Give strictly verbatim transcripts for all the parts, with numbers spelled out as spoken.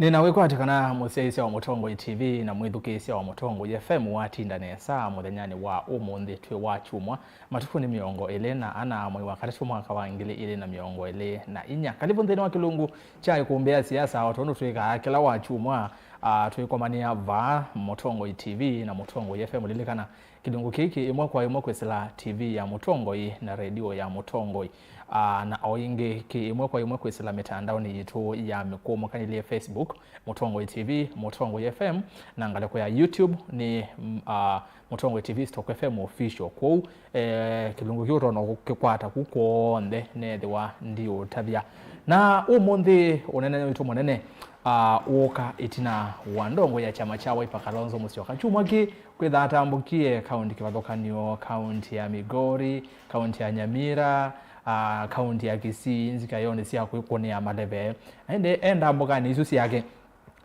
Nĩna wĩkwatyo kana mũsyaĩĩsya wa Mũtongoi T V na mwĩthukĩĩsya wa Mũtongoi F M watinda nesa mũthenyanĩ wa ũmũnthĩ twĩ wa kyumwa, matukũ nĩ mĩongo ĩlĩ na ana mwei wa katatũ mwaka wa ngili ilĩ na mĩongo ĩlĩ na inya. Kalivũ nthĩnĩ wa kĩlungu kya Ĩkũmbĩ ya Siasa, o tondũ twĩkaa kĩla wa kyumwa, ah, twĩkomanĩa vaa Mũtongoi T V na Mũtongoi F M. Lilikana, kĩlungu kĩĩ kĩ ĩmwe kwa ĩmwe kwĩsĩla T V ya Mũtongoi na redio ya Mũtongoi. Ah, na o ĩngĩ kĩ ĩmwe kwa ĩmwe kwĩsĩla mĩtandaonĩ yitũ ya mĩkũũmũkanĩlye, Facebook, Mũtongoi T V, Mũtongoi F M, na ngalĩko ya YouTube nĩ, mm, ah, Mũtongoi T V stroke F M official. Kwoou, eh, kĩlungu kĩu ũtonya kũkĩkwata ku kw'onthe neethĩwa ndiũtavya. Na ũmũnthĩ ũnene witũ mũnene, ah, wũka ĩtina wa ndongo ya kyama kya Wiper Kalonzo Musyoka. Kyumwa kĩ, kwĩtha atambũkie kaunti kĩvathũkany'o, kaunti ya Migori, kaunti ya Nyamira, ah, kaunti ya Kisii, nzika ĩonĩ sya kwĩkũnĩa maleve. Na ĩndĩ e ndambũkanĩ isu syake,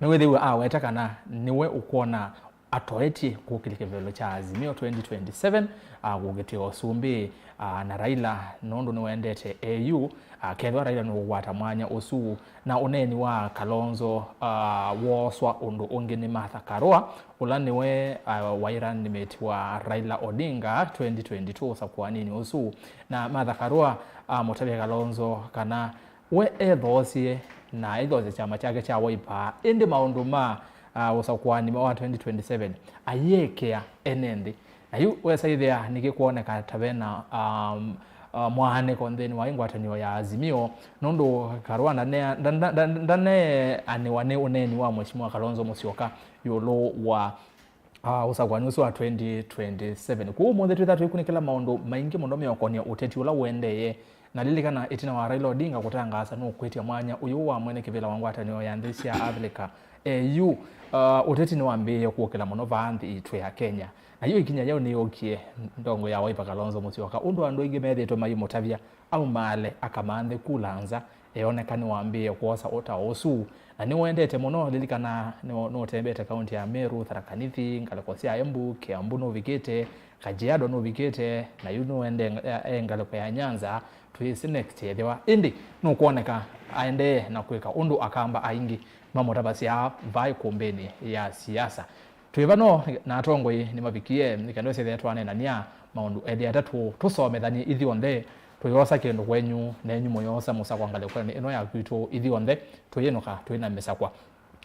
nĩwĩthĩiwe aweta kana nĩwe ũkwona atoetye kũkĩlya kĩvevelo kya Azimio twenty twenty-seven, ah, kũkĩtĩa ũsumbĩ, ah, na Raila nũndũ nĩwendete A U, ah, kethwa Raila nũkũkwata mwanya ũsu. Na ũneeni wa Kalonzo, ah, wooswa ũndũ ũngĩ nĩ Martha Karua, ũla nĩwe, ah, waĩ running mate wa Raila Odinga twenty twenty-two ũsakũaninĩ ũsu. Na Martha Karua amũtavya Kalonzo kana we ethoosye na ethoosya kyama kyake kya Wiper, ĩndĩ maũndũ ma, ah, ũsakũani wa twenty twenty-seven ayĩekea ene nthĩ. Na yu wesa ĩthĩa nĩkĩkwoneka ta vena, um, uh, mwaanĩko nthĩnĩ wa ĩ ngwatanĩo ya Azimio, nũndũ Karua ndane-, nda-, nda-, nda-, ndaneanĩwa nĩ ũneeni wa Mheshimiwa Kalonzo Musyoka ĩũlũ wa, uh, ũsakũani ũsu wa twenty twenty-seven. Kwoou ũmũnthĩ twĩtha twĩkunĩkĩla maũndũ maingĩ mũno meũkonia ũteti ũla ũendee. Na lilikana, ĩtina wa Raila Odinga kũtangaasa nũkwĩtya mwanya ũyũ wa mwene kĩvĩla wa ngwatanĩo ya nthĩ sya Avilika, A U, uh, ũteti nĩwambĩĩe kũkĩla mũno vaa nthĩ yitũ ya Kenya. Na yu ĩkinya yĩu nĩyũkie ndongo ya Wiper Kalonzo Musyoka, ũndũ andũ aingĩ methĩĩtwe maimũtavya aumaale akamanthe kula nza, eoneka nĩwambĩĩe kwosa ũtao ũsu. Na nĩũendete mũno, lilikana nĩ-, nũtembete kaunti ya Meru, Tharaka Nithi, ngalĩko sya Embu, Kiambu nũvikĩte, Kajiado nũvikĩte, na yu nũende e ngalĩko ya Nyanza, twĩsĩ next ethĩwa. Ĩndĩ nũkwoneka aendee na kwĩka ũndũ Akamba aingĩ mamũtavasya vaa ĩkũmbĩnĩ ya siasa. Twĩ vano na atongoi nĩmavikie, nĩ kenda ũsethĩa twaneenany'a maũndũ elĩ atatũ, tũsomethany'e ithyonthe, tũyosa kĩndũ kwenyu, nenyu mũyosa mũsakwa ngalĩkonĩ ĩno ya kwitũ ithyonthe, tũyĩnũka twĩ na mĩsakwa.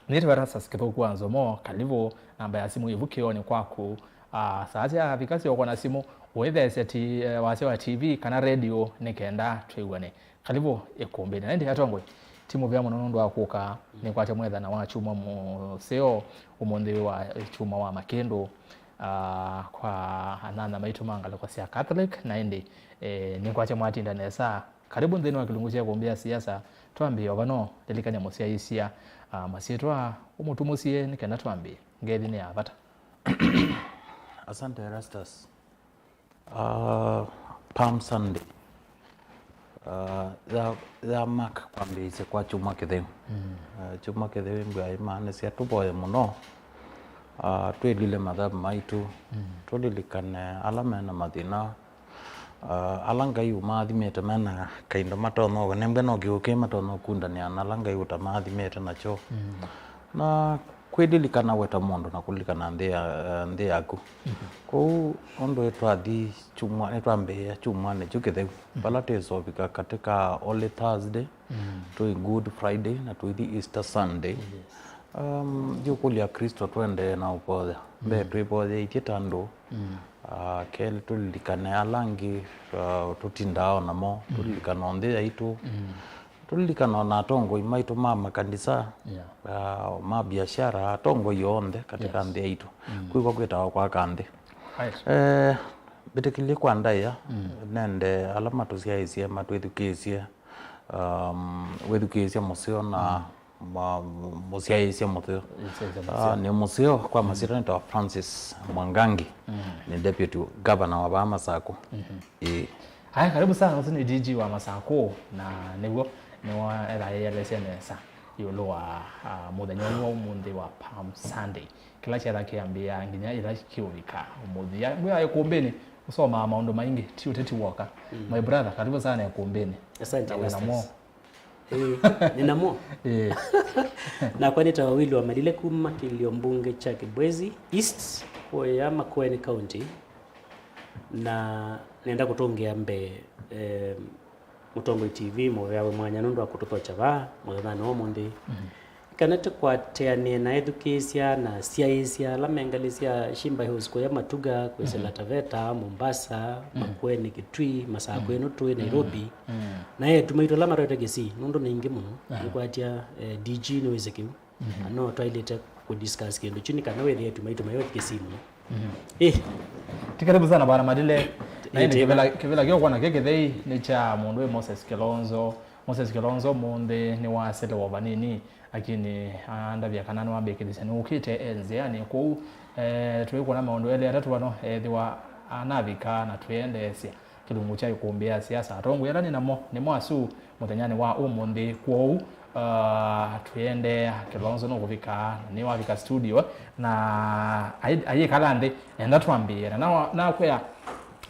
Nĩtwa Erastus Kĩthũku wa Nzomo, kalivũ, namba ya simũ ĩvu kĩonĩ kwaku. Ah, saa syavika sya ũkona simũ, ũĩtheesya ti-, eh, wasya wa T V kana redio nĩ kenda twĩw'ane. Kalivũ ĩkũmbĩnĩ. Na ĩndĩ atongoi, ti mũvea mũno nũndũ wa kũka, nĩkwate mwethana wa kyumwa mũseo, ũmũnthĩ wa kyumwa wa makĩndũ, ah, kwa anyanya maitũ ma ngalĩko sya Catholic, na ĩndĩ, eh, nĩkwate mwatinda nesa. Karibu nthĩnĩ wa kĩlungu kya ĩkũmbĩ ya siasa. Twambĩĩe o vano, lilikany'a mũsyaĩĩsya, ah, masyĩtwa, ũmũtumũsye nĩ kenda twambĩĩe. Ngethi nĩ ya vata. Asante, Erastus. Ah, Palm Sunday. Ah, ya, ya mark kwambĩĩsya kwa kyumwa kĩtheu. Mm. Ah, kyumwa kĩtheu ĩmbwa ĩmaanĩsya tũvoye mũno. Ah, twĩlile mathavu maitũ. Mm. Tũlilikane ala mena mathĩna. Ah, ala Ngai ũmaathimĩte mena kaindo matonya, nembwa no kĩũkĩ matonya ũkundanĩa na ala Ngai ũtamaathimĩte nakyo. Mm. Na kwĩlilikana we ta mũndũ na kũlilikana nthĩ ya, nthĩ yaku. Mhm. Kwoou ũndũ nĩtwathi kyumwa, nĩtwambĩĩa kyumwanĩ kyu kĩtheu. Mhm. Vala twĩsovika katĩ ka Holy Thursday, mm, twĩ Good Friday, na tũithi Easter Sunday. Yes. Um, ndiũkũlya Kristo tũendee na ũvoya. Mbee, mm, twĩvoyeithye ta andũ. Mm. Ah, kelĩ, tũlilikane ala angĩ, ah, tũtindaa o namo, mm, tũlilikane o nthĩ yaitũ. Mm. Tũlilikane o na atongoi maitũ ma makanisa, yeah, ah, ma biashara, atongoi onthe katika, yes, nthĩ yaitũ. Mm. Kwĩw'a kwĩtawa kwaka nthĩ. Right. Eh, mbĩtĩkĩlye kwa ndaĩa, mm, nende ala matũsyaĩĩsye, matwĩthukĩĩsye, um, wĩthukĩĩsya mũseo na, mm, ma-, mũsyaĩĩsya mũseo. Mũsyaĩĩsya, ah, mũseo. Nĩ mũseo kwa, mm, masyĩtwa nĩtawa Francis Mwangangi. Mm. Nĩ deputy governor wa vaa Masakũ. Mhm. Ĩĩ. Haya, karibu sana. Ũsu nĩ D G wa Masakũ, na nĩw'o nĩwethaĩelesya nesa ĩũlũ wa, ah, mũthenya ũyũ wa ũmũnthĩ wa Palm Sunday. Kĩla kyetha kĩambĩĩa nginya ĩla kĩũvika mũthia. Mwĩ ĩkũmbĩnĩ, ũsomaa maũndũ maingĩ, ti ũteti w'oka. Mm. My brother, karibu sana ĩkũmbĩnĩ. Asante, na wĩ namo. Erastus. Ĩĩ, nĩ namo. Ĩĩ. Nakwa nĩtawa Willy Wamalile kuma kĩlio mbunge kya Kibwezi East, kũya Makueni County. Na nenda kũtũngĩa mbee, eh, Mũtongoi T V mũvea wĩ mwanya nũndũ wa kũtũthokya vaa mũthenyanĩ wa ũmũnthĩ. Mhm. Kana tũkwatĩanĩe na ethukĩĩsya na syaĩĩsya ala me ngalĩ sya Shimba Hills kũya Matuga, kwĩsĩla Mhm. Taveta, Mombasa, Mhm. Makueni, Kitui, Masaku Mhm. ĩno tũĩ Mhm. Nairobi. Mhm. Na eĩtu maitũ ala matwaĩte Kisii, nũndũ nĩ aingĩ mũno. Aha. Nĩkwatya, eh, D G nĩwĩsĩ kĩu. Mhm. Na no twaĩlĩte kũ discuss kĩndũ kyu nĩ kana wĩthĩe eĩtu maitũ mayũthi Kisii mũno. Mhm. Eh. Ti karibu sana bwana Malile. Na ĩndĩ kĩvĩla, kĩvĩla kĩũkwona kĩ kĩthei nĩ kya mũndũ wĩ Moses Kilonzo. Moses Kilonzo mũnthĩ nĩwaselewa vanini, lakini andavya kana nĩwambĩkĩthĩsya nĩwũkĩte e nzĩanĩ kũu. Eh, tũikwona maũndũ elĩ atatũ ano ethĩwa anavika na twĩendeesya kĩlungu kya ikumbĩ ya siasa. Atongoi ala nĩ namo nĩmo asu mũthenyanĩ wa ũmũnthĩ. Kwoou, uh, twĩendeea, Kilonzo nũkũvika, na nĩwavika studio, na ai-, ayĩkala nthĩ, nenda twambĩĩe. Na nawa-, nakwĩa,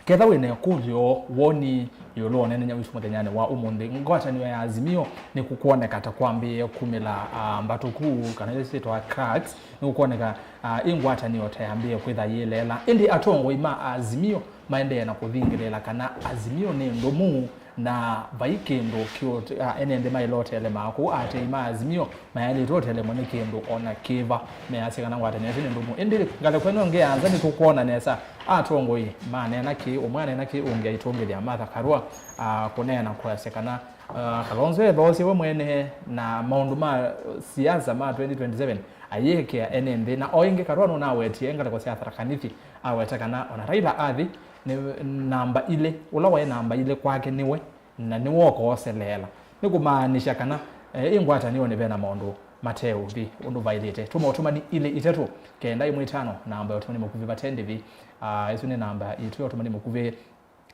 ketha wĩ na ĩkũlyo, woni ĩũlũ wa ũneenany'a witũ mũthenyanĩ wa ũmũnthĩ, ngwatanĩo ya Azimio nĩkũkwoneka ta kwambĩĩe kumĩla, uh, mbatũku, kana ila syĩtawa cracks, nĩkũkwoneka, uh, ĩ ngwatanĩo ta yambĩĩe kwĩtha yĩleela. Ĩndĩ atongoi ma Azimio maendee na kũthingĩlĩĩla kana Azimio nĩ ndũmu na vai kĩndũ kĩũte-, a, ene nthĩ maĩle ũtelemea kũu. Aatĩĩi ma Azimio mayaĩlĩte ũtelemwa nĩ kĩndũ o na kĩva measya kana ngwatanĩo ĩsu nĩ ndũmu. Ĩndĩ ngalĩko ĩno ĩngĩ ya nza nĩtũkwona nesa atongoi maneena kĩĩ, ũmwe aneena kĩĩ, ũngĩ aitũngĩthya Martha Karua, a, kũneena kwasya kana, a, Kalonzo ethoosye we mwene na maũndũ ma siasa ma twenty twenty-seven ayĩekea ene nthĩ. Na o ĩngĩ Karua nũnawetie ngalĩko sya Tharaka Nithi, aweta kana ona Raila athi, nĩ namba ilĩ, ũla waĩ namba ilĩ kwake nĩwe, na nĩwe ũkooseleela. Nĩ kũmaanisya kana, eh, ĩ ngwatanĩonĩ ve na maũndũ mateũthi ũndũ vaĩlĩte. Tũma ũtũmani ilĩ itatũ, kenda ĩmwe itano, namba ya ũtũmani mũkuvĩ vate ndĩvi. Ah, ĩsu nĩ namba itũ ya ũtũmani mũkuvĩ.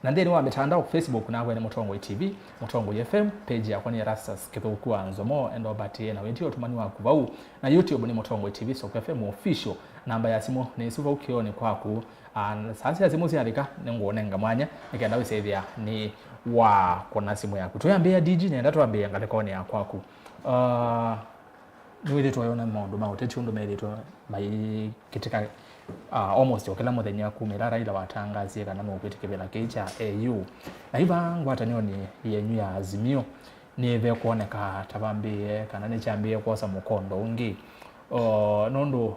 Na nthĩnĩ wa mĩtandao, Facebook nakwa nĩ Mũtongoi T V, Mũtongoi F M, page yakwa nĩ Erastus Kĩthũku wa Nzomo, enda ũvatĩe na wĩtie ũtũmani waku vau. Na YouTube nĩ Mũtongoi T V Soko F M Official. Namba ya simũ nĩ ĩsu vau kĩonĩ kwaku. Ah, saa sya simũ syavika, nĩngũũnenga mwanya nĩ kenda wĩsethĩa nĩ wakũna simũ yaku. Tũyambĩĩa D G, nenda twambĩĩe ngalĩkonĩ ya kwaku. Ah, nĩwĩthĩtwe wĩona maũndũ ma ũteti ũndũ methĩtwe maikĩtĩka, ah, almost o kĩla mũthenya kumĩla Raila watangasie kana nũkwĩtĩkĩla kĩvĩla kĩĩ kya A U. Na yu vaa ngwatanĩonĩ yenyu ya Azimio, nĩve kwoneka ta vambĩĩe kana nĩkyambĩĩe kwosa mũkondo ũngĩ. O, nũndũ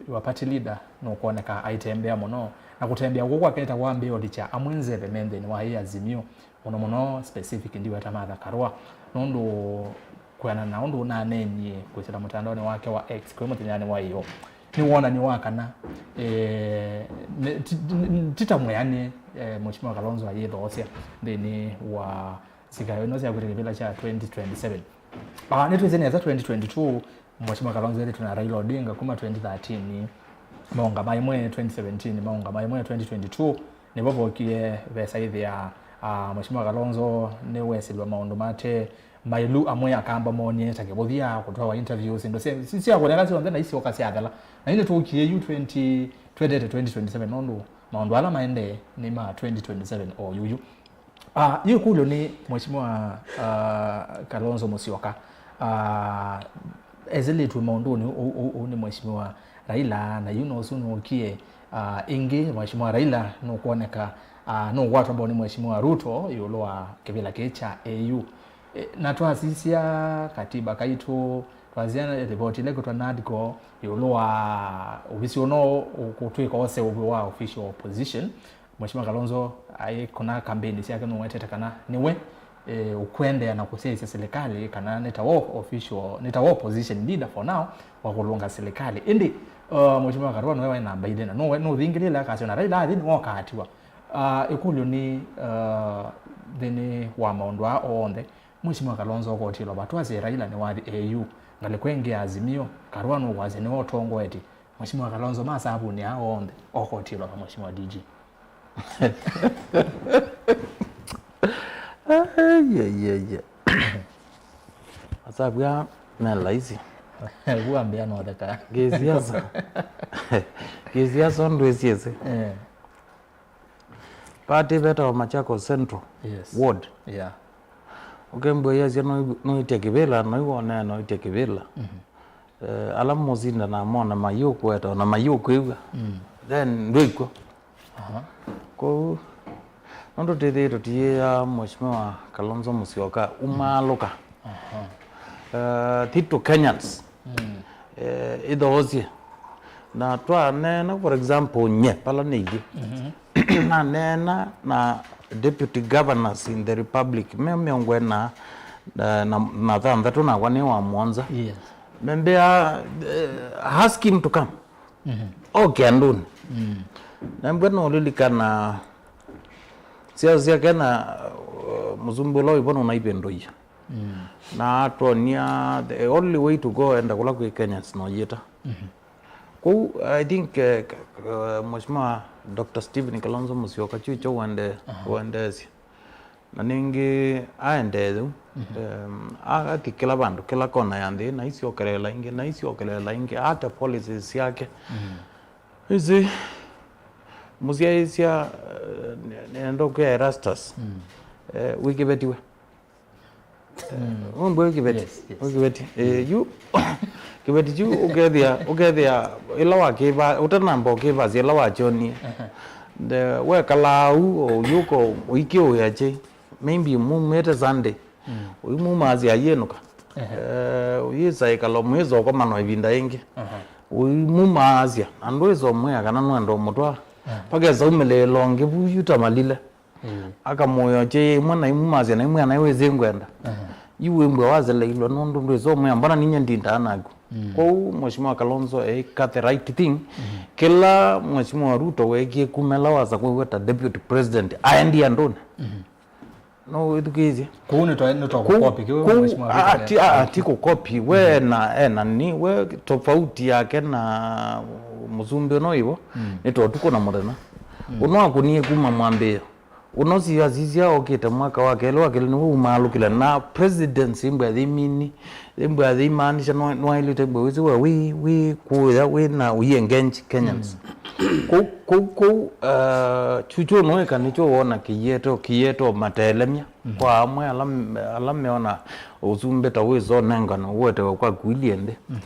your party leader nũkwoneka aitembea mũno, na kũtembea kũu kwake nĩ ta kwambĩĩe ũlikya amwe nzeve me nthĩnĩ wa ĩ Azimio, mũno mũno specific ndiweta Martha Karua, nũndũ kwĩanana na ũndũ ũnaneenie kwĩsĩla mũtandaonĩ wake wa X kwĩ mũthenyanĩ wa ĩyo, nĩ wonany'o wa kana, eh, nĩ, ti, ti, ti ta mwĩanĩe, eh, Mheshimiwa Kalonzo ayĩthoosya nthĩnĩ wa sikayo ino sya kwĩtĩkĩla kĩvĩla kya twenty twenty-seven. Ah, nĩtwĩsĩ nesa twenty twenty-two, Mheshimiwa Kalonzo ethĩtwe na Raila Odinga kuma twenty thirteen, maũngama ĩmwe twenty seventeen, maũngama ĩmwe twenty twenty-two, nĩvo vokie vesa ĩthĩa, ah, Mheshimiwa Kalonzo nĩwesĩlwe maũndũ mate mailu amwe akamba monie ta kĩvũthya, kũtwawa interviews, indo sya, sya, sya kũneka syonthe na isyoka syathela. Na ĩndĩ tũkie yu twenty, twendete twenty twenty-seven nũndũ maũndũ ala maendee nĩ ma twenty twenty-seven o yuyu. Ah, yu ĩkũlyo nĩ Mheshimiwa, ah, Kalonzo Musyoka. Ah, esĩlĩtw'e maũndũnĩ ũu, ũu, ũu nĩ Mheshimiwa Raila, na yu nosu nũkie, ah, ĩngĩ, Mheshimiwa Raila nũkwoneka, ah, nũkwatwa mbau nĩ Mheshimiwa Ruto ĩũlũ wa kĩvĩla kĩĩ kya A U. E, na twasisya katiba kaitũ, twasisya ripoti ĩla ĩkwĩtwa NADCO ĩũlũ wa ũvisi ũno ũkũtwĩka ũseũvyo wa official opposition. Mheshimiwa Kalonzo aikũna kambeni syake nũwetete kana nĩwe, eh, ũkwendea na kũsyaĩĩsya silikalĩ kana nĩ ta wo official, nĩ ta wo opposition leader for now wa kũlũnga silikalĩ. Ĩndĩ, uh, Mheshimiwa Karua nĩwe waĩ namba ilĩ na nũwe, nũthingĩlĩle akasya ona Raila athi nĩwe ũkaatiwa. Uh, ĩkũlyo nĩ, uh, nthĩnĩ wa maũndũ aa onthe, Mheshimiwa Kalonzo ũkotilwa va? Twasye Raila nĩwathi A U, ngalĩko ĩngĩ ya Azimio, Karua nũkwasya nĩwe ũtongoetye. Mheshimiwa Kalonzo masavunĩ aa onthe, okotilwa va Mheshimiwa D G? Ai, ai, ai, ai. Masavu aa me laisi. Vu ambĩa notheka. Ngĩsiasa. Ngĩsiasa ũndũ ĩsiĩsĩ. Eh. Party vetawa Machakos Central, yes, Ward. Yeah. Ũkembua yasya noiw'a, noĩtya kĩvĩla, noiwonea noĩtya kĩvĩla. Mhm. Eh, ala mũsindanaa mona mayũkweta, ona mayũkwĩw'a. Mm. Then ndwĩkw'o. Aha. Kwoou, nũndũ twĩthĩĩtwe tũtiĩaa Mheshimiwa Kalonzo Musyoka, umaalũka. Aha. Eh, ti tũ Kenyans. Mm. Eh, ithoosye. Na twaneena, for example, nye, pala nĩithi. Mhm. Naneena na deputy governors in the republic, me mĩongo ĩna na, na, na thanthatũ, nakwa nĩ wa mũonza. Yes. Nambĩa, eh, ask him to come. Mhm. Oke andũnĩ. Mm. Nambĩa nũlilikana siasa syake na, uh, mũsumbĩ ũla wĩvo nũnaivĩndũie. Mm. Na atwonia the only way to go enda kũla kwĩ Kenyans no yĩta. Mhm. Kwoou, I think, eh, k-, k-, Mheshimiwa Doctor Stephen Kalonzo Musyoka, kyu kyo wende-, aha, wendeesye. Na nĩngĩ aendee yĩu, mhm, em, a-, athi kĩla vandũ, kĩla kona ya nthĩ, na isyokelela ingĩ, na isyokelela ingĩ, ate policies syake. Mhm. Isi, mũsyaĩĩsya, eh, nĩ-, nĩenda ũkwĩa Erastus, mm, eh, wĩkĩvetiwe. Mm. Ũmbwe kĩveti. Yes, yes. Kĩveti. Eh, yu, kĩveti kyu ũkethĩa, ũkethĩa ĩla wakĩva, ũtanamba ũkĩvasya ĩla wakyonie. Aha. The, wekalaa u, ũyũka ũikiũĩa kĩ. Maybe mumĩte Sunday. Mm. Ũimumasya ayĩnũka. Ehe. Eh, ũyĩsa ĩkalo mwĩsa ũkomano ĩvinda ĩngĩ. Aha. Ũimumasya, andũ ĩsa ũmwĩa kana nũenda ũmũtwaa. Aha. Pakesa umĩlĩĩlo ngĩ vu yu ta malile. Mm. Akamũya kĩ ĩmwe na imumasya na imwĩa naĩ wĩsĩ ngwenda. Aha. Yu wĩmbwa waseleilwe nũndũ ndwĩsĩ ũmwĩa mbona ninyie ndindaa naku. Mm. Kwoou Mheshimiwa Kalonzo eĩka the right thing. Mm. Kĩla Mheshimiwa Ruto weekie kuma ĩla wasakũiwe ta deputy president aendie andũnĩ. Mm. No wĩthukĩĩsye. Kũu nĩ twa-, nĩ twa kũkopi kĩu Mheshimiwa Ruto a-, ti, a-, ti kũkopi. We na, e na ni, we tofauti yake na mũsumbĩ ũno ivo, mm, nĩ ta ũtukũ na mũthenya. Mm. Ũno akũnie kuma mwambĩĩo. Ũno si asisya okĩte mwaka wa kelĩ, wa kelĩ nĩwe umaalũkile. Na presidency ĩmbwa yĩmini, ĩmbwa yĩmaanisha nwa-, nwaĩlĩte ĩmbwa wĩsĩ we wĩ, wĩ kũya, wĩ na ũiengage Kenyans. Mm. Kũu, kũu, kũu, uh, chuchu nũĩka nĩkyo wona kĩyeto, kĩyeto matelemya. Mm. Kwa amwe ala, ala meona ũsumbĩ ta wĩsonengano ũetewe kwa kuilyĩ nthĩ. Mhm.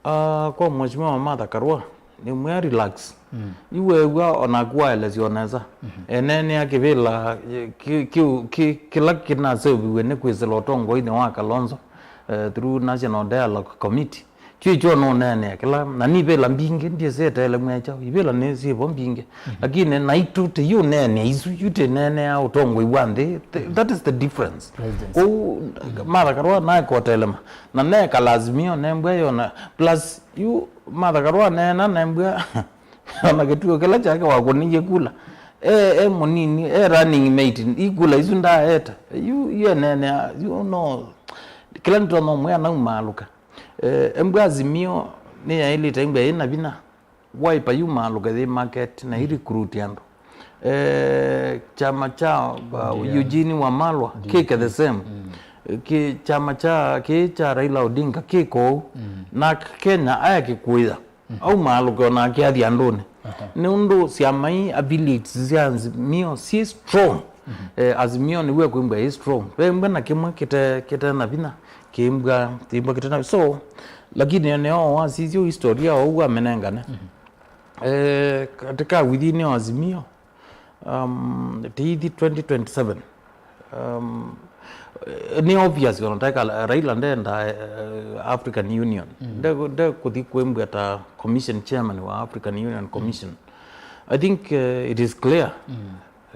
Ah, kwa Mheshimiwa Martha Karua, nĩmwĩa relax. Mm. Yu weew'a onaku waelesya o nesa. Mhm. Eneenea kĩvĩla, eh, kĩ-, kĩ-, kĩ-, kĩla kĩnaseũviw'e nĩ kwĩsĩla ũtongoinĩ wa Kalonzo, eh, through National Dialogue Committee. Kyu kyo nũneenea kĩla, na nĩ ivĩla mbingĩ, ndyĩsĩ eteele mwekyaũ, ivĩla nĩ syĩvo mbingĩ. Mhm. Lakini naitũ tĩyũneenea isu, yu tĩneenea ũtongoi wa nthĩ. Th-, that is the difference. Presidency. Kũu, mhm, Martha Karua naekotelema, na nekala Azimio, nembwa yona, plus, yu Martha Karua neena, nembwa, ona kĩtuo kĩla kyake wakũnĩie kula. E, e mũnini, e running mate, ikula isu ndaeta. Yu, yu eneenea, yu no, kĩla nĩtonya ũmwĩa naumaalũka. Eh, embwa Azimio nĩyaĩlĩte embwa ĩna vinya. Wiper yumaalũke yĩ market na i recruit andũ. Eh, kyama kya, uh, Eugene Wamalwa kĩke the same. Mm. Kĩ, kyama kya, kĩ kya Raila Odinga kĩ kũu. Mm. Na Kenya aya kĩkũya. Mhm. Aumaalũke onake athi andũnĩ. Aha. Nĩ ũndũ syama ii affiliates sya Azimio syĩ strong. Mhm. Eh, Azimio nĩw'o kwĩmbwa ĩ strong. Ve mbwa na kĩmwe kĩte, kĩte na vinya, kĩmbwa, kĩmbwa kĩte na, so, lakini nĩo wasisye historia ou amenengane. Mhm. Eh, katika within Azimio, um, tiithi twenty twenty-seven. Um, eh, nĩ obvious ona taika Raila ndenda, eh, African Union. Mm. Nde, nde kuthi kwĩmbwa ta commission chairman wa African Union Commission. I think, eh, it is clear. Mm.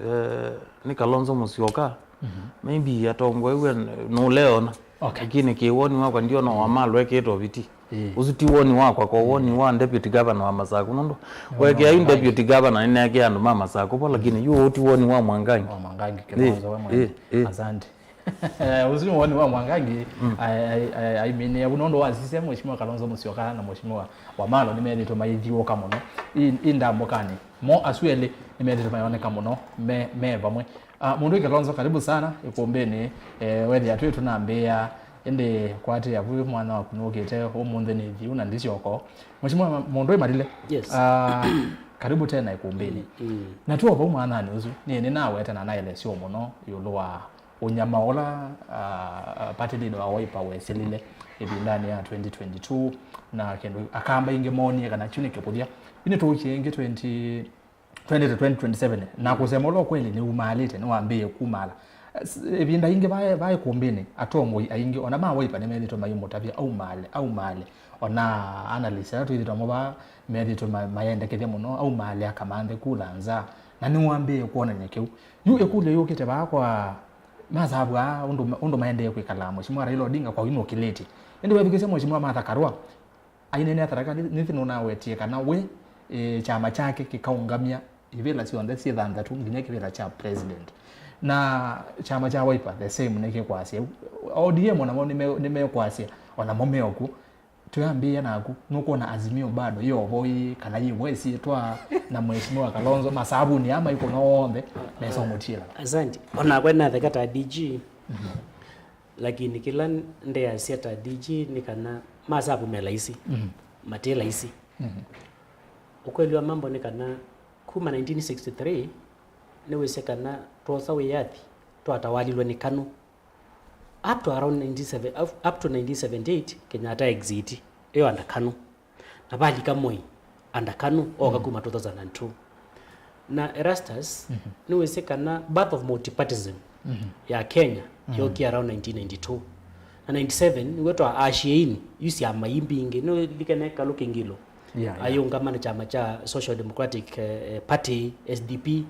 Eh, nĩ Kalonzo Musyoka. Mhm. Maybe atongoew'e n-, nũleona. Okay. Lakini kĩ woni wakwa ndiona Wamalwa ekĩtwe viti. Ĩĩ. Ũsu ti woni wakwa, kwa woni wa deputy governor wa Masaku, nũndũ wekea yu deputy governor nĩnekea andũ ma Masaku vo, lakini yu ũũ ti woni wa Mwangangi. Wa Mwangangi, ĩĩ, Kilonzo we mwene. Ĩĩ, ĩĩ. Asante. Ũsu nĩ woni wa Mwangangi. Mm. Ai, ai, ai, ai, mĩnĩ yaku nũndũ wasisya Mheshimiwa Kalonzo Musyoka na Mheshimiwa Wamalwa nĩmethĩtwe maithiũũka mũno. Ĩ, ĩ ndambũkanĩ. Mo asu elĩ nĩmethĩtwe mayoneka mũno me, me vamwe. Ah, mũndũ Kilonzo, karibu sana ikumbini. Eh, wethĩa twĩ tunambĩĩa, ĩndĩ kwatĩĩa vu mwana waku nũkĩte ũmũnthĩ nĩ thiu na ndisioko. Mheshimiwa Mũndũ Malile. Yes. Ah, karibu tena ikumbini. Mm. Na tuo vau mwananĩ ũsu, nĩ, nĩnaweta na naelesyo mũno ĩũlũ wa ũnyama ũla, ah, party leader wa Wiper wesĩlile ĩvindanĩ ya twenty twenty-two, na kĩndũ Akamba aingĩ moonie kana kyu nĩ kĩkũthya. Yu nĩtũkie ĩngĩ twenty twenty to twenty twenty-seven, na kũsema ũla ũkweli nĩumaalĩte, nĩwambĩĩe kumaala. S-, ĩvinda ingĩ vaĩ, vaĩ kũmbĩnĩ, atongoi aingĩ, ona ma Wiper nĩmethĩtwe maimũtavya aumaale, aumaale. Ona analyst ala twĩthĩtwe mo vaa methĩtwe ma-, mayendekethya mũno, aumaale akamanthe kula nza. Na nĩwambĩĩe kwonany'a kĩu. Yu ĩkũlyo yũkĩte vaa kwa masavu aa, ũndũ, ũndũ maendee kwĩkala Mheshimiwa Raila Odinga kwa yu nũkĩlĩtye. Ĩndĩ wethukĩĩsya Mheshimiwa Martha Karua, aineenea Tharaka Nithi nũnawetie kana we, e, kyama kyake kĩkaũngamya ivĩla syonthe syĩ thanthatũ nginya kĩvĩla kya president. Na kyama kya Wiper the same nĩkĩkwasya. O D M onamo nĩme-, nĩmekwasya, onamo me okw'o. Twĩambĩĩa naku, nũkwona Azimio bado yĩ ovo ĩĩ, kana yĩ vo ĩsyĩtwa na Mheshimiwa Kalonzo, masavunĩ aa maikũna onthe mesa ũmũtiĩla? Asante. Onakwa natheka ta D G, lakini kĩla ndeasya ta D G nĩ kana masavu me laisi, matĩ laisi. Ukweli wa mambo nĩ kana kuma nineteen sixty-three, nĩwĩsĩ kana twosa wĩyathi twatawalilwe nĩ KANU. Up to around nineteen seventy, up, up to nineteen seventy-eight, Kenyatta exit, ĩyo under KANU. Na valika Moi, under KANU, oka kuma two thousand and two. Na Erastus, nĩwĩsĩ kana birth of multipartism ya Kenya yokie around nineteen ninety-two. Na ninety-seven, nĩw'o twa usher in yu syama ii mbingĩ, nĩũlikene Kalu Kingilo. Yeah, yeah. Ayũngama na kyama kya Social Democratic, eh, eh, Party, S D P,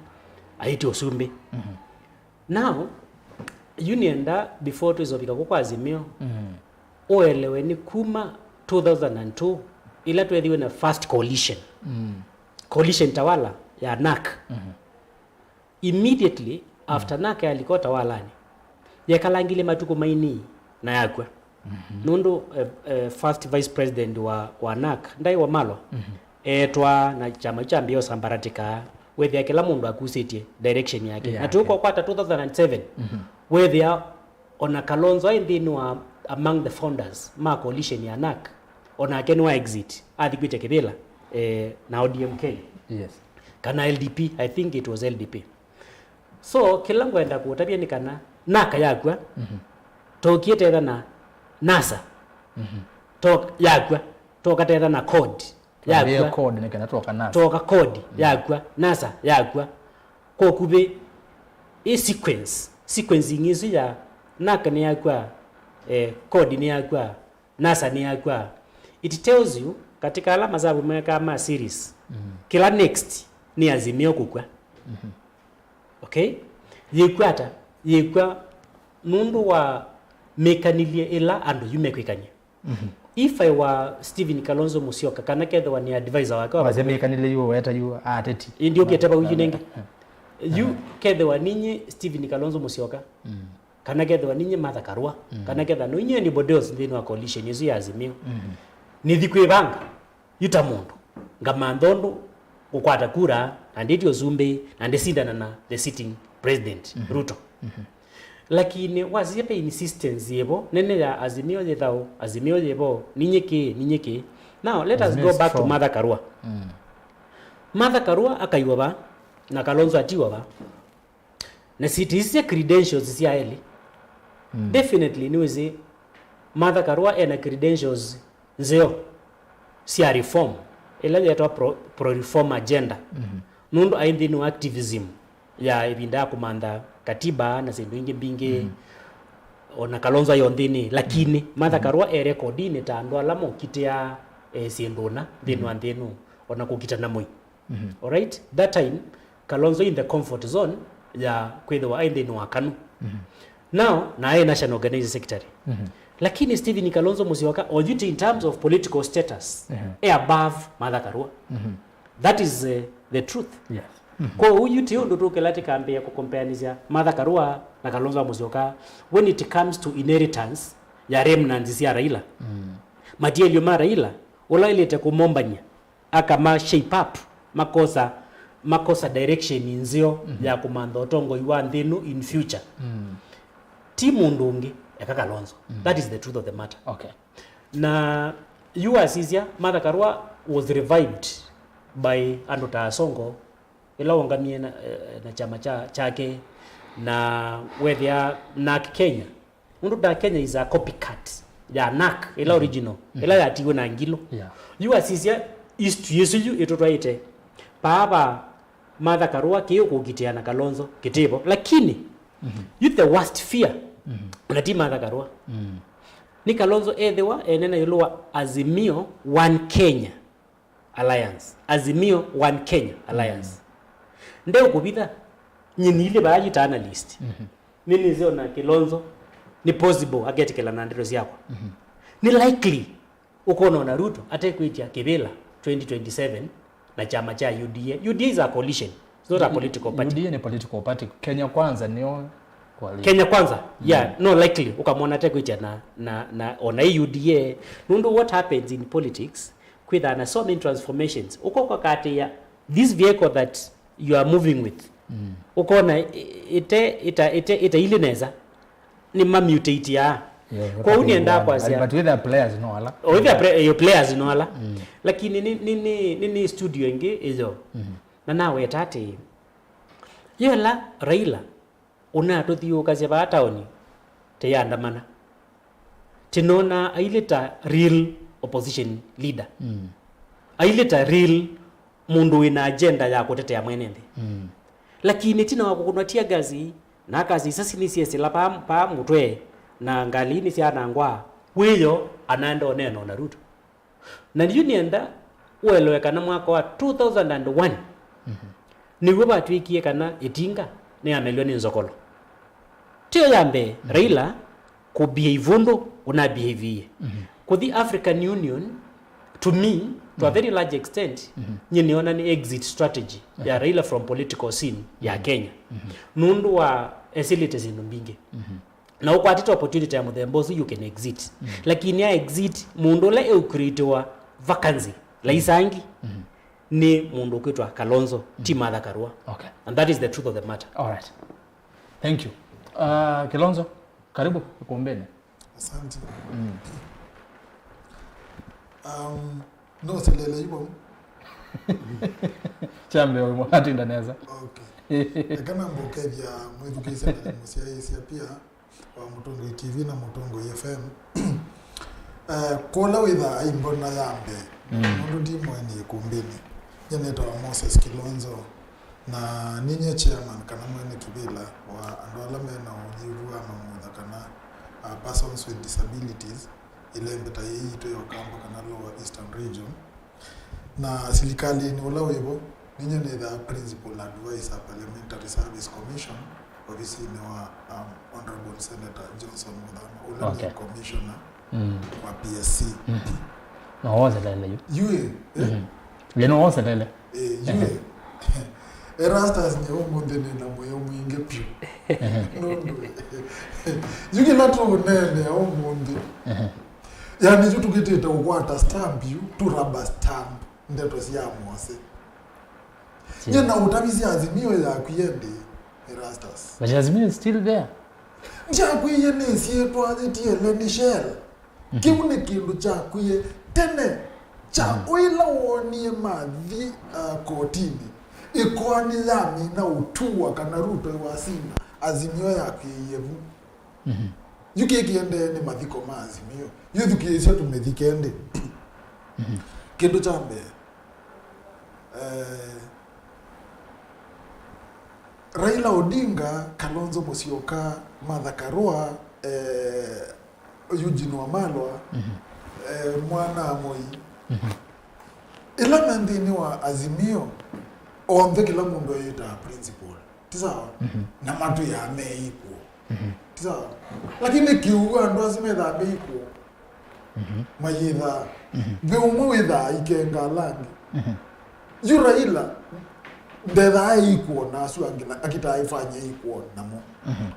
aĩtye ũsumbĩ. Now, yu nĩenda, before twĩsovika kũ kwa Azimio, ũelewe nĩ kuma two thousand and two, ĩla twethiwe na first coalition. Coalition tawala ya NARC. Immediately after NARC yalika ũtawalanĩ, yekalangile matukũ mainini na yakw'a. Nũndũ, eh, eh, first vice president wa, wa NARC, Ndai Wamalwa, eetwa na kyama kyambĩĩa ũsambaratika, wethĩa kĩla mũndũ akusĩtye direction yake. Yeah, na tũkũkwata two thousand and seven, wethĩa ona Kalonzo aĩ nthĩnĩ wa among the founders ma coalition ya NARC, onake nĩwa exit, athikwĩte kĩvĩla, eh, na O D M K. Yes. Kana L D P, I think it was L D P. So, kĩla ngwenda kũtavya nĩ kana NARC yakw'a, tookie tetha na NASA. To-, yakw'a, tooka tetha na CORD. Yakw'a. CORD nĩ kana twoka NASA. Twoka CORD, yakw'a, NASA, yakw'a. Kwa ũkuvĩ, ĩ sequence, sequencing ĩsu ya NARC nĩ yakw'a, eh, CORD nĩ yakw'a, NASA nĩ yakw'a. It tells you, katika ala masavu mekaa ma series, kĩla next nĩ Azimio kũkw'a. Okay? Yĩkw'a ata? Yĩkw'a nũndũ wa mĩkanĩlye ĩla andũ yu mekwĩkany'a. If I were Stephen Kalonzo Musyoka, kana kethĩwa nĩ advisor wake wa wasya mĩkanĩlye yu weta yu ateti. Ĩndĩ ũkĩte vau yu nĩngĩ. Yu kethĩwa ninyie Stephen Kalonzo Musyoka, kana kethĩwa ninyie Martha Karua, kana kethĩwa ninyie anybody else nthĩnĩ wa coalition ĩsu ya Azimio, nĩthi kwĩvanga yu ta mũndũ, ngamantha ũndũ ngũkwata kura, na ndĩtye ũsumbĩ, na ndĩsindana na the sitting president, Ruto. Lakini wasisya ve insistence yĩvo nene ya Azimio yĩthaũ, Azimio yĩvo, ninyie kĩ, ninyie kĩ. Now, let us go back to Martha Karua. Martha Karua akaiwa va, na Kalonzo atiwa va. Na sitĩsisye credentials sya elĩ. Definitely, nĩwĩsĩ Martha Karua ena credentials nzeo sya reform, ĩla yetwa pro, pro reform agenda. Nũndũ aĩ nthĩnĩ wa activism ya ĩvinda ya kũmantha katiba na syĩndũ ingĩ mbingĩ. Ona Kalonzo aĩ o nthĩnĩ, lakini Martha Karua e rekodinĩ ta andũ ala mokitĩaa, eh, syĩndũ ũna nthĩnĩ wa nthĩ ĩno, ona kũkita na Moi. Alright? That time, Kalonzo in the comfort zone ya kwĩthĩwa aĩ nthĩnĩ wa KANU. Now, na aĩ National Organizing Secretary. Lakini Stephen Kalonzo Musyoka, oyu ti in terms of political status, e above Martha Karua. That is, uh, the truth. Yes. Kwoou yu ti ũndũ tũkĩla tĩkambĩĩa kũkompeanĩsya Martha Karua na Kalonzo wa Musyoka when it comes to inheritance ya remnants sya Raila. Matielyo ma Raila, ũla waĩlĩte kũmombany'a, akama shape up, makosa, makosa direction nzeo ya kũmantha ũtongoi wa nthĩ ĩno in future. Ti mũndũ ũngĩ, eka Kalonzo. That is the truth of the matter. Okay. Na yu wasisya, Martha Karua was revived by andũ ta Asongo, ĩla wongamie na, eh, na kyama kya, kyake, Na wethĩa NARC Kenya, nũndũ NARC Kenya is a copycat ya NARC ĩla original, ĩla yatiwe na Ngilu. Yeah. Yu asisya history ĩsu yu ĩtũtwaĩte paa va Martha Karua kĩĩ ũkũkitĩa na Kalonzo kĩtĩvo. Lakini, you the worst fear, na ti Martha Karua. Nĩ Kalonzo ethĩwa enena ĩũlũ wa Azimio One Kenya Alliance. Azimio One Kenya Alliance. Ndeũkũvitha, nyie nĩilĩ vaa yu ta analyst. Nĩnĩsĩ ona Kalonzo nĩ possible aketĩkĩla na ndeto syakwa. Nĩ likely ũkona ona Ruto atekwĩtya kĩvĩla twenty twenty-seven na kyama kya U D A. U D A is a coalition. It's not a political party. U D A nĩ political party. Kenya Kwanza nĩo coalition. Kenya Kwanza, yeah, no likely ũkamwona atekwĩtya na, na, na ona ĩ U D A. Nũndũ what happens in politics, kwĩthaa na so many transformations. Ũkoka katĩĩa this vehicle that you are moving with. Ũkona ĩ-, ĩte, ĩta, ĩte, ĩtailĩ nesa, nĩ mamutateaa. Yeah, kwoou nĩendaa kwasya, but with the players no ala. With the play-, your players no ala. Lakini nĩ, nĩ, nĩ, nĩ, nĩ studio ĩngĩ ĩyo. Na naweta atĩ, yĩla Raila ũnatũthiũũkasya vaa taoni tĩyandamana, tĩnonaa ailĩ ta real opposition leader. Ailĩ ta real mũndũ wĩ na agenda ya kũtetea mwene nthĩ. Lakini tina wa kũkũnwa tear gas, na akasya isasi nĩsyesĩla paa, paa mũtwe, na ngalĩ nĩsyanangwa, wĩyo anaenda ũneena na Ruto. Na yu nĩenda ũelewe kana mwaka wa two thousand and one nĩw'o vatw'ĩkie kana ĩtinga nĩyamelw'e nĩ nzokolo. Tiyo ya mbee Raila kũbehave ũndũ ũnabehaviie. Kũthi African Union, to me, to a very large extent, nyie nĩona nĩ exit strategy ya Raila from political scene ya Kenya. Nũndũ wa esĩlĩte syĩndũ mbingĩ. Na ũkwatĩte opportunity ya mũthemba ũsu, you can exit. Lakini a exit, mũndũ ũla eũcreatiwa vacancy laisangi nĩ mũndũ ũkwĩtwa Kalonzo, ti Martha Karua. Okay. And that is the truth of the matter. All right. Thank you. Uh, Kilonzo, karibu ikumbini. Asante. Um, no selele ibo. Chambe, watinda nesa. Okay. Eka namba ũkethya mwĩthukĩĩsya na mũsyaĩĩsya pia wa Mũtongoi T V na Mũtongoi F M. Eh, kũla wĩthaa aimbona ya mbee, nũndũ ndi mũeni ikumbini. Nyie nĩtawa Moses Kilonzo, na ninyie chairman kana mwene kĩvĩla wa andũ ala me na ũnyivu wa mamutha kana, uh, persons with disabilities, ĩlembeta yĩĩ yitũ ya Ũkamba kana Lower Eastern Region. Na silikalĩnĩ ũla wĩvo, ninyie nĩthaa principal advisor Parliamentary Service Commission, ovisinĩ wa, um, Honorable Senator Johnson Muthama, ũla nĩ commissioner wa P S C. No woselele yu. Yu ĩ, eh? Ye no woselele. Eh, yu ĩ. Erastus, nye ũmũnthĩ nĩ na mũyo mwingĩ piũ. Nũndũ yu kĩla tũũneenea ũmũnthĩ, yani, yu tũkĩtĩte ũkwata stamp yu, tũ rubber stamp ndeto sya Mose. Nye na ũtavisye Azimio yakwie ndĩ, Erastus. But Azimio is still there. Ndyakwie nĩ syĩtwa yĩtiele nĩ Shell. Kĩu nĩ kĩndũ kyakwie tene, kya ũila wonie mathi, uh, kotinĩ. Ĩkoani yamina ũtua kana Ruto wasina, Azimio yakwĩie vu. Yu kĩĩ kĩendee nĩ mathiko ma Azimio. Yu thukĩĩsya tũmĩthike ndĩ. Kĩndũ kya mbee, eh, Raila Odinga, Kalonzo Musyoka, Martha Karua, eh, Eugene Wamalwa, eh, mwana wa Moi. Ĩla me nthĩnĩ wa Azimio, onthe kĩla mũndũ eyĩtaa principal. Ti sawa? Na matwĩaa me equal. Ti sawa? Lakini kĩu andũ asu methaa me equal. Mayĩthaa. Ve ũmwe wĩthaa ikenga ala angĩ. Yu Raila ndethaa e equal na asu angĩ, na akĩtaa ifanye equal namo.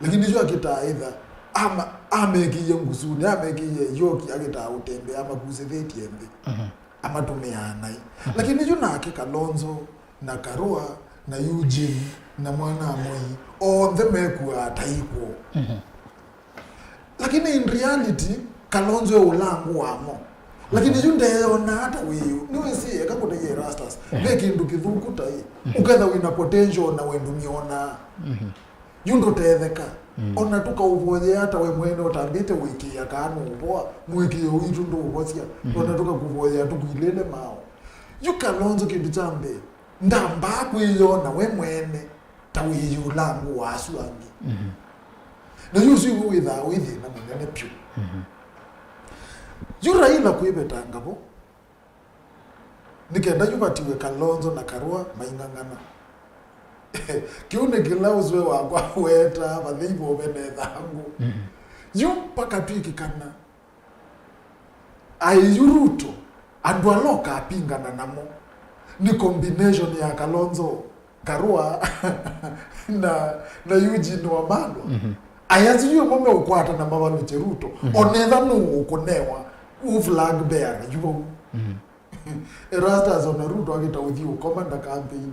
Lakini yu akĩtaa itha, ama, amekĩie ngusunĩ, amekĩie yoki, akĩtaa ũtembea, amakusĩthĩtye nthĩ. Amatũmĩaa naĩ. Lakini yu nake Kalonzo na Karua na Eugene na mwana wa Moi, onthe mekuaa ta equal. Lakini in reality, Kalonzo e ũlangu wamo. Lakini yu ndeyonaa ta wĩu. Nĩwĩsĩ, eka kũtaiya Erastus. Ve kĩndũ kĩthũku ta ĩ. Ũketha wĩna potential na wendu mĩonaa. Yu ndũtetheka. Mm. Ona tũkaũvoyea ata we mwene ũtambĩte ũĩkĩĩa kana nũũvoa, mũĩkĩĩo witũ ndũũvosya. Mhm. Ona tũkakũvoyea tũkwilĩle maaũ. Yu Kalonzo kĩndũ kya mbee, ndambaa kwĩyona we mwene ta wĩyĩũlangũ wa asu angĩ. Mhm. Na yu ũsu iwe wĩthaa wĩ thĩna mũnene pyũ. Mhm. Yu Raila kwĩvetanga vo, nĩ kenda yu vatiwe Kalonzo na Karua maing'ang'ana. Kĩu nĩ kĩla ũsũe wakwa weetaa vathei vove ne thangũ. Mhm. Yu pakatw'ĩkĩkana aĩ yu Ruto, andũ ala ũkapingana namo nĩ combination ya Kalonzo, Karua na, na Eugene Wamalwa. Mhm. Aya asu yu ĩmwe meũkwatana mavalũkye Ruto, mhm, onetha nũũ ũkũnewa ũ flag bearer yu vau. Mhm. Erastus ona Ruto akĩta ũthi ũkoma nda campaign.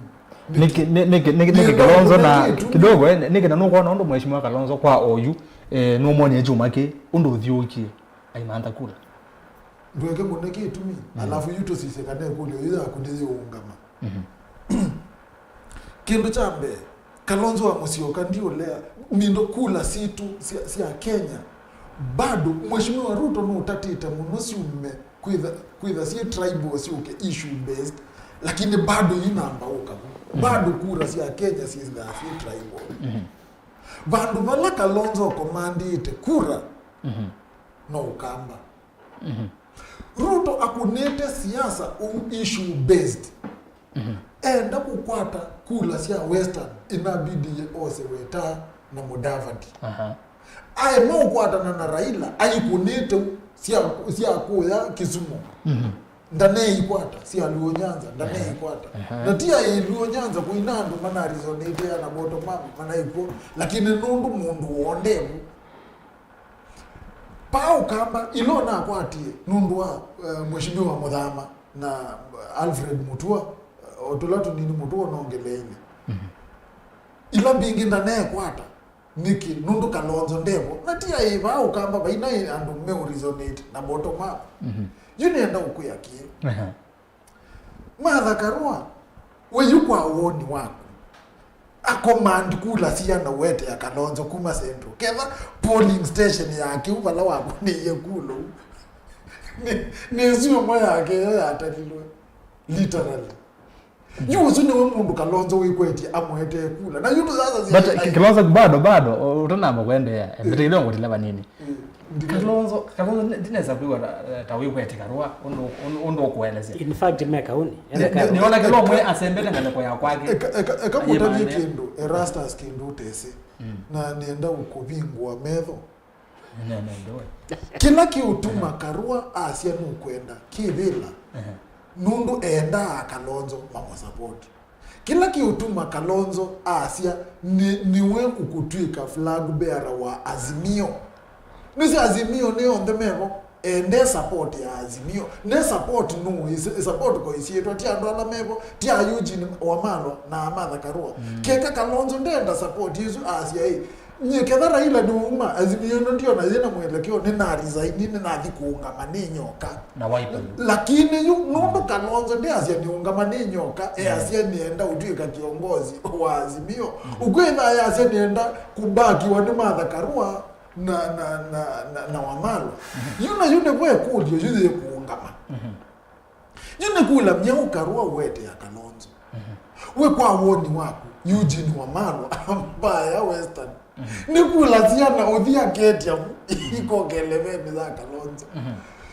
Nĩkĩ, nĩ-, nĩkĩ, nĩkĩ, nĩkĩ Nĩenda Kalonzo na ũkũne kĩtumi. Kidogo, eh, nĩkĩ na nũkwona ũndũ Mheshimiwa Kalonzo kwa oyu, eh, nũmwonie kyuma kĩ, ũndũ ũthiũkie, aimantha kula. Ndweke mũne kĩtumi, mm, alafu yu tũsisye kana ĩkũlyo yu yaku nĩyĩũngama. Mhm. Kĩndũ kya mbee, Kalonzo wa Musyoka ndiũlea, mindo kula situ sya, sya Kenya, bado Mheshimiwa Ruto nũtatĩte mũno syume kwĩtha, kwĩtha syĩ tribal syũke issue based, lakini bado yu namba ũka vu. Mhm. Bado kura sya Kenya syĩthaa syĩ tribal. Mhm. Vandũ vala Kalonzo ũkomandĩte kura, mhm, no Ũkamba. Mhm. Ruto akũnĩte siasa ũu issue based. Mhm. Enda kũkwata kula sya Western, inabidi ose Weta na Mudavadi. Aha. Aema ũkwatana na Raila, aikũnĩte sya, sya kũya Kisumu. Mhm. Ndaneĩkwata, sya Luo Nyanza, ndaneĩkwata. Aha. Na ti aĩ Luo Nyanza, kũina andũ manaresonate na bottom up, manaĩkw'o, lakini nũndũ mũndũ wondevu, Paa Ũkamba, ila nakwatie nũndũ wa, eh, Mheshimiwa Mũthama na Alfred Mutua, eh, o tũla tũnini Mutua ũnongeleile. Mhm. Ila mbingĩ ndanekwata, nĩkĩ? Nũndũ Kalonzo ndevo. Na ti aĩ vaa Ũkamba, vaina andũ meũresonate na bottom up. Mhm. Yu nĩenda ũkwĩa kĩĩ. Aha. Martha Karua, we yu kwa woni waku, akomandi kula siana ũete ya Kalonzo kuma Central, ketha polling station ya kĩu vala wakunĩie kula ũu nĩ, nĩ ĩsu ĩmwe yake ĩyo yatalilwe, literally. Yu ũsu nĩwe mũndũ Kalonzo wĩkwetye amũetee kula. Na yu tũsasa But, Ki-, Kalonzo bado, bado, ũ-, ũtanamba kũendeea, eh, mbĩtĩkĩlyo ngũtile vanini. Mm, ndikĩ- Kalonzo, Kalonzo ndi-, ndinesa kwĩw'a ta, ta wĩkwetye Karua, ũndũ, ũndũ, ũndũ ũkũelesya. In fact, me kauni. Nĩ-, nĩ-, nĩona kĩla ũmwe asembete ngalĩko ya kwake. Eka, eka, eka mũtavye kĩndũ, Erastus, kĩndũ ũtesĩ. Mm. Na nĩenda kũvingũa metho. Nene ndoe. Kĩla kĩũtuma Karua asya nũkwenda kĩvĩla, ehe, nũndũ endaa Kalonzo mamũsapoti. Kĩla kĩũtuma Kalonzo asya nĩ, nĩwe ũkũtw'ĩka flag bearer wa Azimio. Nĩsĩ Azimio nĩ onthe mevo, ende support ya Azimio. Ne support nũ, ĩse-, support kwa isyĩtwa, ti andũ ala mevo, ti a Eugene Wamalwa na Martha Karua. Mm. Keka Kalonzo ndenda support ĩsu asya ĩ, nyie ketha Raila nĩwauma, Azimio ĩno ndiona yĩna mwelekeo, nĩna resign, nĩnathi kũũngama nĩ nyoka. Na Wiper. Lakini yu, nũndũ Kalonzo ndĩasya nĩũngama nĩ nyoka, easya nĩenda ũtw'ĩka kĩongozi wa Azimio. Ũkwĩtha yasya nĩenda kũbakiwa nĩ Martha Karua na, na, na, na, na Wamalwa. Yu na yu nĩvo ĩkũlyo yu yĩkũũngama. Yu nĩ kula myaũ Karua ũete ya Kalonzo. We kwa woni waku, Eugene Wamalwa, mbaya Western, nĩ kula siana ũthi aketya vu, ikokele vene ya Kalonzo.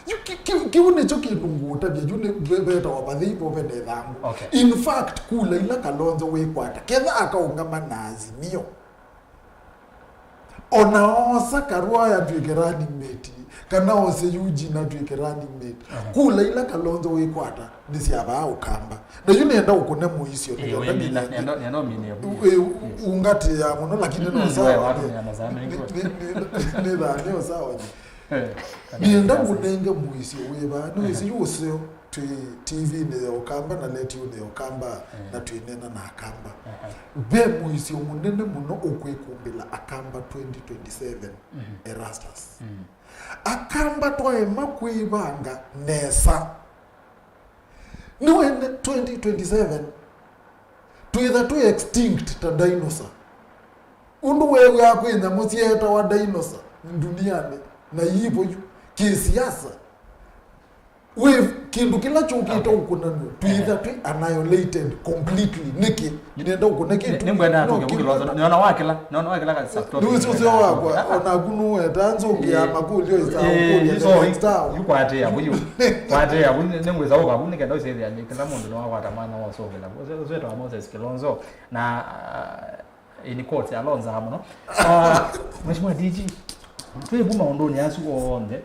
Yu ki-, ki-, kĩu nĩkyo kĩndũ ngũtavya, yu nĩ ve-, vetawa vathei vove ne thangũ. Okay. In fact, kula ila Kalonzo wĩkwata, ketha akaũngama na Azimio. Ona osa Karua atw'ĩke running mate, kana ose Eugene atw'ĩke running mate. Aha. Kula ila Kalonzo wĩkwata, nĩ sya vaa Ũkamba. Na yu nĩenda ũkũne mũisyo, ĩĩ, nĩkenda ũyĩ mina, nĩenda, nĩenda ũmine yu. Ũ-, ũ-, ũngatĩĩa mũno, lakini no sawa. Nĩ, nĩ, nĩ, nĩ, nĩ, nĩ, nĩ, nĩ, nĩ, nĩ, nĩ, nĩ, nĩ, nĩ, nĩ, nĩ, nĩ, nĩ, nĩ, nĩenda ngũnenge mũisyo wĩ vaa, nĩwĩsĩ yu ũseo twĩ T V-inĩ ya Ũkamba na letiũnĩ ya Ũkamba, na twĩneena na Akamba. Ve mũisyo mũnene mũno ũkwĩkumbĩla Akamba twenty twenty-seven, Erastus. Akamba twaema kwĩvanga nesa. Nĩwene twenty twenty-seven, twĩtha twĩ extinct ta dinosaur. Ũndũ weew'aa kwĩ nyamũ syeetawa dinosaur ndunianĩ, na iivo yu, kĩsiasa, wĩ kĩndũ kĩla kyũkĩte ũkũnanw'a, twĩtha twĩ annihilated completely. Nĩkĩ? Nĩenda ũkũne kĩtu. Nĩngwenda no, atũke kĩndũ mũkĩlonzo. Nĩona wakĩla, nĩona wakĩla ka subtopic. Nĩwĩsĩ ũseo wakwa, onaku nũweta nzũngĩa makũlyo ĩsaa ũkũlya the next hour. Yu kwatĩa vu yu. Kwatĩa vu, nĩngwĩsa ũka vu nĩkenda ũsĩthĩa nĩ kĩla mũndũ nĩwakwata mwana wa ũsũngĩla. Ũswĩtawa Moses Kilonzo. Na, uh, in court, alonzaa mũno. Ah, Mheshimiwa D G, twĩ vu maũndũnĩ asu onthe,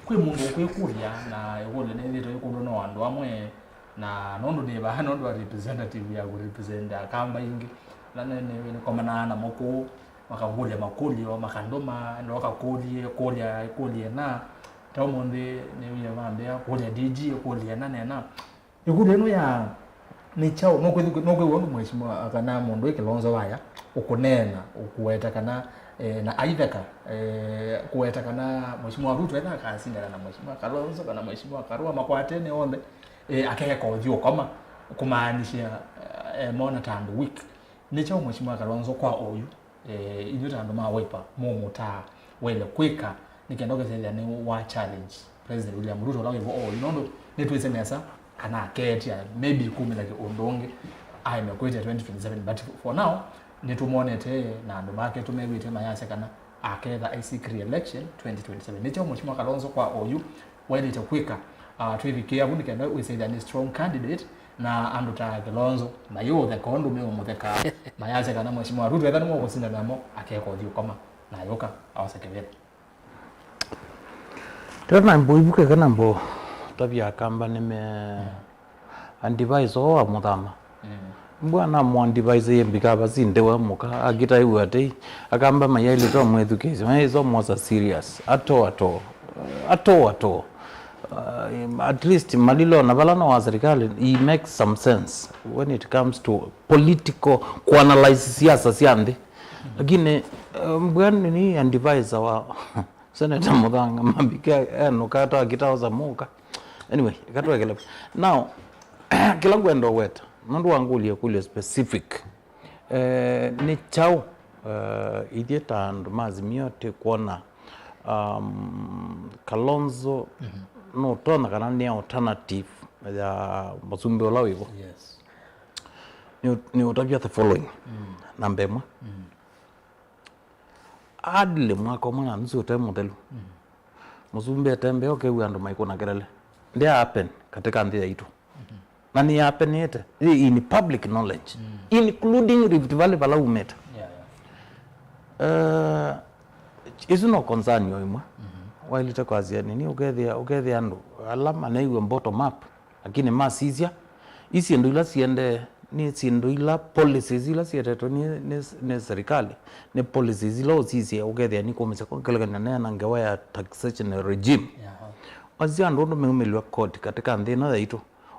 kwĩ mũndũ ũkwĩkũlya, na ĩkũlyo nĩyĩthĩtwe ĩkũlw'a no andũ amwe, na nũndũ nĩ vaa, nũndũ wa representative ya kũrepresent Akamba ingĩ, na nĩ, nĩ, nĩkomanaa namo kũu, makakũlya makũlyo, makandũma, enda ũkakũlye, kũlya, kũlye na, ta ũmũnthĩ, nĩw'ie mambĩa, kũlya D G, kũlye na, nena. Ĩkũlyo ĩno ya nĩ kyaũ, nũkwĩthĩ-, nũkwĩw'a ũndũ mheshimiwa kana mũndũ wĩ Kĩlonzo waya, ũkũneena, ũkũweta kana, eh, na aitheka, eh, kũweta kana mheshimiwa Ruto etha akasindana na mheshimiwa Kalonzo kana mheshimiwa Karua makwatene onthe, eh, akeka ũthiĩ ũkoma, kũmaanisha, eh, mona ta andũ weak. Nĩ kyaũ mheshimiwa Kalonzo kwa oyu? Eh, ithyĩ ta andũ ma Wiper, mũmũtaa waĩle kwĩka nĩ kenda ũkethĩa nĩ wa challenge President William Ruto ũla wĩvo oyu, nũndũ nĩtwĩsĩ nesa kana akeetya, maybe kumĩla kĩ ũndũ ũngĩ aĩme kwĩtya twenty twenty-seven, but for now nĩtũmwonete na andũ make tũmew'ĩte mayasya kana aketha I C re-election twenty twenty-seven. Nĩ kyaũ mheshimiwa Kalonzo kwa oyu waĩlĩte kwĩka, ah, twĩvikĩĩa vu nĩ kenda wĩsĩthya nĩ strong candidate na andũ ta Kĩlonzo mayĩũtheka ũndũ meũmũthekaa, mayasya kana mheshimiwa Ruto etha nĩwe ũkũsinda namo, akeka ũthiĩ ũkoma na ayũka aosa kĩvĩla. Tena mbo ivuke kana mbo tavya Akamba nĩme advise oo amũthama. Mbwa namũ advise ye mbika ava si ndewe mũka, akita iw'a atei, Akamba mayaĩlĩte ũmwĩthukĩĩsya, mayaĩlĩte ũmwosa serious. At all, at all. At all, at all. Uh, at least malilo na vala no wa serikali, he makes some sense when it comes to political, kuanalyze siasa sya nthĩ. Lakini, uh, mbwa nĩ advisor wa Senator Mũthanga, mambika enũka ta akitaosa mũka. Anyway, eka twekele. Now, kĩla ngwenda ũweta, nũndũ wangũlya ĩkũlyo specific. Eh, nĩ kyaũ, eh, ithyĩ ta andũ ma Azimio tĩkwona, um, Kalonzo nũtonya kana nĩ alternative ya mũsumbĩ ũla wĩvo? Yes. Nĩ, nĩ ũtavya the following. Namba ĩmwe. Hardly mwaka ũmwe na nusu ũte mũthelu, mũsumbĩ atembea ũkew'a andũ maikũna kelele. Ndya happen katika nthĩ yaitũ. Na nĩ happenĩte. Ĩ in public knowledge, including Rift Valley vala umĩte. Yeah, yeah. Eh, isu no concern yo imwe. Wailite kwasya nini, ũkethĩa, ũkethĩa andũ ala maneiwe bottom up. Lakini masisya, i syĩndũ ila siendee, nĩ syĩndũ ila, policies ila sietetwe nĩ, nĩ, nĩ serikali, nĩ policies ila ũsisye ũkethĩa nikũmĩsya kwa ngelekany'o nĩ na ngewa ya taxation regime. Wasisya andũ ũndũ meumĩlw'a koti katika nthĩ ĩno yaitũ.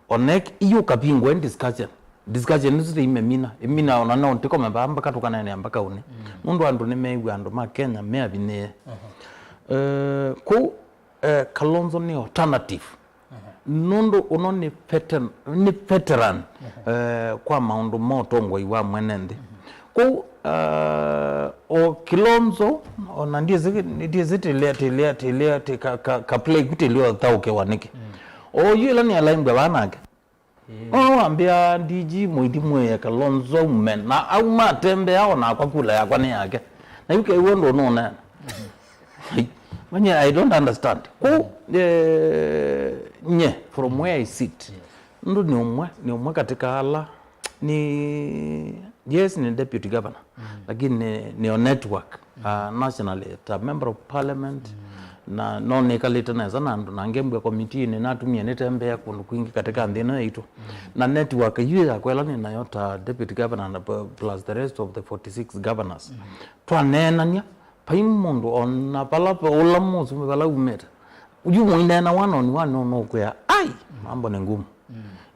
Ona ĩyũkavingwa ĩ discussion. Discussion isu imemina, imina ona no ndikome vaa mpaka tũkaneenea mpaka ũnĩ. Nũndũ andũ nĩmeew'a andũ ma Kenya meavinĩe. Eh, kũu, eh, Kalonzo nĩ alternative. Nũndũ ũno nĩ veteran, nĩ veteran, eh, kwa maũndũ ma ũtongoi wa mwene nthĩ. Kũu, eh, o Kilonzo, ona ndiĩsĩ, ndiĩsĩ tĩlĩa, tĩlĩa, tĩlĩa, tĩ ka, ka, ka play ku tĩlĩa ũthaũkĩwa nĩkĩ. O yu ĩla nĩalaimbwa vaa nake. No wambĩa D G mũithi mwĩe Kalonzo aume, na auma atembea, onakwa kula yakwa nĩ yake. Na yu kew'o ndũnũneena. Manye, I don't understand. Kũ, eh, nye, from where I sit, nũndũ nĩ ũmwe, nĩ ũmwe katika ala, nĩ, yes, nĩ deputy governor, lakini nĩ, nĩ o network, uh, nationally, ta member of parliament, na no nĩkalĩte nesa na andũ, na ngembwa committee nĩ natumie nĩtembea kũndũ kwingĩ katika nthĩ ĩno yaitũ. Na network yu yakwa ĩla nĩ nayo ta deputy governor na p-, plus the rest of the forty-six governors. Twaneenania, vai mũndũ ona vala pe-, ũla mũsumbĩ vala umĩte. Yu mũineena one on one, no, no kwĩa, ai, mambo nĩ ngumu.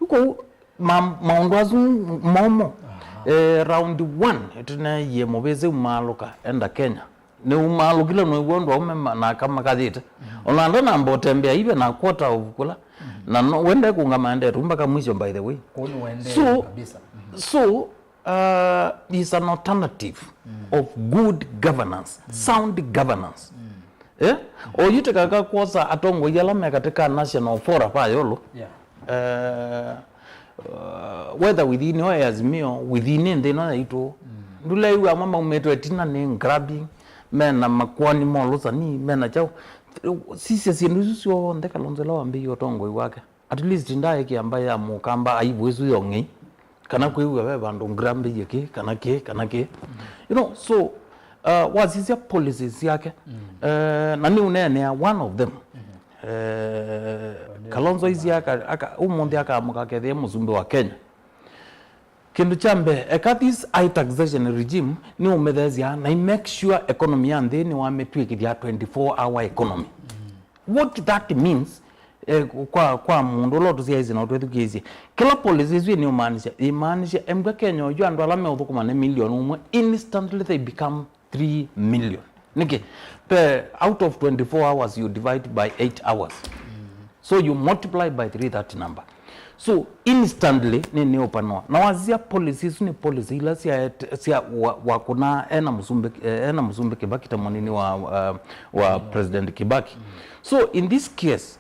Yu kũu, ma-, maũndũ asu momo, eh, round one, ĩtene yie mũvĩsĩ umaalũka, enda Kenya. Nĩumaalũkile nĩw'o andũ aume ma-, naka makayĩte. Ona ndanamba ũtembea ive na quarter of kũla. Na no, wende kũngama endete mpaka mwisho, by the way. Kũu nĩwendee kabisa. So, uh, is an alternative of good governance, sound governance. Eh? Oyu tĩkaka kwosa atongoi ala me katĩ ka National Forum pa yolo. Yeah. Eh, uh, whether within o Azimio, within nthĩ ĩno yaitũ, ndũlew'a amwe maumĩtwe ĩtina nĩ grabbing, mena makwani ma ũlũsani, mena kyaũ. Sisya syĩndũ isu syonthe Kalonzo ĩla wambĩie ũtongoi wake. At least ndaĩ kĩamba ya mũkamba aibu ĩsu yong'ei, kana kwĩw'a ve vandũ ngrambĩie kĩ kana kĩ kana kĩ. You know, so uh, wasisya policies syake. Uh, na nĩũneenea one of them. Uh, Kalonzo isi aka, aka, ũmũnthĩ akaamũka akethĩa mũsumbĩ wa Kenya. Kĩndũ kya mbee, eka this high taxation regime nĩũmĩtheesya na i make sure economy ya nthĩ nĩwamĩtw'ĩkĩthya twenty-four hour economy. What that means, eh, kwa, kwa mũndũ ũla ũtũsyaĩĩsye na ũtwĩthukĩĩsye, kĩla policy ĩsu nĩũmaanisya, ĩmaanisya embwa Kenya oyu andũ ala meũthũkũma nĩ milioni ũmwe, instantly they become three million. Nĩkĩ? Pe, out of twenty-four hours, you divide by eight hours. So you multiply by three that number. So instantly nĩ nĩ ũpanũa. Na wasisya policy isu nĩ policy ila sya, sya wa, wa kũna ena mũsumbĩ, eh, ena mũsumbĩ Kibaki ta mũnini wa, uh, wa President Kibaki. So in this case,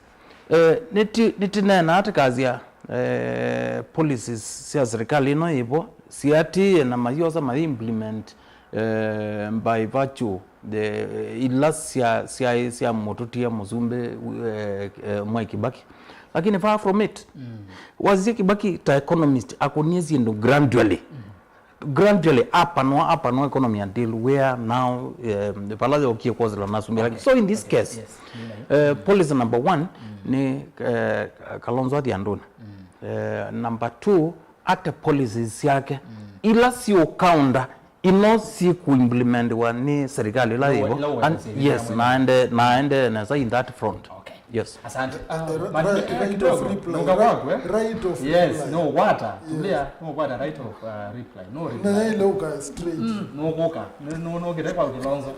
eh, nĩti, nĩtineenaa tĩkasya, eh, policies sya serikali ĩno yĩvo siatĩĩe na mayosa ma implement eh, by virtue the, ila sya, syaĩ sya mũtũtia mũsumbĩ, eh, eh, Mwai Kibaki. Lakini far from it, wasisya Kibaki ta economist akũnie syĩndũ gradually. Gradually, apanũa, apanũa economy until where now, eh, vala yokie kwosela na asumbĩ. Lakini, so in this case, eh, policy number one nĩ, eh, Kalonzo athi andũnĩ. Eh, number two, ate policies syake ila siũkaunda ino sikuimplementiwa nĩ serikali ila yĩvo. Ila ũweta. And serikali yes, ĩla naende, naende nesa in that front. Okay. Yes. Asante. Ah, eh, but, right, eh, right kidogo, of reply, nũka right, kwaku, eh? Right of yes, reply. No, wata. Yes. Tulia, no, wata right of, uh, reply. No reply. Na ile uka straight. Mm, no kuka. No, no, no, kete kwa Kilonzo.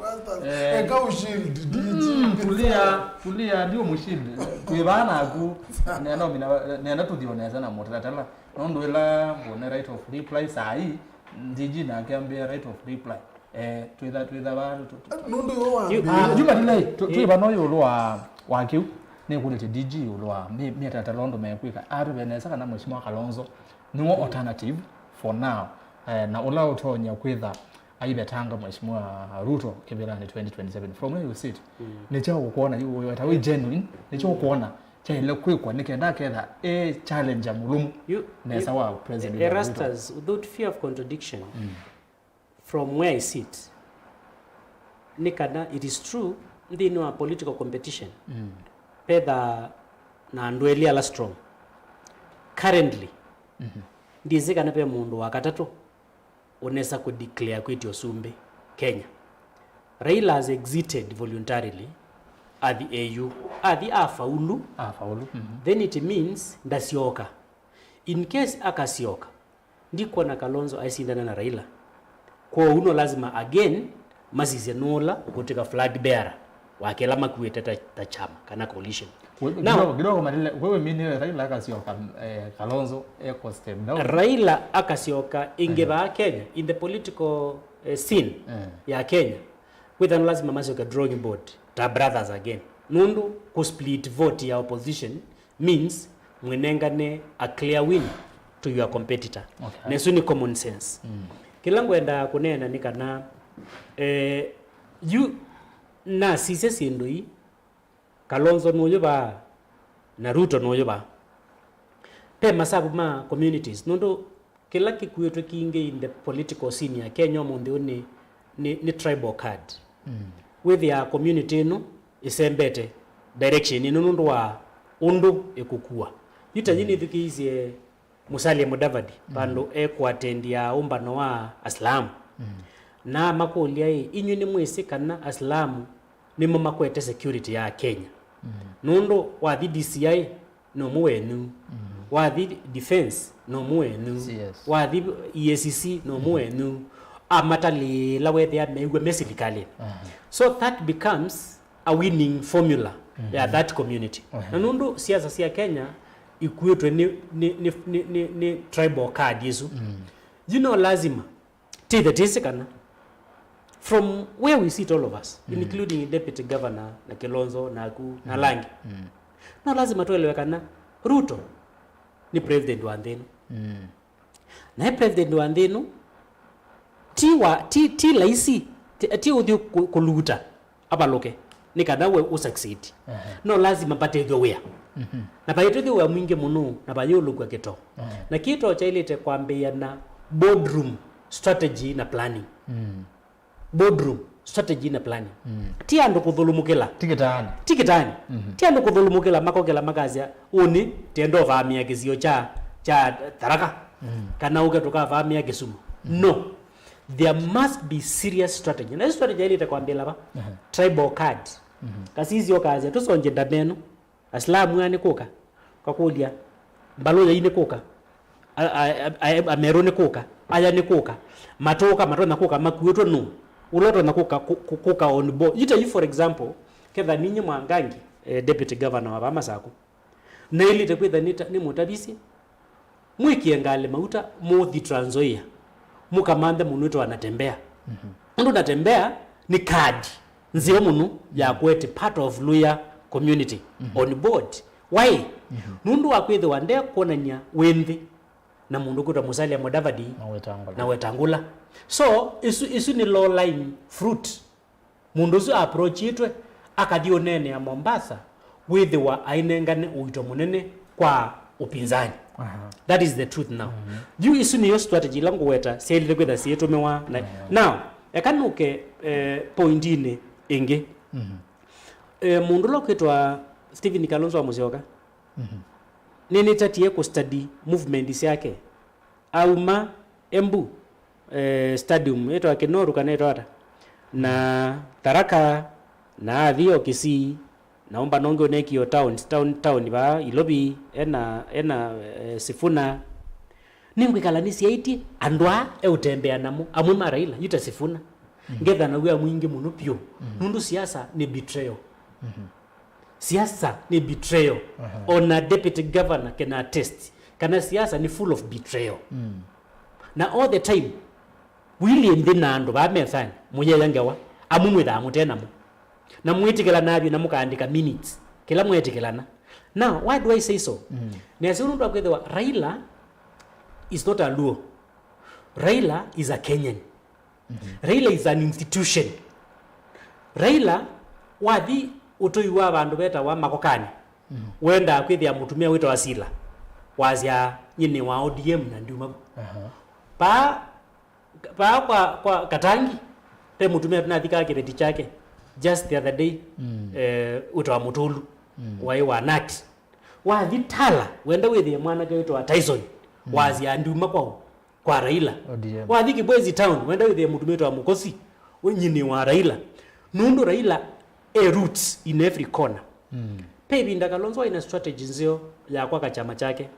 Eh, eka ushield, D G. Mm, tulia, tulia, ndio mushield. Kwivana aku. Nenda mina, nenda tuthioneza na mũtaratara. Nũndũ ĩla mbone right of reply saa hii, D G nake ambĩa right of reply. Eh, twĩtha, twĩtha va, tu, tu, nũndũ yo wa yu, ah, yu matilei, tu, twĩ vano ĩũlũ wa, wa kĩu, nĩkũlĩtye D G ĩũlũ wa mĩ, mĩtatatala ũndũ mekwĩka. Atũve nesa kana Mheshimiwa Kalonzo nĩwe alternative for now. Eh, na ũla ũtonya kwĩtha aivetanga Mheshimiwa Ruto kĩvĩlanĩ twenty twenty-seven. From where you sit, nĩ kyaũ ũkwona yu wĩweta wĩ genuine, nĩ kyaũ ũkwona kyaĩle kwĩkwa nĩ kenda aketha e challenge mũlũmu nesa wa President William Ruto. Erastus, without fear of contradiction, from where I sit, nĩ kana it is true, nthĩnĩ wa political competition, petha na andũ elĩ ala strong. Currently, ndĩsĩ kana ve mũndũ wa katatũ ũnesa kũ declare kwĩtya ũsumbĩ Kenya. Raila has exited voluntarily, athi A U. Athi afaulu, afaulu, then it means ndasyoka. In case akasyoka, ndikwona Kalonzo aisindana na Raila. Kwoou no lazima again masisye nũla ũkũtw'ĩka flag bearer wa kĩla makuĩte ta, ta kyama kana coalition. Now, kidogo, kidogo Matilei, wewe mini Raila akasyoka, eh, Kalonzo eko step down. Raila akasyoka ĩngĩ vaa Kenya, in the political, eh, scene ya Kenya, wĩthana lazima masyoke drawing board ta brothers again. Nũndũ kũ split vote ya opposition means mwĩnengane a clear win to your competitor. Okay. Na ĩsu nĩ common sense. Kĩla ngwendaa kũneena nĩ kana, eh, yu nasisya syĩndũ ii, Kalonzo nũyũ vaa, na Ruto nũyũ vaa. Ve masavu ma communities, nũndũ kĩla kĩkuĩtwe kingĩ in the political scene ya Kenya ũmũnthĩ ũũ nĩ, nĩ, nĩ tribal card. Wĩthĩaa community ĩno ĩsembete direction ĩno nũndũ wa ũndũ ĩkũkua. Yu ta yu nĩthukĩĩisye Musalia Mudavadi, vandũ ekũatendia ũmbano wa Asilamu. Na makũlya, ĩ, inyw'ĩ nĩmwĩsĩ kana Asilamu nĩmo makwete security ya Kenya? Nũndũ wathi D C I no ũmwe wenyu, wathi defense no ũmwe wenyu, wathi E A C C no ũmwe wenyu, amatalĩĩla wethĩa mew'a me silikalĩnĩ. So that becomes a winning formula ya that community. Na nũndũ siasa sya Kenya ikuĩtwe nĩ, nĩ, nĩ, nĩ, nĩ, nĩ tribal card ĩsu. Yu no lazima tithe tĩsĩ kana, from where we sit, all of us, including deputy governor na Kilonzo naku na ala angĩ, no lazima twelewe kana Ruto nĩ president wa nthĩ ĩno. Naye president wa nthĩ ĩno ti wa, ti, ti laisi, ti, ti ũthiũ kũ- kũluta avalũke nĩ kana we ũ succeed. No lazima vatethwe wĩa. Na vaitethwe wĩa mwingĩ mũno na vayũlũkw'a kĩtoo. Na kĩtoo kyaĩlĩte kwambĩĩa na boardroom strategy na planning. Boardroom strategy na planning. Ti andũ kũthũlũmũkĩla. Ti kĩtaanĩ. Ti kĩtaanĩ. Ti andũ kũthũlũmũkĩla makokĩla makasya, "Ũnĩ tienda ũvaamĩa kĩsio kya, kya Tharaka, kana ũke tũkavaamĩa Kisumu." No. There must be serious strategy. Na strategy yaĩlĩte kwambĩla va? Tribal card. Kasisi ũkasya, "Tũsongye ndamenu." Asilamu aya nĩ kũka, kakũlya, "Mbaluya ii nĩ kũka, a- a- a- Ameru nĩ kũka, aya nĩ kũka, matũka matonya kũka makuĩtwe nũ? Ũla ũtonya kũka kũ- kũ- kũka on board." Ita yu, for example, ketha ninyi Mwangangi, eh, deputy governor wa vaa Masaku, naĩlĩte kwĩtha nĩ ta- nĩ mũtavisye, mwĩkĩe ngalĩ mauta, mũthi Trans Nzoia, mũkamanthe mũndũ wĩtawa Natembeya. Ũndũ Natembeya nĩ card nzeo mũno ya kwete part of Luhya community on board. Why? Nũndũ wa kwĩthĩwa ndekwonany'a wĩ nthĩ na mũndũ kwĩtwa Musalia Mudavadi na Wetangula. Na Wetangula. So, isu, isu nĩ low lying fruit. Mũndũ ũsu approachĩtwe, akathi ũneenea Mombasa, wĩthĩwa ainengane ũito mũnene kwa upinzani. That is the truth now. Yu isu nĩyo strategy ila ngũweta syaĩlĩte kwĩtha syĩtũmĩwa. Na, now, eka nũke, eh, pointinĩ ĩngĩ. Eh, mũndũ ũla ũkwĩtwa Stephen Kalonzo wa Musyoka, nĩnĩtatie kũ study movement syake. Auma Embu, eh, stadium, ĩtawa Kinoru kana ĩtawa ata? Na Tharaka, na athi o Kisii, na ũmbano ũngĩ ũnekie o town, town, town vaa Ilovi, ena, ena, eh, Sifuna. Nĩngwĩkala nĩsyaĩtye andũ aa eũtembea namo, amwe ma Raila, yu ta Sifuna. Ngetha na wĩa mwingĩ mũno vyũ, nũndũ siasa nĩ betrayal. Siasa nĩ betrayal. Ona deputy governor can attest kana siasa nĩ full of betrayal. Na all the time, wili nthĩ na andũ vaa mesanĩ, mũyea ngewa, amwe mwĩthaa mũte namo. Na mwĩtĩkĩlana vyũ na mũkaandĩka minutes, kĩla mwetĩkĩlana. Now, why do I say so? Nĩasya ũndũ wa kwĩthĩwa Raila is not a Luo. Raila is a Kenyan. Raila is an institution. Raila, wathi ũtũi wa vandũ vetawa Makokani, wendaa kwĩthĩa mũtumĩa wĩtawa Sila, wasya, "Nyie nĩ wa O D M na ndiuma vu." Paa, paa kwa, kwa Katangi, ve mũtumĩa tũnathikaa kĩveti kyake just the other day, eh, wĩtawa Mũtũlu, waĩ wa nat. Wathi Tala, wenda wĩthĩe mwanake wĩtawa Tyson, wasya, "Ndiuma kwau." Kwa Raila. O D M. Wathi Kibwezi town, wenda wĩthĩe mũtumĩa wĩtawa Mũkosi, we nyie nĩ wa Raila. Nũndũ Raila e roots in every corner. Pe ĩvinda Kalonzo aina strategy nzeo ya kwaka kyama kyake.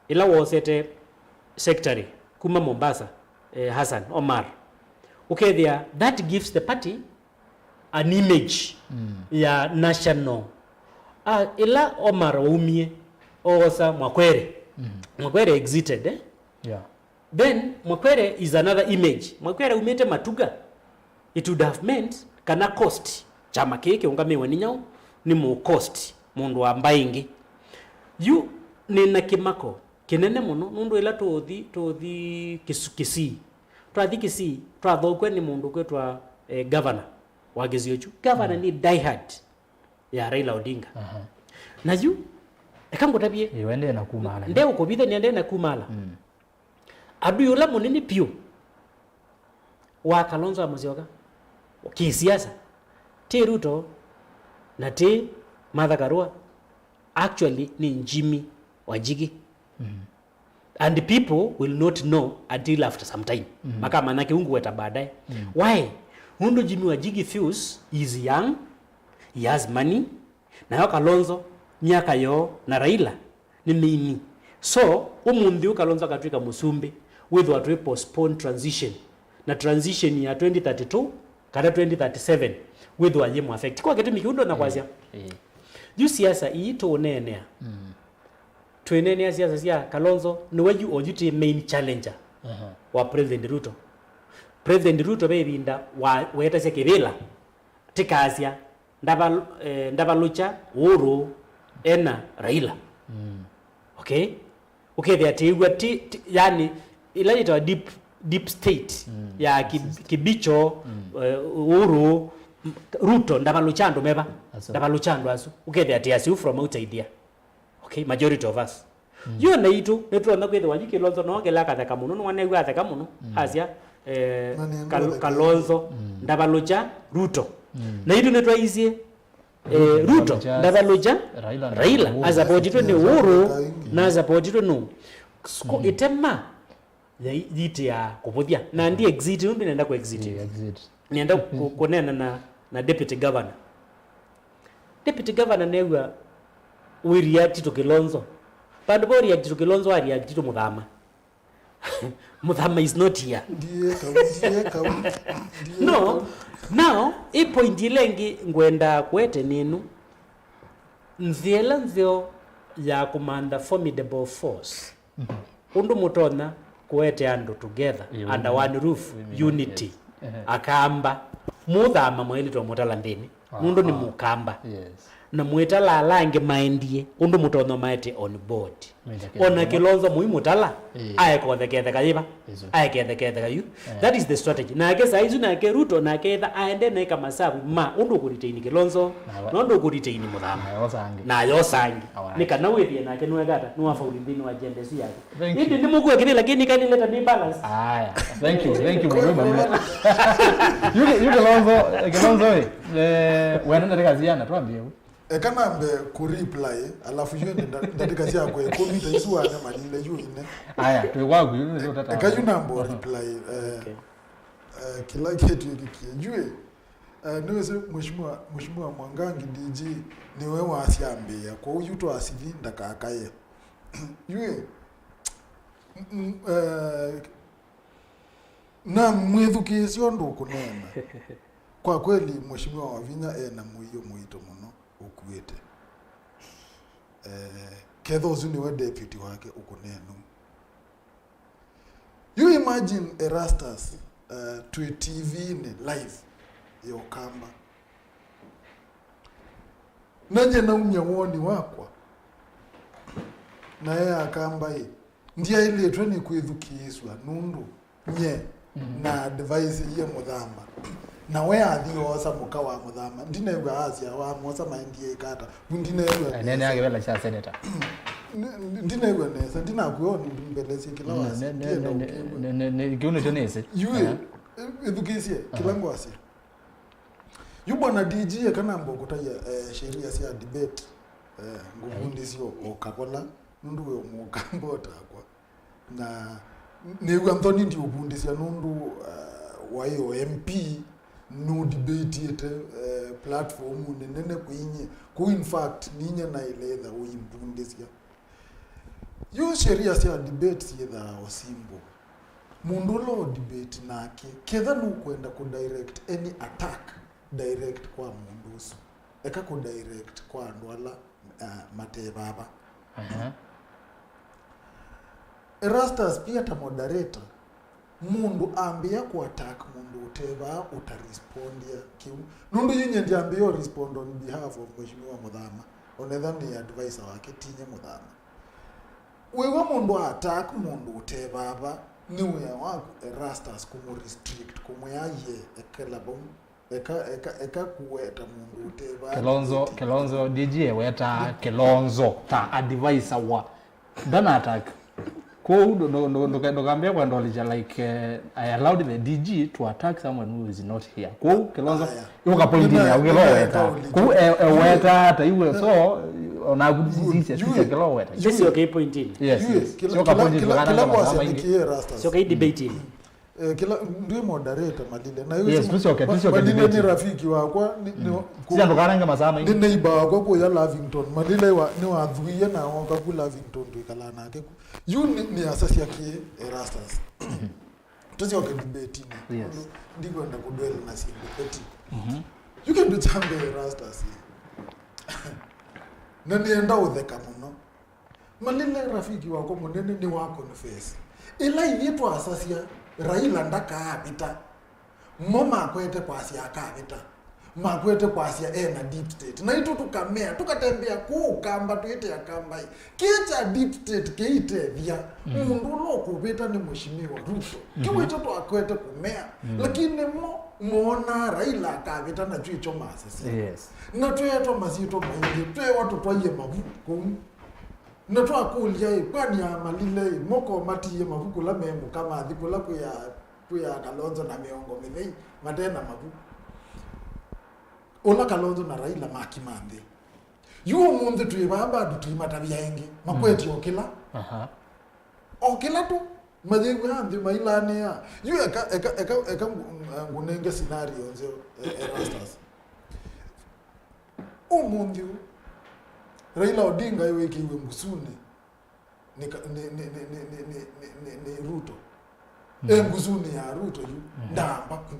Ĩla woosete secretary kuma Mombasa, eh, Hassan Omar. Ũkethĩa that gives the party an image ya national. Ah, ĩla Omar waumie, oosa Mwakwere. Mwakwere exited, eh? Yeah. Then Mwakwere is another image. Mwakwere umĩte Matuga, it would have meant kana Coast, kyama kĩĩ kĩũngamĩwe nĩ nyaũ, nĩ mũ Coast, mũndũ wa mbaĩ ĩngĩ. Yu nĩ na kĩmako kĩnene mũno, nũndũ ĩla tũũthi, tũũthi Kisu-, Kisii, twathi Kisii, twathokw'a nĩ mũndũ kwĩtwa, eh, governor wa kĩsio kyu. Governor nĩ diehard ya Raila Odinga. Na yu, eka ngũtavye, ĩwe ndĩ na kumala. Ndeũkũvithania, ndĩ na kumala. Adui ũla mũnene vyũ wa Kalonzo wa Musyoka kĩsiasa ti Ruto na ti Martha Karua, actually nĩ Jimmy Wanjigi. And people will not know until after some time. Makamanya kĩu ngũweta baadaye. Why? Nũndũ Jimmy Wanjigi feels he is young, he has money, nayo Kalonzo myaka yoo na Raila nĩ mĩini. So, ũmũnthĩ ũyũ Kalonzo akatw'ĩka mũsumbĩ, wĩthwa twĩ postpone transition. Na transition ya twenty thirty-two kana twenty thirty-seven, wĩthwa yĩ mũ affect. Kwa kĩtumi kĩu ndonya kwasya. Yu siasa ii tũũneenea. Twĩneenea siasa sya Kalonzo, nĩwe yu oyu ti main challenger. Aha. Wa President Ruto. President Ruto ve ĩvinda wa, wetasya kĩvĩla, tikasya, ndava-, eh, ndavalũkya Uhuru ena Raila. Mm. Okay? Ũkethĩa tĩw'a ti, ti, yani, ĩla yĩtawa deep, deep state, mm, ya ki-, system. Kibicho, mm, eh, Uhuru, m-, Ruto, ndavalũkya andũ meva. Asu. Ndavalũkya andũ asu. Ũkethĩa tĩ asu from outside here. Okay, majority of us. Mm. Yu naitũ, nĩtũtonya kwĩthĩwa yu Kilonzo no kĩla akatheka mũno, nĩwanew'a atheka mũno, mm, asya, eh, na nĩ Kal-, Kalonzo, mm, ndavalũkya Ruto. Mm. Naitũ nĩtwaisye, eh, Ruto, ndavalũkya Raila, Raila, asapotitwe nĩ Uhuru, na asapotitwe nũ. Sko, mm, ĩtema ya i-, yitĩa kũvũthya. Na ndi exit, nũndũ nenda ku exit. Yeah, exit. Nenda ku-, kũneena na, na deputy governor. Deputy governor new'a we react to Kilonzo. Vandu va react to Kilonzo, a react to Muthama. Muthama is not here. Ndiye kau, ndiye kau, ndiye kau. No, now, ĩ point ĩla ĩngĩ ngwenda kwete nĩnu. Nzĩa ĩla nzeo ya kũmantha formidable force. Mhm. Ũndũ mũtonya kũete andũ together, ĩĩ, under one roof, ĩĩ, unity. Yes. Ehe. Akamba, mũthama mwaĩlĩtwe mũtala nthĩnĩ. Nũndũ nĩ, aha, mũkamba. Yes. Na mwĩtala ala angĩ maendie, ũndũ mũtonya maete on board. Ona Kilonzo mũimũtala, ĩĩ, aeketheketheka yĩva? It's okay. Aeketheketheka yu. Eh. That is the strategy. Nake saa isu nake Ruto, nake etha aende naika masavu ma ũndũ ũkũretain Kilonzo, na wa-, na ũndũ ũkũretain Muthama. Na yosangi. Na yosangi. Alright. Nĩ kana wĩthĩe nake nĩwekata, nĩwafauli nthĩnĩ wa agenda ĩsu yake. Thank you. Ĩndĩ nĩmũkua kĩvĩla kĩnĩ kaileta nĩ balance. Aya. Thank you, thank you mũno, mũno. Yu Ki-, yu Kilonzo, Kilonzo ĩ, eh, wena ndatĩka ziana, twambie ũu. Eka nambe kũreply, alafu yu nĩ nda-, ndatĩka syakwa ĩkũmi ta isu wanemalile yu ine. Aya, twĩ kwaku, yu nĩ ũtata. Eka yu nambe reply, eh, okay, eh, kĩla kĩtwĩkĩkie. Yu ĩ, eh, nĩwĩsĩ Mheshimiwa, Mheshimiwa Mwangangi D G nĩwe wasyambĩĩa, kwoou yu twasithi ndakakaye. Yu ĩ, m-, m-, eh, na mwĩthukĩĩsye ũndũ ũkũneena. Kwa kweli, Mheshimiwa Wavinya ena mũio mũito mũno ũkuĩte. Eh, ketha ũsu nĩwe deputy wake ũkũneena ũu. You imagine Erastus, eh, twĩ T V-inĩ live ya Ũkamba. Na nyie naumya woni wakwa. Na e Akamba ĩ, ndyaĩlĩtwe nĩ kwĩthukĩĩsw'a nũndũ nye, mm, na advise-ie Mũthama. Na we athi oosa mũka wa Mũthama. Ndinew'a asya wamwosa maendie ĩkata. Vu ndinew'a nesa. Anene ake vela sya senator. Ndi-, ndi-, ndinew'a nesa. Ndinakwĩwa mbelesye kĩla, mm, wasya. Ne-, ne-, ndienda ne-, ũkĩw'a. Ne-, ne-, ne-, kĩu nĩkyo nĩsĩ. Yu ĩ, aha, ĩthukĩĩsye kĩla, aha, ngwasya. Yu bwana D G, eka nambe kũtavya, eh, sheria sya debate, eh, ngũvundĩsye o, o kavola, nũndũ wĩ o Mũkamba o takwa. Na nĩw'a nthoni ndiũvundĩsya nũndũ, eh, waĩ o M P, nũdebatĩte, eh, platform nene kwĩ inyie. Kũu in fact, ninyie naĩle ĩtha ũimvundĩsya. Yu sheria sya debate syĩthaa o simple. Mũndũ ũla ũ debate nake, ketha nũkwenda kũ direct any attack, direct kwa mũndũ ũsu. Eka kũ direct kwa andũ ala, uh, mate vava. Aha. Erastus pia ta moderator, mũndũ ambĩĩa kũ attack mũndũ ũte vaa, ũta respondia kĩu. Nũndũ yu nyie ndyambĩĩa ũ respond on behalf of Mheshimiwa Mũthama, onetha nĩ advisor wake, tinye Mũthama. Wĩw'a mũndũ a attack mũndũ ũte vava, nĩ wĩa waku Erastus kũmũ restrict, kũmwĩa ye, ekela vau. Eka, eka, eka kũweta mũndũ ũte vaa. Kilonzo, Kilonzo, D G ewetaa Kilonzo ta advisor wa. Ndana attack. Kwoou ndũ-, ndũ-, ndũ-, ndũka-, ndũkambie kwenda ũlikya, like, eh, I allowed the D G to attack someone who is not here. Kwoou Kilonzo, aya, yoka point-inĩ yaku, kĩla ũweta. Kwoou e-, eweta ata iwe, so, onaku sisya, sisya kĩla ũweta. Sisya, okay, point-inĩ. Yes, yes. Kĩla, syoka kĩla, point-inĩ, kĩla, kĩla ngwasya nĩkĩ Erastus? Syoka i debate-inĩ. Eh, kĩla, ndwĩ moderator Malile. Na yes, tũsyoke, tũsyoke Malile nĩ debate. Rafiki wakwa, nĩ, nĩ, mm, ku-, sya ndũkanange masaa maingĩ. Nĩ neighbor wakwa kũya Lavington. Malile wa, nĩwathuie na oka ku Lavington twĩkalaa nake ku. Yu nĩ, nĩ asasya kĩ Erastus. Tũsyoke debate-inĩ. Yes. Ndikwenda kũdwell na syĩndũ petty. Mhm. Yu kĩndũ kya mbee Erastus. Na nĩenda ũtheka mũno. Malile, rafiki wakwa mũnene, nĩ wa confess. Ĩla ithyĩ twasasya Raila ndakaavĩta, mo makwete kwasya akavĩta. Makwete kwasya e na deep state. Naitũ tũkamea, tũkatembea kũũ Kamba twĩte Akamba. Kĩĩ kya deep state kĩitethya mũndũ ũla ũkũvĩta nĩ Mheshimiwa Ruto. Kĩu ĩkyo twakwete kũmea. Lakini mo moonaa Raila akavĩta, na twĩkyo masasya. Yes. Na tweetwa masyĩtwa maingĩ, tweewa tũtwaie mavu kũu. Na twakũlya, ĩ, kwani amalile, ĩ, moko matiie mavu kũla me mũka mathi kũla kwĩ a, kwĩ a Kalonzo na mĩongo mĩthei mate na mavu? Ũla Kalonzo na Raila makima nthĩ. Yu ũmũnthĩ twĩ vaa bado tũimatavya ĩngĩ, makwetye o kĩla. Aha. O kĩla tu, mayĩw'a nthĩ mailanĩa. Yu eka, eka, eka, eka ngu-, ngũnenge scenario nzeo, e, Erastus. Ũmũnthĩ ũũ, Raila Odinga ewĩkĩiwe ngusunĩ nĩ ka-, nĩ, nĩ, nĩ Ruto. E ngusunĩ ya Ruto yu, ndamba ku.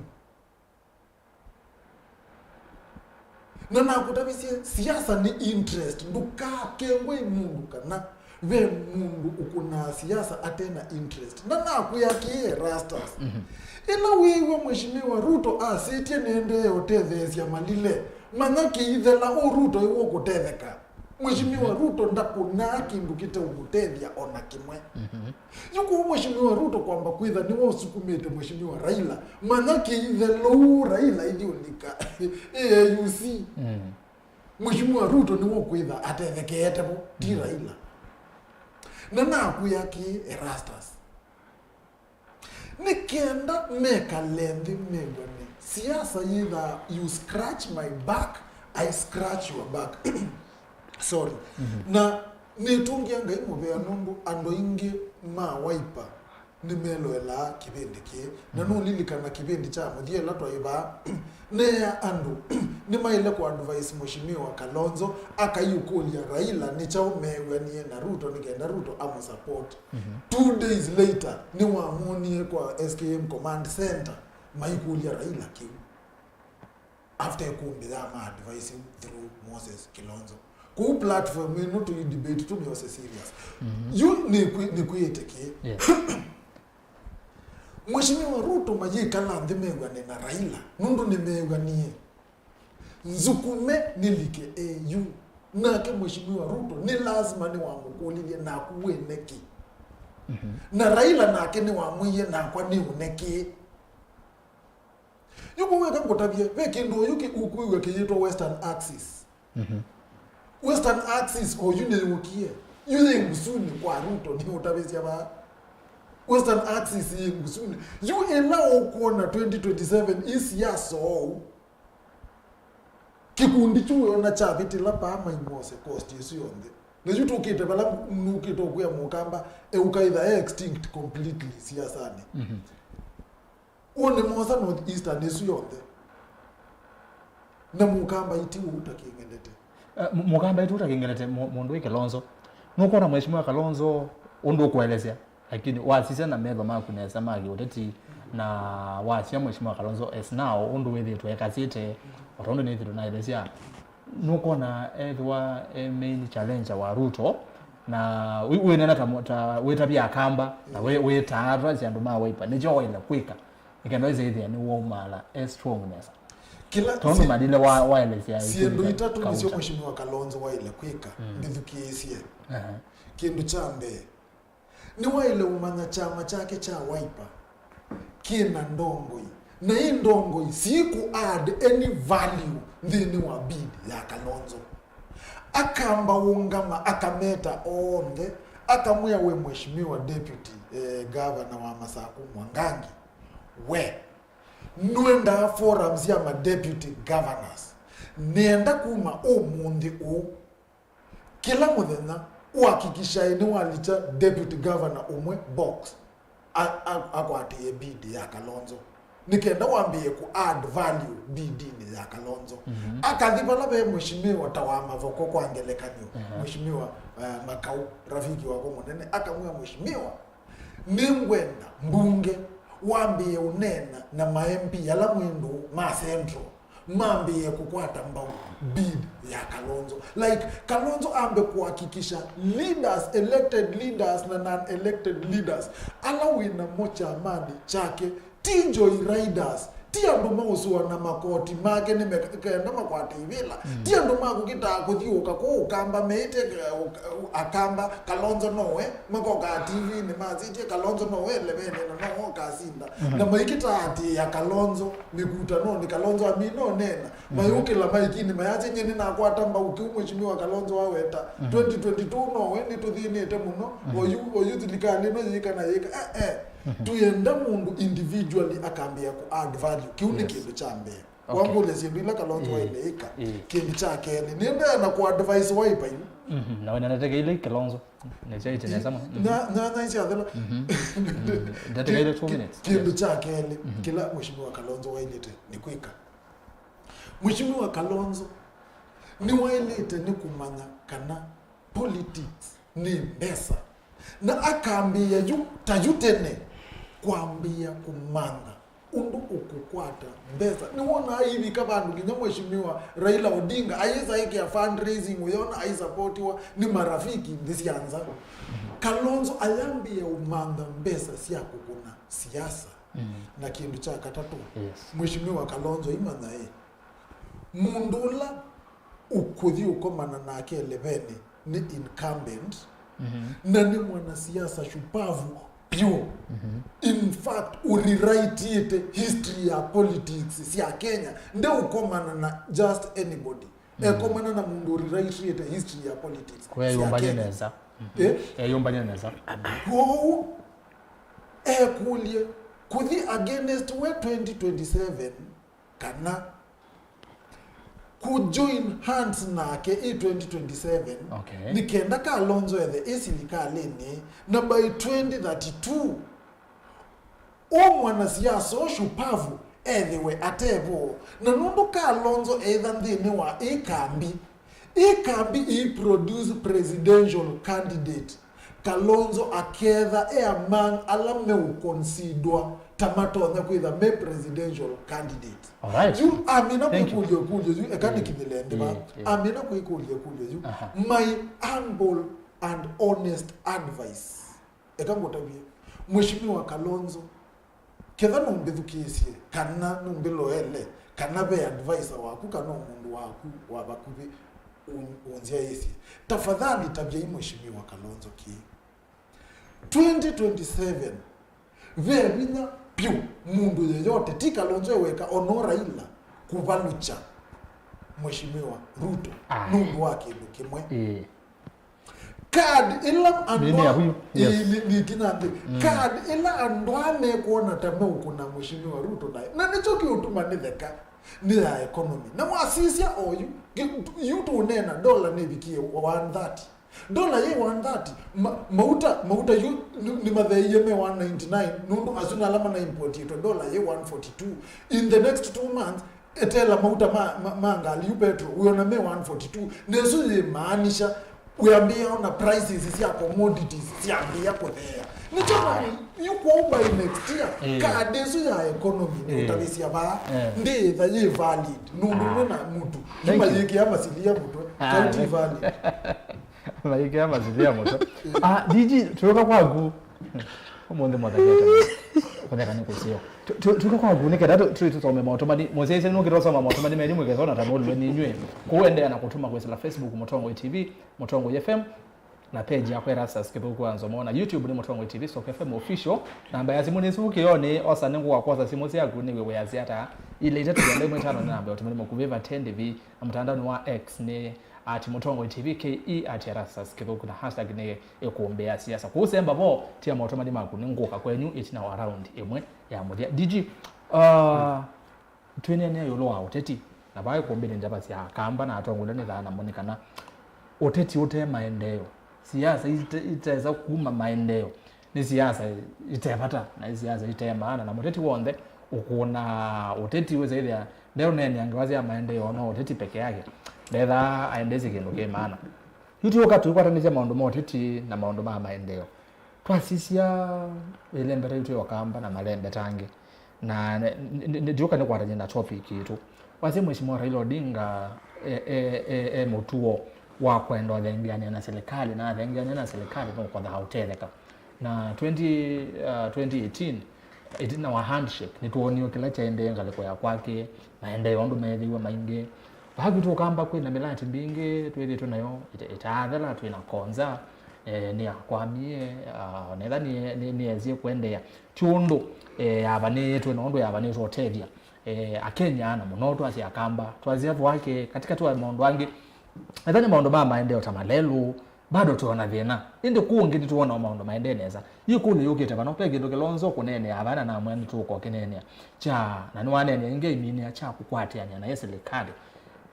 Na nakũtavisye, siasa nĩ interest, ndũkakengwe nĩ mũndũ kana ve mũndũ ũkũnaa siasa ate na interest. Na nakwĩa kĩĩ, Erastus. Ĩla wĩĩw'a Mheshimiwa Ruto asĩtye nĩendee ũtetheesya Malile, manya kĩithela, ũ Ruto ĩw'o kũtetheka. Mheshimiwa Ruto ndakũnaa kĩndũ kĩteũmũtethya o na kĩmwe. Yu kwoou Mheshimiwa Ruto kwamba kwĩtha nĩwe ũsukumĩte Mheshimiwa Raila, manya kĩithela ũu Raila ithyũlika A U C. Mheshimiwa Ruto nĩwe ũkwĩtha atethekeete vo, ti Raila. Na nakwĩa kĩĩ, Erastus. Nĩ kenda mekale nthĩ mew'ane. Siasa yĩthaa, you scratch my back, I scratch your back. Sorry. Na nĩtũngĩa Ngai mũvea nũndũ andũ aingĩ ma Wiper nĩmeloelaa kĩvĩndĩ kĩĩ. Na nũlilikana kĩvĩndĩ kya mũthya ĩla twaĩ vaa, neea andũ nĩmaĩle kũ advise Mheshimiwa Kalonzo akaiũkũlya Raila nĩ kyaũ mew'anie na Ruto nĩ kenda Ruto amũsupport. Two days later, nĩwamwonie kwa S K M Command Center, maikũlya Raila kĩu. After ĩkũmbĩ ya ma advice through Moses Kilonzo. Kũu platform ĩno tũi debate tũmyose serious. Yu nĩkwĩ-, nĩkwĩĩte kĩĩ? Yes. Mheshimiwa Ruto mayĩkala nthĩ mew'ane na Raila, nũndũ nĩmew'anie. Nzukume nĩlike A U. Nake Mheshimiwa Ruto nĩ lazima nĩwamũkũlilye, naku wĩne kĩ? Na Raila nake nĩwamwĩie, nakwa nĩũne kĩ? Yu kũu eka ngũtavye, ve kĩndũ oyu kĩ-, ũkwĩw'a kĩyĩtwa Western Axis. Western Axis oyu nĩyũkie. Yu yĩ ngusunĩ kwa Ruto, nĩũtavĩsya vaa. Western Axis yĩ ngusunĩ. Yu ĩla ũkwona twenty twenty-seven ĩ siasa oou. Kĩkundi kyu wĩona kyavĩtĩla paa maimose coast ĩsu yonthe. Na yu tũkĩte vala nũkĩte ũkwĩa Mũkamba, e ũkaitha e extinct completely siasanĩ. Ũũ nĩ mosa North Eastern ĩsu yonthe. Na Mũkamba itiwe ũtakĩng'endete. Eh, Mu-, Mũkamba itiwe ũtakĩng'endete, mu-, mũndũ wĩ Kilonzo. Nũkwona Mheshimiwa Kalonzo ũndũ ũkũelesya, lakini wasisya na metho maku nesa ma kĩũteti, na wasya Mheshimiwa Kalonzo as now, ũndũ wĩthĩtwe ekasĩte, o tondũ nĩthĩtwe naelesya, nũkwona ethĩwa e main challenger wa Ruto, na wĩ-, wĩnena ta mũ-, ta wĩtavya Akamba, na wĩ-, wĩtaa twasya andũ ma Wiper, nĩkyo waĩle kwĩka, nĩkenda wĩse ĩthĩa nĩwaumala e strong nesa. Kĩla tondũ si-, Malile wa-, waelesya syĩndũ itatũ nĩsyo Mheshimiwa Kalonzo waĩle kwĩka, mbĩthukĩĩsye. Aha. Kĩndũ kya mbee, nĩwaĩle ũmanya kyama kyake kya Wiper kĩna ndongoi, na ĩ ndongoi siikũ add any value nthĩnĩ wa bid ya Kalonzo. Akamba ũngama, akameta onthe, akamwĩa, we Mheshimiwa Deputy, eh, Governor wa Masaku Mwangangi, we, nũendaa forum sya ma deputy governors. Nĩenda kuma ũmũnthĩ ũũ, kĩla mũthenya ũhakikishae nĩwalikya deputy governor ũmwe box, a-, a-, akwatĩĩe bid ya Kalonzo, nĩ kenda wambĩĩe kũ add value bidinĩ ya Kalonzo. Akathi vala ve mheshimiwa ta wa Mavoko kwa ngelekany'o, mheshimiwa, eh, Makau, rafiki wakwa mũnene, akamwĩa, Mheshimiwa, nĩngwenda mbunge wambĩĩe ũneena na ma M P ala mwĩ ndũũ ma Central, mambĩĩe kũkwata mbau bid ya Kalonzo. Like, Kalonzo ambe kũhakikisha leaders, elected leaders na non-elected leaders, ala wĩ namo kyamanĩ kyake, ti joyriders, ti andũ maũsũa na makoti make nĩ meka-, kenda makwate ivĩla, ti andũ ma kũkitaa kũthiũũka kũu Ũkamba meĩte, eh, Ũka-, Akamba, Kalonzo nowe, makokaa T V-nĩ masĩtye Kalonzo nowe elevene na nowe ũkasinda. Na maikĩtaa atĩ ya Kalonzo mĩkutanonĩ, Kalonzo amina ũneena. Mayũkĩla maikinĩ mayasya, "Nyie nĩnakwata mbau kĩu Mheshimiwa Kalonzo waweta. Twenty twenty-two nowe nĩtũthĩnĩte mũno. Oyu, oyu thilikalĩ ĩno yĩka na yĩka." Eh, eh. Tũyenda mũndũ individually akambĩĩa kũ add value. Kĩu nĩ kĩndũ kya mbee. Wangũlya syĩndũ ila Kalonzo waĩle ĩka. Kĩndũ kya kelĩ, nĩendaa na kũ advise Wiper yu. Mhm. Na wĩna ndategeile Kalonzo. Nĩsyaĩte nesa mũno. Mhm. Na, na, na isyathela. Mhm. Ndategeile two minutes. Kĩndũ kya kelĩ, kĩla Mheshimiwa Kalonzo waĩlĩte nĩ kwĩka. Mheshimiwa Kalonzo nĩwaĩlĩte nĩ kũmanya kana politics nĩ mbesa. Na akambĩĩa yu, ta yu tene, kwambĩĩa kũmantha ũndũ ũkũkwata mbesa. Nĩwonaa ivika vandũ nginya Mheshimiwa Raila Odinga ayĩsa ĩkĩa fundraising, ũyona aisapotiwa nĩ marafiki nthĩ sya nza. Kalonzo ayambĩĩa ũmantha mbesa sya kũkũna siasa. Na kĩndũ kya katatũ, Mheshimiwa Kalonzo imanya ĩ, mũndũ ũla ũkũthi ũkomana nake elevenĩ nĩ incumbent, na nĩ mwanasiasa shupavu vyũ. In fact, ũrewriteĩte history ya politics sya Kenya. Ndeũkomana na just anybody. Ekomana na mũndũ ũrewriteĩte history ya politics sya Kenya. Kweyũmbany'a nesa. Eh? Eyũmbany'a nesa. Kwoou, ekũlye, kũthi against we twenty twenty-seven, kana kũ join hands nake ĩ twenty twenty-seven, okay, nĩ kenda Kalonzo ethe ĩ silikalĩnĩ, na by twenty thirty-two, ũ mwanasiasa ũũ shupavu ethĩwe atevo. Na nũndũ Kalonzo eĩtha nthĩnĩ wa ĩ kambi, ĩ kambi ii produce presidential candidate, Kalonzo aketha e among ala meũkonsidwa ta matonya kwĩtha me presidential candidate. Alright. Yu amina kwĩkũlya ũkũlyo yu, eka nĩkinyĩle nthĩ va. Yeah, yeah. Amina kwĩkũlya ũkũlyo yu. Aha. My humble and honest advice. Eka ngũtavye, Mheshimiwa Kalonzo, ketha nũmbĩthukĩĩsye, kana nũmbĩloele, kana ve advisor waku, kana o mũndũ waku wa vakuvĩ ũ-, ũnzyaĩĩsye, tafadhali tavyai Mheshimiwa Kalonzo kĩĩ. Twenty twenty-seven, ve vinya vyũ mũndũ yeyote, ti Kalonzo e weka, ono Raila, kũvalũkya Mheshimiwa Ruto, ah, nũndũ wa kĩndũ kĩmwe. Ĩĩ. Card ĩla andũ... Nĩ, nĩ a-, yaku yu. Yes. Ĩĩ, nĩ, nĩ ĩtina nthĩ. Mm. Card ĩla andũ aa mekwona ta meũkũna Mheshimiwa Ruto nayo. Na nĩkyo kĩũtuma nĩtheka, nĩ ya economy. Na wasisya oyu, kĩ-, yu tũũneena, ndola nĩvikie one thirty. Ndola yĩ one thirty. Ma-, mauta, mauta yu nĩ, nĩmatheeie me one ninety-nine, nũndũ asu na ala manaimpotiĩtwe ndola yĩ one forty-two. In the next two months, etela mauta ma, ma, ma ngalĩ yu petro, wĩona me one forty-two. Na ĩsu yĩmaanisha wĩambĩĩa ona prices sya commodities syambĩĩa kũtheea. Nĩkyo yu kwoou by next year, eh, card ĩsu ya economy nĩ, eh, ũtavĩsya vaa, eh, ndĩĩtha yĩ valid, nũndũ, ah, mwĩ na mũtu. Thank you. Mayĩkĩa masilia mũtwe, ah, kauti valid. Mayĩkĩa masilia mũtwe. Ah, D G, tũka kwaku. Ũmũnthĩ mwathani atanĩ. Kũtheka nĩ kũseo. Tu-, tu-, tuka kwaku nĩ kenda tu-, tu-, tũsome maũtũmani. Mũsyaĩĩsya nũkĩte ũsoma maũtũmani menyu mwĩkethona ta nũlwe nĩ inyw'ĩ. Kũu endeea na kũtũma kwĩsĩla Facebook Mũtongoi T V, Mũtongoi F M, na page yakwa Erastus Kĩthũku wa Nzomo, na YouTube nĩ Mũtongoi T V Stroke F M Official. Namba ya simũ nĩ ĩsu kĩonĩ, osa nĩ ngũkwosa simũ syaku nĩw'e wĩasya ata. Ilĩ itatũ kenda ĩmwe ĩtano nĩ namba ya ũtũmani mũkuvĩ, va T N D V, na mũtandaonĩ wa X nĩ at Mũtongoi T V K E at Erastus Kĩthũku, na hashtag nĩ ĩkũmbĩ ya siasa. Kũu semba vo, tia maũtũmani maku, nĩ ngũka kwenyu ĩtina wa round ĩmwe ya mũthya. D G, uh, twĩneenea ĩũlũ wa ũteti, na vaa ĩkũmbĩnĩ njavasya Akamba na atongoi ala nĩthaa namo nĩ kana ũteti ũte maendeeo, siasa ite-, itesa kuma maendeeo, nĩ siasa ite vata, na nĩ siasa ite maana, na mũteti w'onthe ũkũnaa ũteti wĩsa ĩthĩa ndeũneenea ngewa sya maendeeo, no ũteti peke yake ndethaa aendeesye kĩndũ kĩ maana. Yu tũũka twĩkwatanĩsya maũndũ ma ũteti na maũndũ ma maendeeo. Twasisya ĩlembeta yu twĩ Akamba na malembeta angĩ. Na ne-, ne-, ne-, ndiũka nĩkwatany'e na topic yitũ. Wasya Mheshimiwa Raila Odinga e, e, e, e mũtuo wa kwenda ũthengeanĩa na serikali, na athengeanĩa na serikali nũkothaa ũtetheka. Na twenty, uh, twenty eighteen, ĩtina wa handshake, nĩtwonie kĩla kyaendee ngalĩko ya kwake, maendeeo ũndũ meethĩiwe maingĩ. Vaa kwitũ Ũkamba kwĩna mĩlati mbingĩ twĩthĩtwe nayo ĩta-, ĩtaathela, twĩna Konza, eh, nĩyakwamie, ah, netha nĩ-, nĩ-, nĩyesie kũendeea. Ti ũndũ, eh, yavanĩtwe, na ũndũ yavanĩtwe ũtethya, eh, Akenya, na mũno twasya Akamba, twasya vwake, katikati wa maũndũ angĩ, etha nĩ maũndũ ma maendeeo ta malelũ, bado twĩona thĩna. Ĩndĩ kũũ ũngĩ nĩtwona maũndũ maendee nesa. Yĩ kũnĩ yũkĩte vano, ve kĩndũ Kalonzo kũneenea vana na amwĩa nĩtũũka ũkĩneenea. Kya, na nĩwaneenea ĩngĩ aiminĩa kya kũkwatĩanĩa naye silikalĩ.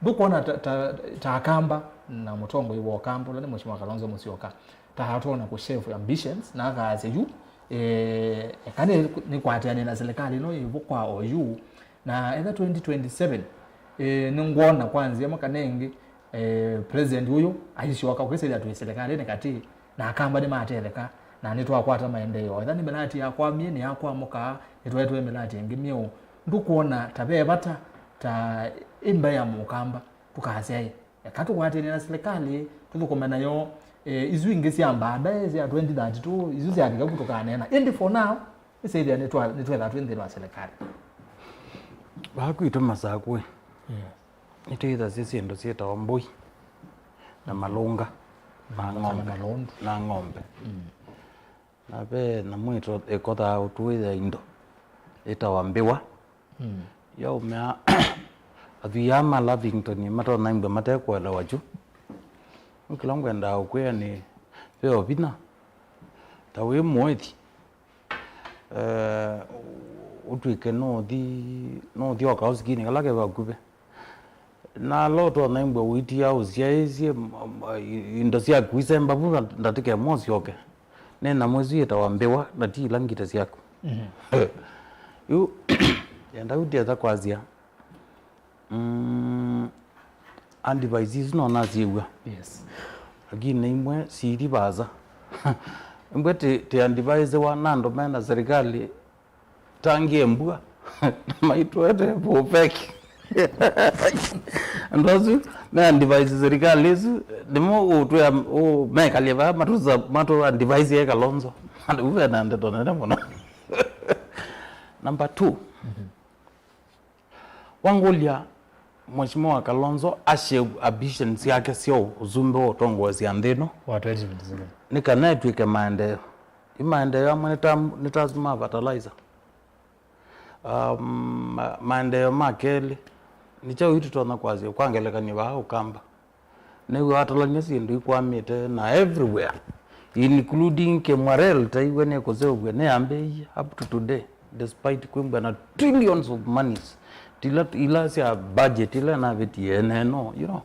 Ndũkwona ta, ta, ta Akamba na mũtongoi wa Ũkamba, ũla nĩ Mheshimiwa Kalonzo Musyoka, ta atwona kũ shelf ambitions, na akaasya yu, eh, eka nĩ, nĩkwatĩanĩe na silikalĩ ĩno ĩvo kwa oyu, na etha twenty twenty-seven, eh, nĩngwona kwa nzĩa ĩmwe kana ĩngĩ, eh, president ũyũ aisyoka, ũkĩsĩlya twĩ silikalĩnĩ katĩ, na Akamba nĩmatetheka, na nĩtwakwata maendeeo. Etha nĩ mĩlati yakwamie, nĩyakwamũka, nĩtwaetwe mĩlati ĩngĩ myeũ. Ndũkwona ta ve vata ta ĩ mbaĩ ya Mũkamba tũkasyaĩ, eka tũkwatĩanĩe na silikalĩ, tũthũkũme nayo, eh, isu ingĩ sya baadaye sya twenty thirty-two, isu syavika ku tũkaneena. Ĩndĩ for now, nĩsĩthĩa nĩtwa-, nĩtwetha twĩ nthĩnĩ wa silikalĩ. Vaa kwitũ Masakũĩ, yeah, nĩtwĩthasya syĩndũ syĩtawa mbũi na malũnga na, mm, ng'ombe, na malondu, na ng'ombe. Mm. Na ve nyamũ ĩto-, ĩkothaa ũtũĩthya indo, ĩtawa mbĩwa. Mm. Yaumĩa, athwii aa ma Lavington matonaimbwa mate kũelewa kyu. Nĩ kĩla ngwendaa ũkwĩa nĩ ve o vinya, ta wĩ mũĩthi, eh, ũtw'ĩke nũthi, nũthi o kaũsikinĩ kala ke vakuvĩ. Na ala ũtonaimbwa ũitia ũsyaĩĩsye, m-, m-, i-, indo syaku isemba vu na ndatĩka ĩmwe ũsyoke. Nĩ nyamũ ĩsu yĩtawa mbĩwa, na ti ila ngita syaku. Mhm. Yu, yenda yu ndietha kwasya, mm, advice isu no nasyĩw'a. Yes. Lakini imwe sithi vaasa. Imwe ti, ti advise wa na andũ mena serikali tangie mbua. Maitwete vũveki. Andũ asu me advise serikali ĩsu, nĩmo ũtwĩa, ũ-, mekalye vaa matusa-, matu advise ye Kalonzo. Andũ ve na ndeto nene mũno. Number two. Mhm. Wangũlya Mheshimiwa Kalonzo ashe ambitions syake sya ũsumbĩ wa ũtongoesya nthĩ ĩno wa twenty twenty-seven, nĩ kana ĩtw'ĩke maendeeo. Ĩ maendeeo amwe nĩ ta, nĩ ta asu ma fertilizer. Um, ma-, maendeeo ma kelĩ, nĩ kyaũ yu tũtonya kwasya kwa ngelekany'o vaa Ũkamba? Nĩw'o atalany'a syĩndũ ikwamĩte na everywhere, including Kĩmwarel, taiwe nĩkũseũvw'a, nĩyambĩĩie up to today, despite kwĩmbwa na trillions of monies, tila, ila sya budget ila navĩtie ene no, you know.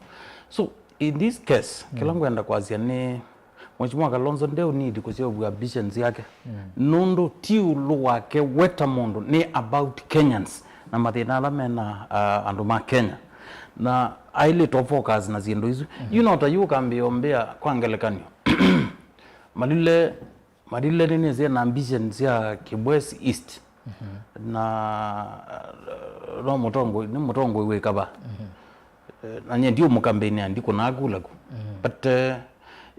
So, in this case, kĩla, mm, ngwenda kwasya nĩ Mheshimiwa Kalonzo ndeũ need kũseũvw'a ambitions yake. Mm. Nũndũ ti ũlũ wake we ta mũndũ, nĩ about Kenyans na mathĩna ala mena, uh, andũ ma Kenya. Na ailĩtwe focus na syĩndũ isu. Mhm. You know, ta yu ũkambĩĩa ũmbĩa kwa ngelekany'o. Malile, Malile nĩnĩsĩ na ambition sya Kibwezi East. Mhm. Na, uh, no mũtongoi, nĩ mũtongoi wĩ kava. Mhm. Eh, na nyie ndiũmũkambeini, ndikũnaa kula ku. Mhm. But, eh,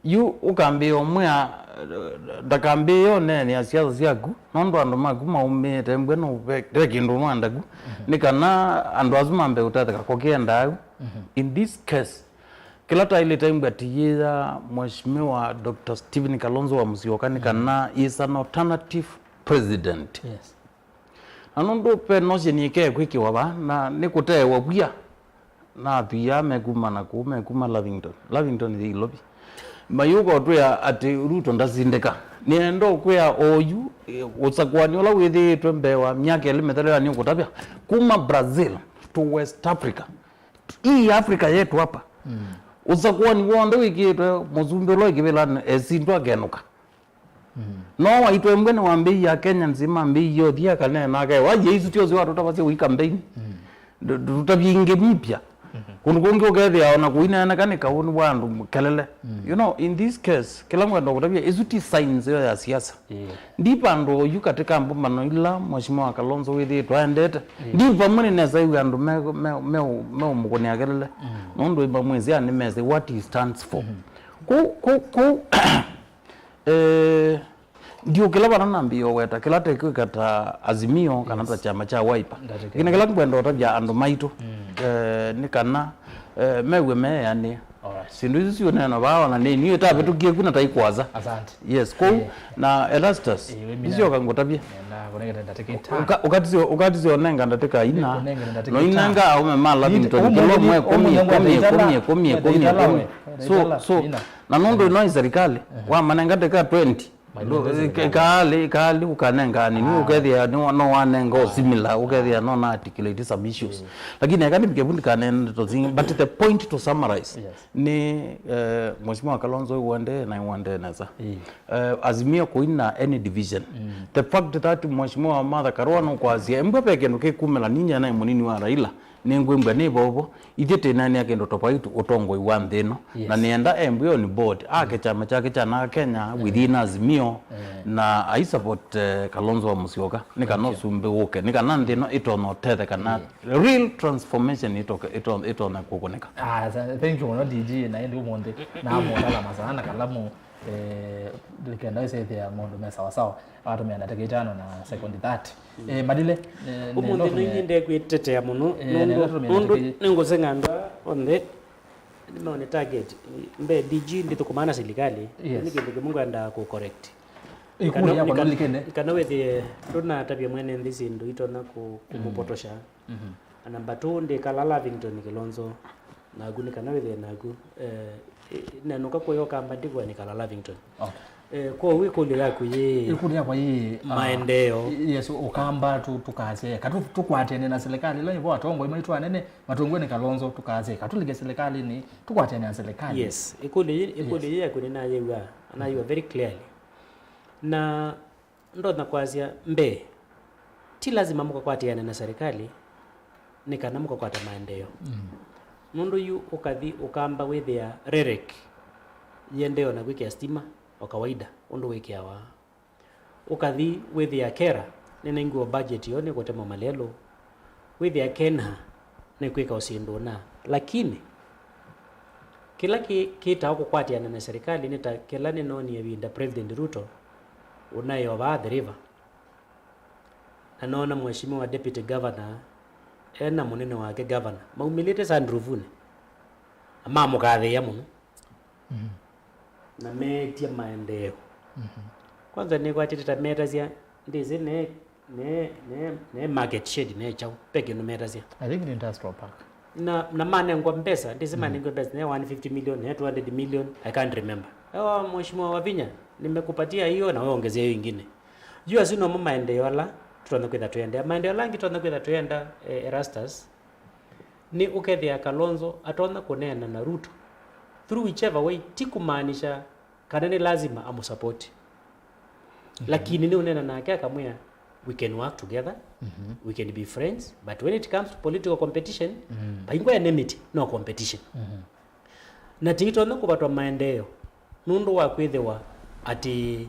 yu ũkambĩĩa ũmwĩa, eh, ndakambĩĩe ũneenea siasa syaku, nũndũ andũ maku maumĩte mbwe, no ve, ve kĩndũ nwandaku, mhm, nĩ kana andũ asu mambe ũtetheka kũkĩendaa. Mhm. In this case, kĩla taĩlĩte mbwa tiyĩya Mheshimiwa Doctor Stephen Kalonzo wa Musyoka nĩ, mhm, kana is an alternative president. Yes. Na nũndũ ve notion ĩkekwĩkĩwa vaa, na nĩkũteewa vw'ĩa, na athwii aa mekuma na kũu, mekuma Lavington. Lavington yĩ Ilovi. Mayũka ũtwĩa atĩ Ruto ndasindĩka. Nĩenda ũkwĩa oyu, eh, ũsakũani ũla wĩthĩĩtwe mbee wa myaka ĩlĩ mĩthelu ĩla nĩũkũtavya, kuma Brazil to West Africa. Hii Africa yetu hapa. Mm. Ũsakũani w'onthe wĩkĩĩtwe mũsumbĩ ũla wĩ kĩvĩlanĩ esindwa akenũka. Mm. No waitwe mbwe nĩwambĩie Akenya nzĩ mambĩie ũthi akaneena akaewa, "Ye, isu tyosi watũtavasya wĩ campaign. Mm. Ndũ-, ndũtavye ingĩ mipya." Mhm. Kũndũ kũngĩ ũkethĩa ona kũineeneka nĩ kaũ nĩ wa andũ kelele. You know, in this case, kĩla ngwenda kũtavya, ĩsu ti signs yo ya siasa. Ndi vandũ oyu katika mbũmbano ila Mheshimiwa Kalonzo wĩthĩĩtwe aendete. Ndi vamwe nĩnesa ĩw'a andũ me- me- me- meũmũkũnĩa kelele. Nũndũ ĩmamwĩsĩ nĩmesĩ what he stands for. Kũu, kũu, kũu, eh, ndiũkĩla vana nambĩĩa ũweta kĩla tekwĩka ta Azimio kana ta kyama kya Wiper. Lakini kĩla ngwenda ũtavya andũ maitũ, eh, nĩ kana, eh, mew'e meeanĩe. Syĩndũ isu siũneenwa vaa ona nĩ niĩ ĩtavĩtũkie ku na taikwaza. Asante. Yes, kũu na Erastus, isyoka ngũtavye. Ũka- ũkatisyo- ũkatisyo ũnenga ndatĩka ina. Noinenga aume ma Lavington kĩlo mwe kũmi, kũmi, kũmi, kũmi, kũmi, kũmi. So, so, na nũndũ ĩno ĩ serikali, wamanenga ndatĩka twenty. Ikaali, ikaali ũkanenga nini, ũkethĩa no wanenga o similar, ũkethĩa no na articulate some issues. Lakini eka nivike vu ndikanene ndeto zingi, but the point to summarize ni, eh, Mheshimiwa Kalonzo iwendee na iwendee nesa. Eh, Azimio kũina any division. The fact that Mheshimiwa Martha Karua nũkwasya, embwa ve kĩndũ kĩkumĩla ninyie naĩ mũnini wa Raila, nĩngwĩmbwa nĩ vovo, ithyĩ tĩnanĩa kĩndũ tofauti ũtongoi wa nthĩ ĩno. Na nĩenda embwe on board, ake kyama kyake kya na Kenya within Azimio, na ai support, eh, Kalonzo wa Musyoka, nĩ kana ũsumbĩ wũke, nĩ kana nthĩ ĩno ĩtonya ũtetheka na real transformation ĩtoke- ĩto- ĩtonya kũkũnĩka. Ah, sa- thank you mũno D G, na ĩndĩ ũmũnthĩ namũtala masana na kalamu, eh, likenda ĩsethĩa maũndũ me sawasawa. Watũmĩa ndatĩka itano na sekondi thirty. Eh, Madile, eh, ũmũnthĩ nĩnĩ ndekwĩtetea mũno, eh, nũndũ nĩngũseng'a andũ aa onthe nĩmeone target. Mbee D G ndĩthũkũmaa na silikalĩ. Nĩ kĩndũ kĩmwe ngwendaa kũ correct. Ĩkũlyo yakwa nĩlikene. Kana wĩthĩe ndũnatavya mwene nthĩ syĩndũ itonya kũ- kũmũpotosha. Na namba two, ndĩkala Lavington Kilonzo naku, nĩ kana wĩthĩe naku, eh, eh, nenũka kũya Ũkamba ndĩkũa nĩkala Lavington. Okay. Eh, kwoou ĩkũlyo yaku yĩ ĩkũlyo yakwa yĩ, ah, maendeeo. Yes, Ũkamba tu- tũkasya eka tu- tũkwatene na serikali ĩla nĩvo atongoi maitũ anene matongoi nĩ Kalonzo, tũkasya eka tũlike serikalinĩ tũkwatene na serikali. Yes, ĩkũlyo yĩ- ĩkũlyo yĩ yaku nĩnayĩw'a, nayĩw'a very clearly. Na ndonya kwasya mbee, ti lasima mũkakwatĩane na serikali nĩ kana mũkakwata maendeeo. Nũndũ yu ũkathi Ũkamba wĩthĩa REREC yĩendee ona kwĩkĩa stima o kawaida ũndũ wĩkĩawa. Ũkathi wĩthĩa KeRRA nĩnengiwe budget yoo nĩ kũtema malelũ. Wĩthĩa KeNHA nĩkwĩka o syĩndũ ũna. Lakini kĩla kĩ- kĩtawa kũkwatĩana na serikali nĩ ta kĩla nĩnoonie ĩvinda President Ruto ũnaĩ o vaa Athi River, na noona Mheshimiwa Deputy Governor e na mũnene wake Governor maumĩlĩte sandruvunĩ na mamũkathĩĩa mũno. Na meetya maendeeo. Kwanza nĩkwatĩte ta metasya, ndĩsĩ ne- ne- ne- ne market shed ne kyaũ, ve kĩndũ metasya. I think ni industrial park. Na, na manengwa mbesa, ndĩsĩ manengwa mbesa, ne one fifty million, ne two hundred million, I can't remember. Ewa Mheshimiwa Wavinya, nimekupatia hiyo na wewe ongezea hiyo ingine. Yu asu nomo maendeeo ala tũtonya kwĩtha twĩendea. Maendeeo ala angĩ tũtonya kwĩtha twĩenda, eh, Erastus, nĩ ũkethĩa Kalonzo atonya kũneena na Ruto through whichever way, ti kumaanisha kana nĩ lazima amũsapoti. Lakini nĩ ũneena nake akamwĩa, we can work together, we can be friends, but when it comes to political competition, vaingwa enmity, no competition. Na tĩitonya kũvatwa maendeeo nũndũ wa kwĩthĩwa atĩ,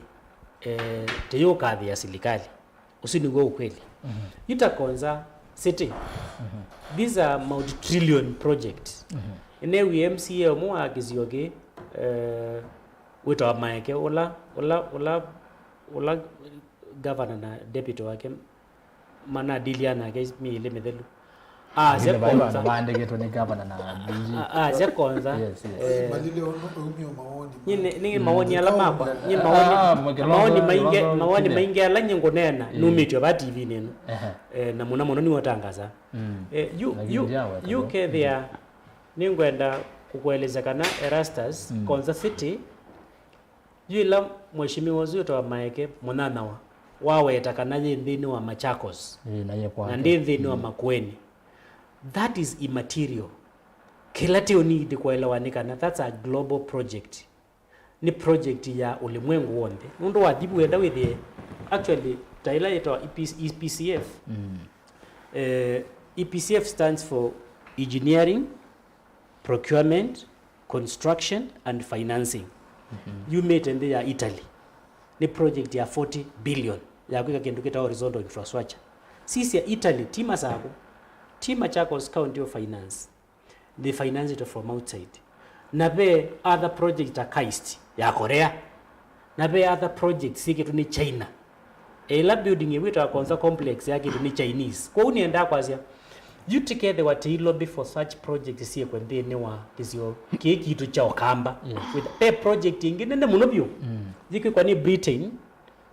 eh, tĩyũkathĩa silikalĩ. Ũsu nĩw'o ũkweli. Yu ta Konza City, these are multi-trillion projects. Nĩneewie M C A ũmwe wa kĩsio kĩ, eh, wĩtawa Maeke, ũla, ũla, ũla, ũla governor na deputy wake manadilia nake myei ĩlĩ mĩthelu. Asya Lakini vai Konza. Vandũ vaandĩkĩtwe nĩ gavana na D G. A- asya Konza. Yes, yes. Eh, Malile ũndũ ũmio mawoni nyie nĩ- nĩ mawoni ala makwa. Nyie mawoni, ah, mawoni maingĩ, mawoni maingĩ ala nyie ngũneena numĩtwe va T V-nĩ ĩno. Ehe. Eh, na mũno mũno nĩwatangasa. Eh, yu- Lakini yu- ndiaweta yu vo. Kethĩa nĩngwenda kũkũelesya kana Erastus, Konza City, yu ĩla mheshimiwa ũsu wĩtawa Maeke Mũnyanyawa waweta kana yĩ nthĩnĩ wa Machakos, ĩĩ, na yĩ kwake, na ndĩ nthĩnĩ wa Makueni, that is immaterial. Kĩla tĩ ũnidi kũelewa nĩ kana that's a global project. Nĩ project ya ũlimwengu w'onthe. Nũndũ wathi vu wenda wĩthĩe, actually, ta ĩla yĩtawa E P C F. Eh, E P C F stands for engineering, procurement, construction and financing. Yumĩte nthĩ ya Italy. Nĩ project ya forty billion ya kwĩka kĩndũ kĩtawa horizontal infrastructure. Sisya, Italy ti Masakũ, ti Machakos County of Finance. They finance it from outside. Na ve other project ta KAIST ya Korea. Na ve other projects syĩkĩtwe nĩ China. Ĩla building ĩwĩtawa Konza Complex yakĩtwe nĩ Chinese. Kwoou nĩendaa kwasya, yu tũkethĩwa tũi lobby for such projects syĩkwe nthĩnĩ wa kĩsio kĩĩ kitũ kya Ũkamba. Yes. With, ve project ĩngĩ nene mũno vyũ yĩkwĩkwa nĩ Britain,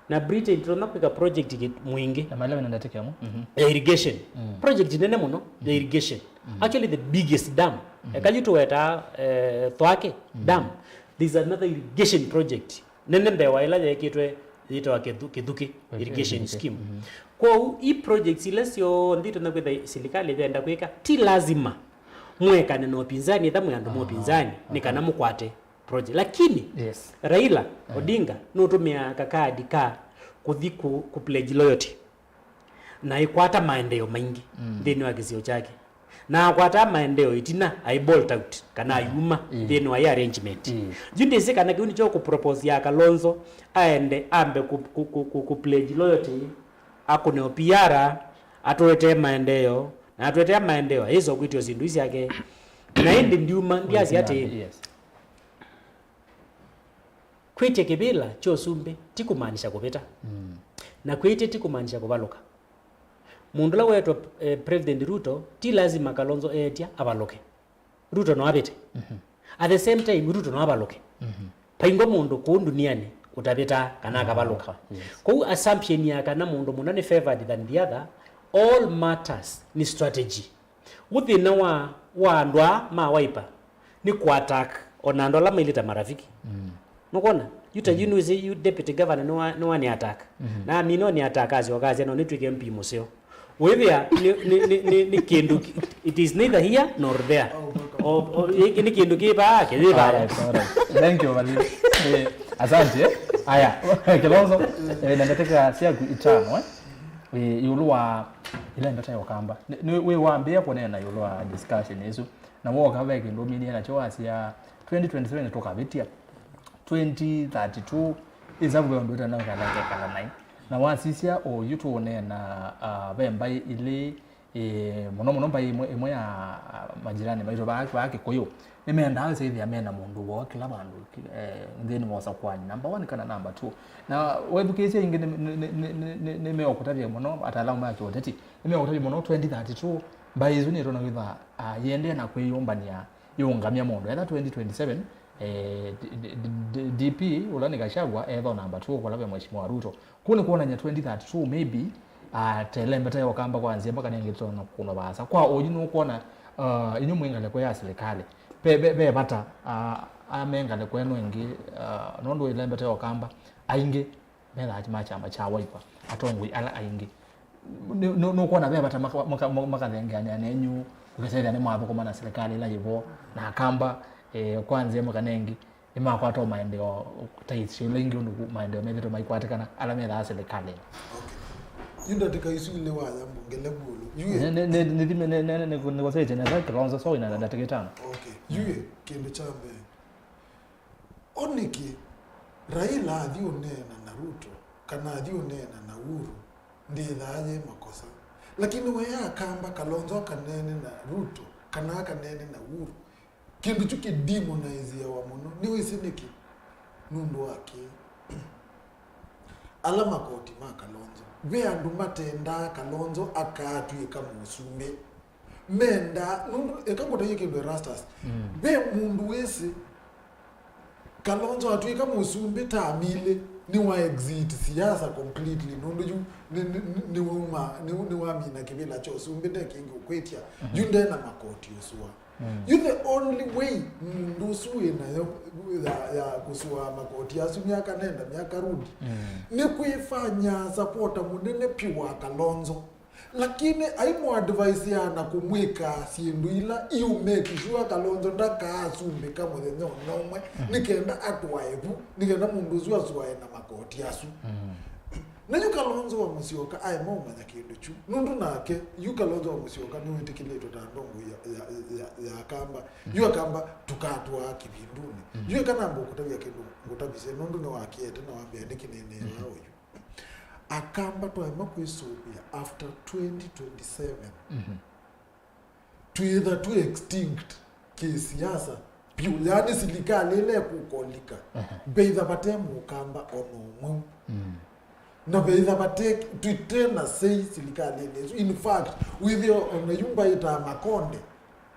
na Britain tũtonya kwĩka project ki-, mwingĩ. Na maelewa nenda teke mo. Mhm. Ya irrigation. Project nene mũno ya irrigation. Actually, the biggest dam. Eka yu tũwetaa, eh, Thwake Dam. There's another irrigation project nene mbee wa ĩla yekĩtwe yĩtawa Kĩthu-, Kĩthukĩ Irrigation Scheme. Kwoou i projects ila syonthe itonya kwĩtha silikalĩ yenda kwĩka, ti lazima mwekane na ũpinzani, ĩtha mwĩ andũ ma ũpinzani, nĩ kana mũkwate project. Lakini, yes, Raila Odinga nũtũmĩaa kakaadi ka kũthi ku, ku pledge loyalty, na aikwata maendeeo maingĩ nthĩnĩ wa kĩsio kyake. Na akwataa maendeeo ĩtina, ai bolt out, kana ayuma nthĩnĩ wa ĩ arrangement. Yu ndĩsĩ kana kĩu nĩkyo kũpropose ya Kalonzo, aende ambe ku, ku, ku, ku, ku pledge loyalty, akũne O P R, atũetee maendeeo, na atũetea maendeeo, aiso kwĩtio syĩndũ isyake. Na ĩndĩ ndiuma, ndyasya atĩĩ, yes. Kwĩtya kĩvĩla kya ũsumbĩ ti kũmaanisha kũvĩta. Na kwĩtya ti kũmaanisha kũvalũka. Mũndũ ũla weetwa, eh, President Ruto, ti lazima Kalonzo eetya avalũke. Ruto no avĩte. At the same time, Ruto no avalũke. Vaingwa mũndũ kũu ndunianĩ ũtavĩtaa kana akavalũka. Yes. Kwoou assumption ya kana mũndũ mũna nĩ favored than the other, all matters nĩ strategy. Ũ thĩna wa, wa andũ aa ma Wiper nĩ kũ attack ona andũ ala mailĩte marafiki. Nũkwona? Yu ta yu nĩwĩsĩ yu deputy governor nĩwa, nĩwa nĩ attack. Na amina nĩ attack asyoka asya no nĩtw'ĩke M P mũseo. Wĩthĩa nĩ, nĩ, nĩ, nĩ, nĩ kĩndũ ki-, it is neither here nor there. O, o, ĩ-, nĩ kĩndũ kĩ vaa, kĩyĩ vaa. Alright, alright. Thank you, Valerie. Eh, asante, eh. Aya, Kalonzo, eh, na ndatĩka syaku itano, eh? Eh, ĩũlũ wa ĩla mbeta ya Ũkamba. Nĩ, nĩ, wĩ wambĩĩa kũneena ĩũlũ wa discussion ĩsu. Na woka ve kĩndũ ũminie nakyo wasya twenty twenty-seven tũkavĩtya. Twenty thirty-two, ĩsavu ve ũndũ ĩtanakalakekala naĩ. Na wasisya oyu tũũneena, ah, ve mbaĩ ilĩ, eh, mũno mũno mbaĩ ĩmwe, ĩmwe ya, ah, majirani maitũ vaa, vaa Kĩkũyũ. Nĩmendaa ĩsĩthĩa mena mũndũ woo kĩla vandũ, ki-, eh, nthĩnĩ wa ũsakwani. Number one kana number two. Na wethukĩĩsya ingĩ nĩ, nĩ, nĩmeũkũtavya mũno, ataalamu ma kĩũteti, nĩmeũkũtavya mũno twenty thirty-two, mbaĩ ĩsu nĩtona kwĩtha, ah, yĩendee na kwĩyũmbany'a yĩũngamya mũndũ. Etha twenty twenty-seven, eh, D-, D-, D-, D P, ũla nĩ Gachagua, ethwa namba two kũla ve Mheshimiwa Ruto. Kũu nĩ kwonany'a twenty thirty-two, maybe, ah, telembeta ya Ũkamba kwa nzĩa mpaka nengĩ tũtonya kũkũnwa vaasa. Kwa oyu nũkwona, ah, inyu mwĩ ngalĩko ya silikalĩ. Ve, ve, ve vata, ah, ame ngalĩko ĩno ĩngĩ, ah, nũndũ ĩlembeta ya Ũkamba, aingĩ methaa ma kyama kya Wiper, atongoi ala aingĩ. Nũ-, nũ-, nũkwona ve vata maka-, maka-, maka-, makathengeanĩa nenyu, ũkĩsethĩa nĩmwathũkũma na silikalĩ ĩla yĩvo, na Akamba, eh, kwa nzĩa ĩmwe kana ĩngĩ, nĩmakwata o maendeeo ta isio ila ingĩ ũndũ ku-, maendeeo methĩtwe maikwatĩkana, ala methaa silikalĩnĩ. Okay. Yu ndatĩka isu ilĩ waya mbungele vulo. Yu ĩ- Nĩ, nĩ, nĩ, nĩthime, nĩ, nĩ, nĩ, nĩ, nĩkosetie nesa Kalonzo, so ina ndatĩka itano. Okay. Yu ĩ, kĩndũ kya mbee. O nĩkĩ Raila athi ũneena na Ruto kana athi ũneena na Uhuru, ndĩthaa yĩ makosa. Lakini we Akamba, Kalonzo akaneene na Ruto kana akaneene na Uhuru, kĩndũ kyu kĩdemonizeawa mũno. Nĩwĩsĩ nĩkĩ? Nũndũ wa kĩĩ? Ala makoti ma Kalonzo, ve andũ matendaa Kalonzo akatw'ĩka mũsumbĩ. Mendaa, nũndũ, eka ngũtaie kĩndũ Erastus. Mm. Ve mũndũ wĩsĩ, Kalonzo atw'ĩka mũsumbĩ tamilĩ, nĩwa exit siasa completely, nũndũ yu nĩ, nĩ, nĩ, nĩwauma, nĩ, nĩwamina kĩvĩla kya ũsumbĩ, nde kĩngĩ ũkwĩtya. Mhm. Yu nde na makoti ũsũa. Mm. Yu the only way mũndũ ũsu wĩ nayo ya, ya kũsũa makoti asu myaka nenda, myaka rudi, mm, nĩ kwĩfanya supporter mũnene piũ wa Kalonzo. Lakini aimũ advise ya na kũmwĩka syĩndũ ila iu make sure Kalonzo ndakaasumbĩka mũthenya ona ũmwe, mhm, nĩ kenda atwae vu, nĩ kenda mũndũ ũsu asũae na makoti asu. Mm. Na yu Kalonzo wa Musyoka aema ũmanya kĩndũ kyu, nũndũ nake yu Kalonzo wa Musyoka nĩwĩtĩkĩlĩtwe ta ndongo ya, ya, ya, ya Akamba. Yu Akamba tũkatwaa kĩvindunĩ. Yu eka namba ũkũtavya kĩndũ ngũtavisye, nũndũ nĩwakiete na wambĩa nĩkĩ nĩnĩaa ũyu. Akamba twaema kwĩsũvĩa after twenty twenty-seven. Twĩtha twĩ extinct kĩsiasa vyũ, yaani silikalĩ ĩla ĩkũkolika, veitha vate mũkamba ona ũmwe. Na veitha vate, twĩte na sei silikalĩnĩ ĩsu. In fact, wĩthĩe ona yu mbaĩtaa makonde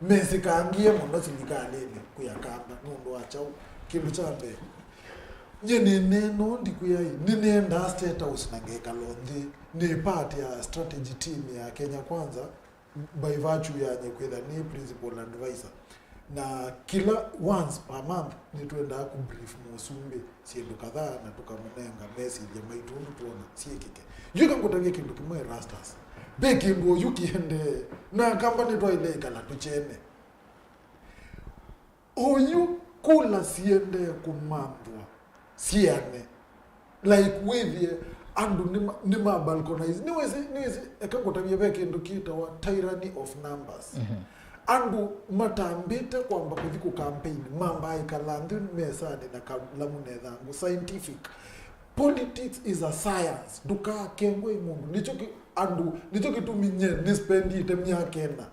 mesĩkangie mũno silikalĩnĩ kwĩ Akamba nũndũ wa kyaũ? Kĩndũ kya mbee, nyie nĩneena ũũ ndikwĩai, nĩnĩendaa State House na ngekala nthĩ nĩ part ya strategy team ya Kenya Kwanza, by virtue ya nyie kwĩtha nĩ principal advisor. Na kĩla once per month nĩtwendaa kũbrief mũsumbĩ syĩndũ kadhaa na tũkamũnenga mesilya maitũ ũndũ twona syĩkĩke. Yu eka ngũtavye kĩndũ kĩmwe, Erastus. Ve kĩndũ oyu kĩendee, na Akamba nĩtwaĩle ĩkala tũkyene. Oyu kula siendee kũmanthwa, siane. Like, wĩthĩe andũ nĩma, nĩma balkanize. Nĩwĩsĩ, nĩwĩsĩ, eka ngũtavye ve kĩndũ kĩtawa tyranny of numbers. Andũ matambĩte kwamba kũthi kũ campaign, mambaa ĩkala nthĩ mesanĩ na kalamu na ĩthangũ. Scientific. Politics is a science. Ndũkakengwe nĩ mũndũ. Nĩkyo kĩ-, andũ, nĩkyo kĩtumi nye nĩspendĩte myaka ĩna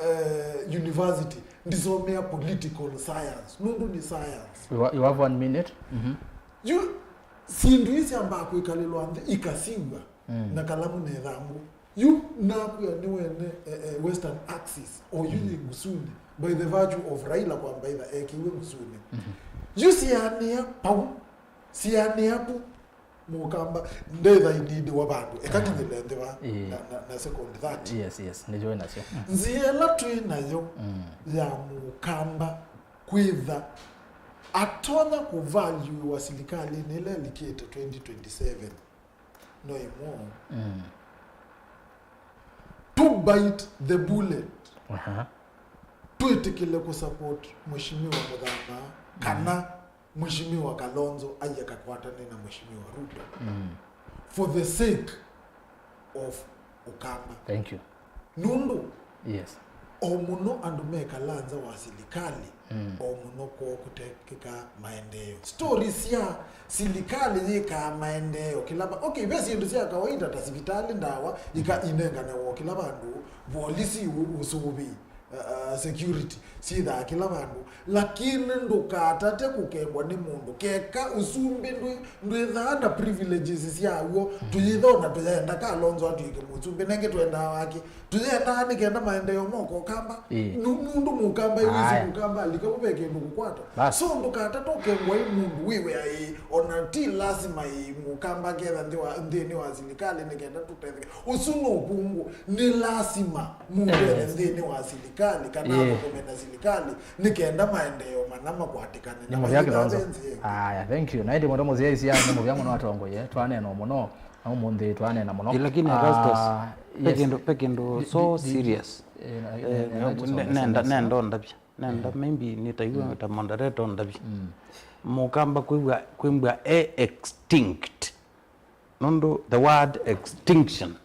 eh, university, ndisomea political science, nũndũ nĩ science. You ha-, you have one minute. Yu syĩndũ ii syambaa kwĩkalĩlwa nthĩ ikasiw'a na kalamu na ĩthangũ. Yu nakwĩa nĩwene, eh, eh, Western Axis, oyu yĩ Ngusunĩ, by the virtue of Raila kwamba ĩtha ekiwe Ngusunĩ. Yu sianĩa pau, sianĩa pu. Mũkamba, ndetha inindi wa vandũ. Eka kinyĩle nthĩ va na, na, na second thirty. Yes, yes, nĩyo nasyo. Nzĩa ĩla twĩ nayo ya Mũkamba kwĩtha atonya kũvaluiwa silikalĩnĩ ĩla ĩlikĩte twenty twenty-seven no ĩmwe. To bite the bullet. Twĩtĩkĩle kũsupport Mheshimiwa Mũthama kana Mheshimiwa Kalonzo aye kakwatane na Mheshimiwa Ruto for the sake of Ũkamba. Thank you. Nũndũ, yes, o mũno andũ mekala nza wa silikalĩ, o mũno kwoo kũtekĩka maendeeo. Story sya silikalĩ yĩkaa maendeeo kĩla va-, okay, ve syĩndũ sya kawaida ta sivitalĩ, ndawa, ika inengane woo kĩla vandũ, volisi, ũ-, ũsũvĩi, uh, uh, security syĩthaa kĩla vandũ, lakini ndũkatate kũkengwa nĩ mũndũ. Keka ũsumbĩ ndwĩ-, ndwĩthaa na privileges syaw'o. Tũyĩthona tũyenda Kalonzo atw'ĩke mũsumbĩ, nenge twendaa wake. Tũyendaa nĩ kenda maendeeo moka Ũkamba. Ĩĩ. Nũ-, nũndũ Mũkamba ĩwĩsĩ Mũkamba alika vu ve kĩndũ kũkwata. Bas. So ndũkatate ũkengwa ĩ mũndũ wĩwĩa ĩĩ, ona ti lasima ĩĩ Mũkamba ketha nthĩ wa, nthĩnĩ wa silikalĩ nĩ kenda tũtetheke. Ũsu nĩ ũkũngũ. Nĩ lasima mũndũ ethe nthĩnĩ wa silikalĩ kana athũkũme na silikalĩ nĩ kenda maendeeo mana makwatĩkane na maitha ve nzĩa ĩngĩ. Aya, thank you. Na ĩndĩ mũndũ mũsyaĩsya nĩ mũvea mũno atongoie, twaneena mũno, na ũmũnthĩ twaneena mũno. Ĩ, lakini Erastus, ah, ve kĩndũ, ve kĩndũ so serious. Eh, nenda, nenda ũndavya. Nenda, maybe nĩtaiwa ta moderator ũndavya. Mũkamba kwĩw'a, kwĩmbwa e extinct. Nũndũ the word extinction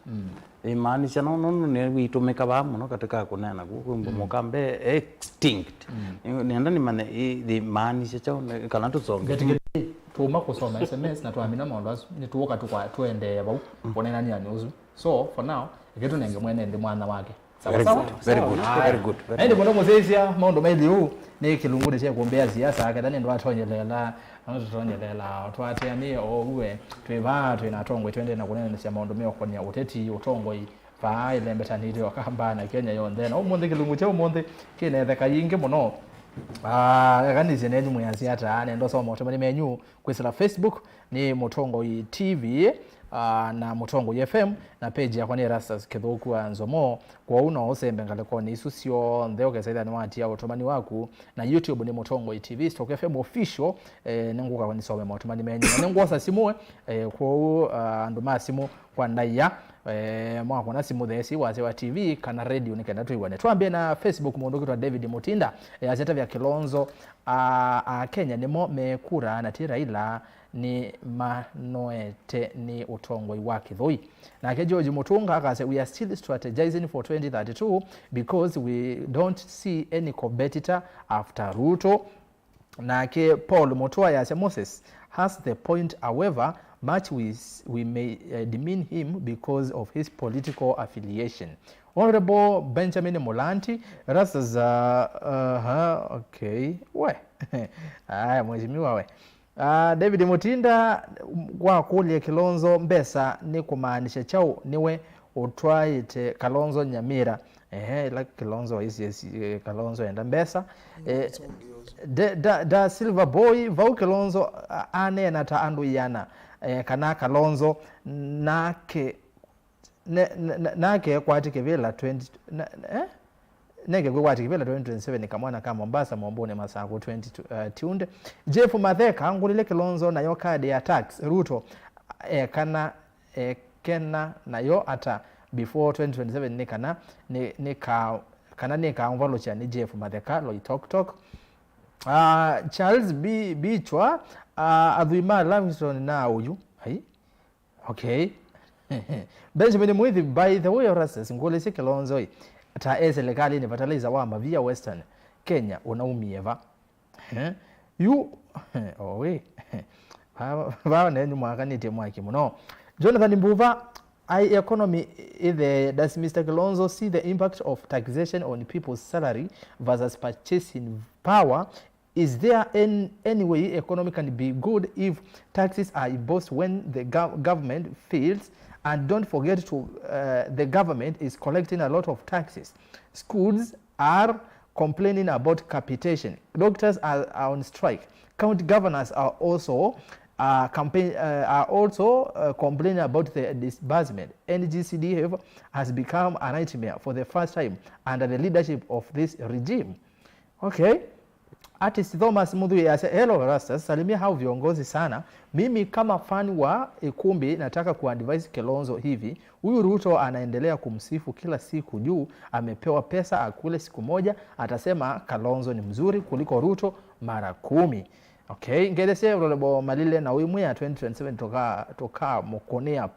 ĩmaanisya, no, nũndũ nĩwĩtũmĩka vaa mũno katĩ ka kũneena kũu, kwĩmbwa Mũkamba e extinct. Nĩ-, nĩenda nĩmanye ĩ-, yĩmaanisya kyaũ, nĩ-, kana tũsonge. Tũuma kũsoma S M S na twamina maũndũ asu, nĩtũũka tũkwa-, tũendeea vau kũneenanĩa nĩ ũsu. So, for now, ĩkĩ tũnenge mwene nthĩ mwanya wake. Sawa, very sawa? Good, very good, very good, very good. Na ĩndĩ mũno mũsyaĩĩsya maũndũ mailyĩ ũu, nĩ kĩlungunĩ kya kũmbĩa siasa, ketha nĩ ndwatonyeleela, no tũtonyeleela, twatĩanĩe o ũu we, twĩ vaa, twĩ na atongoi, twendee na kũneenanĩsya maũndũ meũkonia ũteti, ũtongoi, vaa ĩlembetanĩte Ũkamba na Kenya yonthe. Na ũmũnthĩ kĩlungu kya ũmũnthĩ kĩna ĩtheka yingĩ mũno. Ah, ekanĩsye nenyu mwĩasya ata, nenda ũsoma maũtũmani menyu kwĩsĩla Facebook, nĩ Mũtongoi T V, ah, na Mũtongoi F M, na page yakwa nĩ Erastus Kĩthũku wa Nzomo. Kwoou no ũsembe ngalĩkonĩ isu syonthe ũkesa ĩthĩa nĩwatia ũtũmani waku, na YouTube nĩ Mũtongoi T V, Stock F M Official, eh, nĩngũka nĩsome maũtũmani menyu. Na nĩngwosa simũ, eh, kwoou, ah, andũ ma simũ kwa ndaĩa, eh, mwakũna simũ theesi wasya wa T V kana radio nĩ kenda twĩw'ane. Twambie na Facebook, mũndũ ũkĩtwa David Mutinda, eh, asya tavya Kilonzo, ah, Akenya nĩmo mekura na ti Raila, nĩmanoete nĩ ũtongoi wa kĩthũi. Nake George Mutunga akasya, "We are still strategizing for twenty thirty-two because we don't see any competitor after Ruto." Nake Paul Mutua yasya, "Moses has the point, however much we, s- we may uh, demean him because of his political affiliation." Honorable Benjamin Mulanti, Rastas, uh, uh, okay, we. Aya, mheshimiwa we. Uh, David Mutinda, wakũlya Kilonzo mbesa nĩ kũmaanisha kyaũ? Nĩwe ũtwaĩte Kalonzo Nyamira. Ehe, ila Kilonzo isi, isi, eh, Kalonzo enda mbesa. Eh, da, da, da Silver Boy, vau Kilonzo a- aneena ta andũ iana, eh, kana Kalonzo nake ne, ne, ne, nake kwati kĩvĩla twenty, na, eh? Neke kwĩkwati kĩvĩla twenty twenty-seven, kamwana ka Mombasa, Mombuni, Masaku, twenty, uh, tunde. Jeff Matheka, ngũlile Kilonzo nayo kadi ya tax, Ruto, eh, kana ekena nayo ata before twenty twenty-seven, nĩ kana nĩ, nĩ ka, kana nĩkaũvalũkya. Nĩ Jeff Matheka, Loitoktok. Uh, Charles B, Bichwa, uh, athui ma Lavington na ũyu. Ai. Okay. Benjamin Mwithi, by the way, Rastas, ngũlĩsye Kilonzo ĩ, ta e silikalĩnĩ, fertilizer wa Mavia Western Kenya ũnaumie va? Eh? Yu, owe. Vava nenyu mwakanĩtye mwaki mũno. Jonathan Mbuva, I economy ĩthee, does Mister Kilonzo see the impact of taxation on people's salary versus purchasing power? Is there an, any way economy can be good if taxes are imposed when the gov- government fails? And don't forget to, uh, the government is collecting a lot of taxes. Schools are complaining about capitation. Doctors are, are on strike. County governors are also uh, campaign, uh, are also uh, complaining about the disbursement. N G C D F has become a nightmare for the first time under the leadership of this regime. Okay. Artist Thomas Muthui asya, "Hello Rastas, salimia hao viongozi sana. Mimi kama fan wa Ikumbi nataka kuadvise Kilonzo hivi. Huyu Ruto anaendelea kumsifu kila siku juu amepewa pesa akule, siku moja atasema Kalonzo ni mzuri kuliko Ruto mara kumi." Okay, ngelesye Honorable Malile na ũimwĩa twenty twenty-seven tũka- tũkamũkũnĩa,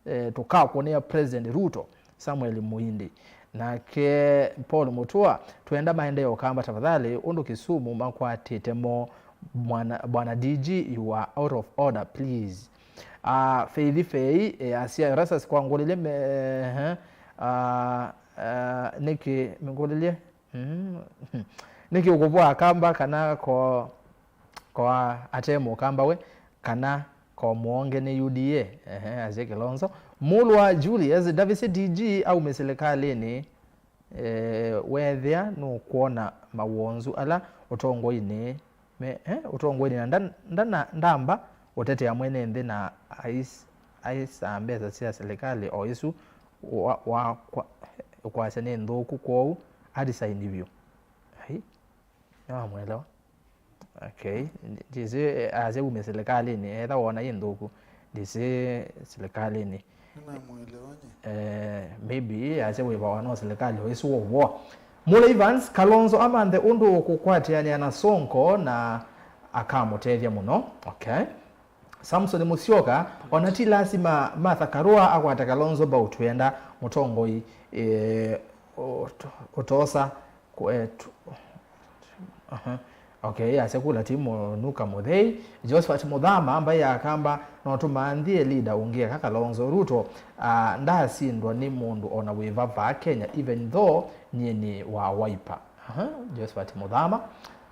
eh, tũkakũnĩa President Ruto. Samuel Muindi. Nake Paul Mutua, "Twenda maendeeo Kamba tafadhali, ũndũ Kisumu makwatĩte mo, mwana, bwana D G, you are out of order, please." Ah, Faith Fei, eh, asya, "Rastas, kwa ngũlĩlye me, eh, ah, ah, nĩkĩ mĩngũlĩlye? Mm. Nĩkĩ ũkũvũa Kamba kana ko, ko ate mũkamba we, kana ko mũonge nĩ U D A?" Ehe, asya Kilonzo. Mũlũ wa Julius, "Ndavĩsye D G aume silikalĩnĩ, eh, weethĩa nũkwona mawonzu ala ũtongoinĩ me, eh, ũtongoinĩ na nda- ndana- ndamba ũtetea mwene nthĩ na ais- aisa mbesa sya silikalĩ o isu wa- wa- kwa- ũkwasya nĩ nthũku, kwoou adisaini vyũ." Ai, nĩwamwelewa. Okay. Ndĩsĩ, eh, asya ume silikalĩnĩ, etha wona yĩ nthũku, ndĩsĩ silikalĩnĩ. Nĩnamwelewa nye. Eh, maybe asya wĩvawa no silikalĩ o ĩsu ũvoa. Mula Evans, "Kalonzo amanthe ũndũ ũkũkwatĩanĩa na Sonko na akamũtethya mũno." Okay. Samson Musyoka, "Ona ti lasima Martha Karua akwate Kalonzo mbau, twenda mũtongoi, eh, ũto- ũtosa kwetu." Aha. Okay, asya kula ti Mũnuka Mũthei. Josephat Muthama, "Mbai ya Kamba, no tũmanthie leader ũngĩ eka Kalonzo. Ruto, ah, ndasindwa nĩ mũndũ ona wĩva vaa Kenya, even though nyie nĩ wa Wiper." Aha, Josephat Muthama.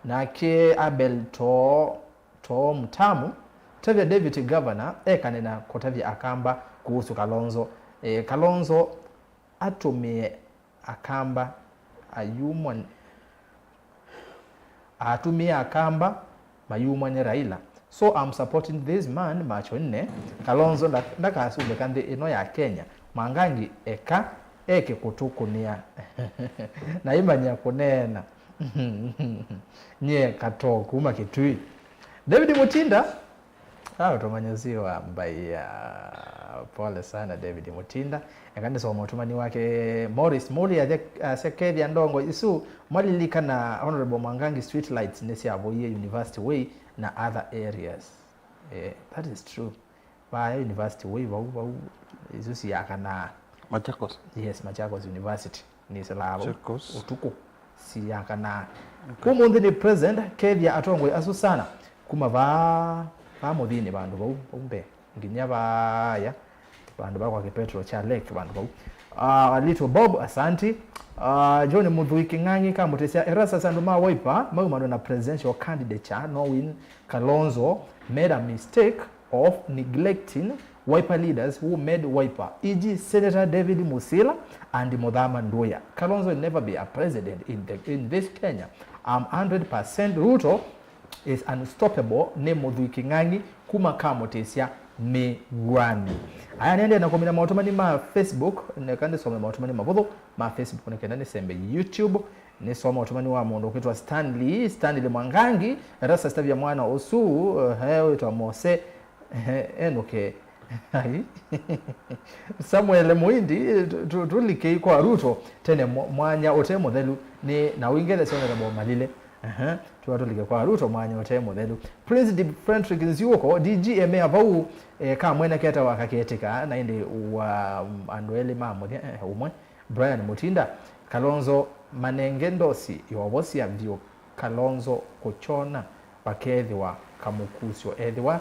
Nake Abel To- Too Mtamu, "Tavya David Governor ekane na kũtavya Akamba kuhusu Kalonzo." Eh, Kalonzo atũmĩe Akamba ayumwa nĩ- atũmĩe Akamba mayumwa nĩ Raila. So I'm supporting this man, macho nne. Kalonzo nda- ndakasumbĩka nthĩ ĩno ya Kenya. Mwangangi eka eke kũtũkũnĩa. Na imanya kũneena. Nyie Katoo kuma Kitui. David Mutinda, ah, ũtũmanyĩsyo wa mbai ya. Pole sana David Mutinda. Eka nĩsoma ũtũmani wake. Morris Muli asya, asya, "Kethya ndongo isu, mwalilikana Honorable Mwangangi, street lights nĩsyavũie University Way na other areas." Eh, that is true. Vaya university wĩ vau, vau, isu siakanaa. Machakos. Yes, Machakos University. Nĩsĩlaa vau. Machakos. Ũtukũ siakanaa. Ũmũnthĩ nĩ present, kethĩa atongoi asu sana kuma vaa, vaa mũthinĩ vandũ vau, vau mbee. Nginya vaya, vandũ va kwa kĩpetro kya Lake, vandũ vau. Uh, Little Bob, asanti. Uh, John Mũthui Kĩng'ang'i kamũtĩsya, Erastus, andũ ma Wiper maumanwe na presidential candidature, no win Kalonzo made a mistake of neglecting Wiper leaders who made Wiper, e g Senator David Musila and Muthama Nduya. Kalonzo will never be a president in, the, in this Kenya. I'm hundred percent Ruto is unstoppable, nĩ Mũthui Kĩng'ang'i kuma kamũtĩsya Mĩw'ani. Aya, nĩendee na kũmina maũtũmani ma Facebook, neka ndĩsome maũtũmani mavũthũ ma Facebook nĩkenda nĩsembe YouTube. Nĩsoma ũtũmani wa mũndũ ũkwĩtwa Stanley, Stanley Mwangangi, Erastus, tavya mwana ũsu, eh, wĩtwa Mose, eh, enũke. Ai. Samuel Muindi, tu- tu- tũlikei kwa Ruto tene, mwa- mwanya ũte mũthelu, nĩ na ũingĩthe syonere bo malile. Ehe, tuwa tũlike kwa Ruto mwanya ũte mũthelu. Prince Di- Frederick Nziuko, D G M A vau, eh, kamwene ketawa kaketĩka, na ĩndĩ wa, mm, andũ elĩ ma mũthya, eh, ũmwe. Brian Mutinda, Kalonzo manenge ndosi yovosya vyũ Kalonzo kũkyona vakethĩwa kamũkusyo ethĩwa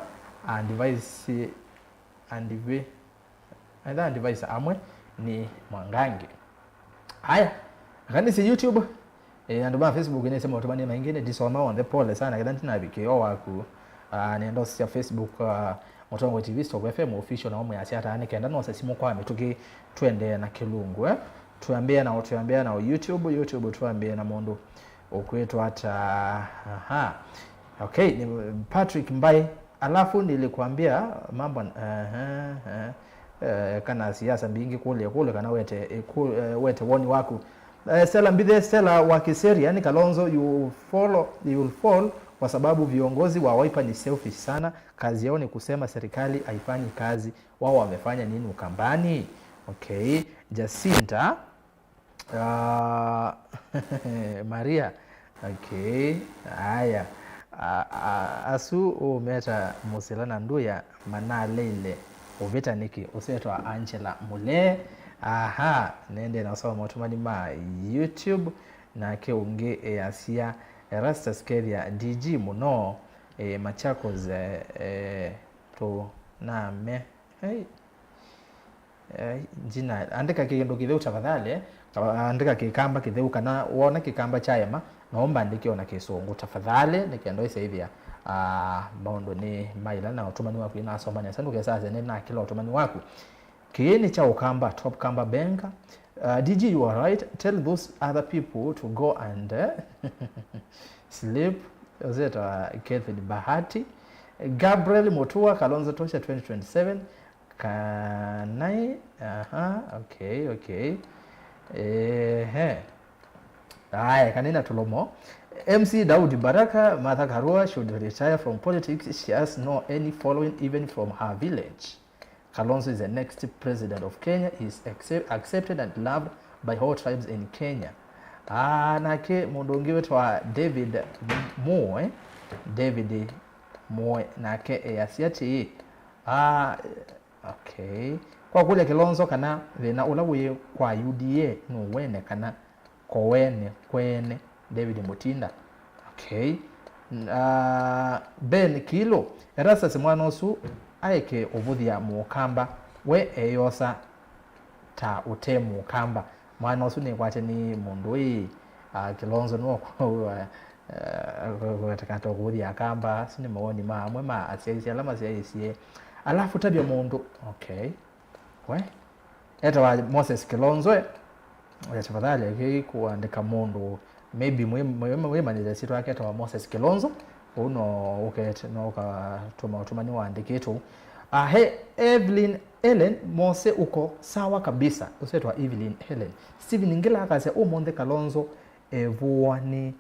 advice, advi- etha advisor amwe nĩ Mwangangi. Aya, akanĩsye YouTube, e, andũ ma Facebook nĩsĩ maũtũmani maingĩ, nĩndisoma onthe, pole sana, ketha ndinavikĩo waku. Ah, nenda ũsisya Facebook, ah, Mũtongoi T V, Stock F M Official, nao mwĩasya ataa nĩ kenda nose simũ kwa mĩtũkĩ twendee na kĩlungu, eh? Twambĩe na, twambĩe na YouTube, YouTube twambĩe na mũndũ ũkwĩtwa ata? Aha. Okay, ni Patrick Mbai. Alafu nilikuambia mambo, aha, aha. Eh, kana siasa mbingi kule kule kana wete, eh, ku- eh, wete woni waku. Eh, Stella Mbithe, Stella wa Kiseria, ni Kalonzo, you follow, you will fall kwa sababu viongozi wa Wiper ni selfish sana. Kazi yao ni kusema serikali haifanyi kazi. Wao wamefanya nini Ukambani? Okay. Jacinta, ah, Maria. Okay. Aya. A- a- asu ũmeta Musila na Nduya manaleile ũvĩta nĩkĩ? Ũsetwa Angela Mule. Aha, nende nasoma maũtũmani ma YouTube. Nake ũngĩ easya, Erastus kethĩa D G mũno, eh, Machakos, eh, eh, tũname. Hey. Eh, njina, andĩka kĩndũ kĩtheu tafadhali, eh. Ka- andĩka kĩkamba kĩtheu, kana wona kĩkamba kyaema, no ũmbandĩke ona kĩsũngũ tafadhali, nĩ kenda ĩsaĩthĩa, ah, maũndũ nĩ maila na ũtũmani waku inasoma nesa, ndũkesasya nĩ na kĩla ũtũmani waku. Kĩĩ nĩ kya Ũkamba, Top Kamba Benga. Uh, D G, you are right. Tell those other people to go and, eh, sleep. Ũsetawa Kevin Bahati. Gabriel Mutua, Kalonzo Tosha twenty twenty-seven. Kanai, aha, okay, okay. Ehe. Aya, kanina tulomo. M C Daudi Baraka, Martha Karua should retire from politics. She has no any following even from her village. Kalonzo is the next president of Kenya. He is accept, accepted and loved by all tribes in Kenya. Ah, nake mũndũ ũngĩ wĩtwa David Moe, David Moe, nake easya atĩĩ, ah, okay. Kwa kũlya Kilonzo kana thĩna ũla wĩ kwa U D A nũwene kana Kowene, Kwene, David Mutinda. Okay. Ah, Ben Kilo, Erastus mwana ũsu aeke ũvũthya Mũkamba, we eyosa ta ũte Mũkamba. Mwana ũsu nĩkwate nĩ mũndũ ĩ, ah, Kilonzo nĩwe ũkũw'a, eh, kũkatakata kũvũthya Akamba. Asu nĩ mawoni ma amwe ma asyaĩĩsye ala masyaĩĩsye. Alafu tavya mũndũ, okay. We? Etawa Moses Kilonzo, eh? Eh, tafadhali, aki kũandĩka mũndũ, maybe mwĩ- mwĩ- mwĩmanyĩthya syĩtwa yake etawa Moses Kilonzo. Ũu no ũkete, no ũkatũma ũtũmani waandĩkĩtwe. Ah, he Evelyn Ellen Mose, uko sawa kabisa. Ũsetwa Evelyn Ellen. Steven Ngila akasya, ũmũnthĩ Kalonzo evũwa nĩ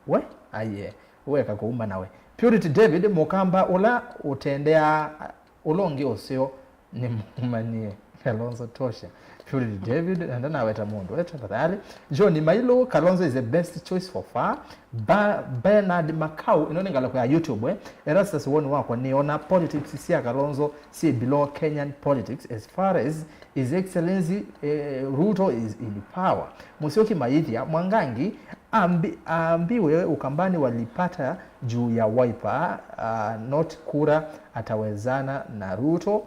we? Aiye, weka kũuma nawe. Purity David, Mũkamba ũla ũtendeaa ũla ũngĩ ũseo, Nĩmũmanyie Kalonzo tosha. Fury David, na ndanaweta mũndũ, eh, tafadhali. John Mailu, Kalonzo is the best choice for far. Ba-, Bernard Makau, ĩno nĩ ngalĩko ya YouTube, eh. Erastus, woni wakwa, nĩona politics sya Kalonzo syĩ below Kenyan politics as far as His Excellency, eh, Ruto is in power. Musyoki Maithia, Mwangangi, ambi-, ambiwe Ukambani walipata juu ya Wiper, ah, not kura atawezana na Ruto.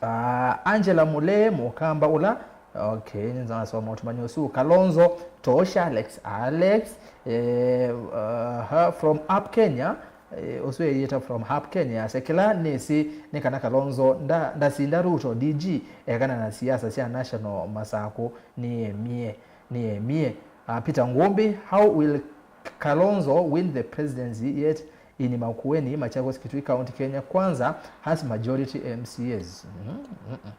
Ah, Angela Mule, Mukamba ũla. Okay, nĩnzanasoma ũtũmani ũsu. Kalonzo tosha, Alex, Alex, eh, uh, from up Kenya, eh, ũsu eyĩta from up Kenya. Ase kĩla nĩsĩ nĩ kana Kalonzo nda-, ndasinda Ruto D G, ekana na siasa sya national masakũ, nĩemie, nĩemie. Ah, Peter Ngumbi, how will Kalonzo win the presidency yet in Makueni, Machakos, Kitui County, Kenya Kwanza has majority M C As. Mm, mm, mm.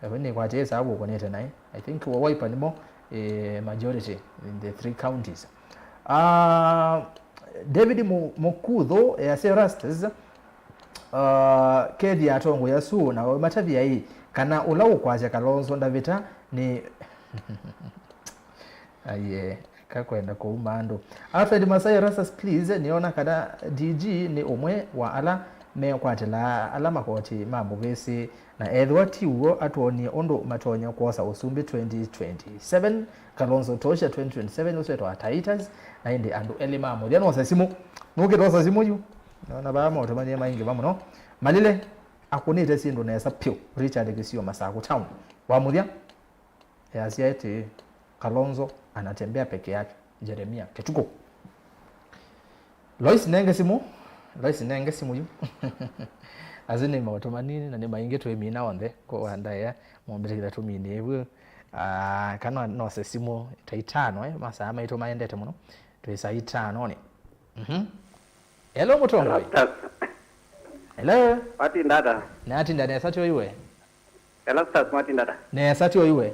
Ewe nĩ kwatĩe sababu ũkonete naĩ. I think wa Wiper nĩmo, eh, majority in the three counties. Ah, David Mu-, Mukuthu, eh, ase Erastus, ah, kethi atongoi asu na matavya ĩ kana ũla ũkwasya Kalonzo ndavĩta nĩ Aye, kakwenda kũuma andũ. Alfred Masai Erastus, please, nĩona kana D G nĩ ũmwe wa ala mekwatĩla ala makoti ma mũvĩsĩ, na ethĩwa ti w'o, atwonie ũndũ matonya kwosa ũsumbĩ twenty twenty-seven, Kalonzo tosha twenty twenty-seven, ũsu wĩtawa Titus, na ĩndĩ andũ elĩ ma mũthya. Nose simũ. Nũkĩtosa simũ yu. Nona vaa maũtũmanie maingĩ va mũno. Malile akũnĩte syĩndũ nesa pyũ. Richard Kĩsio, Masakũ Town. Wa mũthya. Easya ĩtĩĩ, Kalonzo anatembea peke yake. Jeremia Kĩtukũ. Lois, nenge simũ. Lois, nenge simũ yu. Asu nĩ maũtũ manini na nĩ maingĩ twĩmina onthe. Kwa ndaĩa, mũmbĩtĩkĩla tũmine ĩvu. Ah, kana nose simũ ta itano, eh, masaa maitũ maendete mũno. Twĩ saa itanonĩ. Mhm. Hello, Mũtongoi. Hello, Doctor. Hello. Watinda ata? Natinda nesa, tyo iwe? Erastus, mwatinda ata? Nesa, tyo iwe?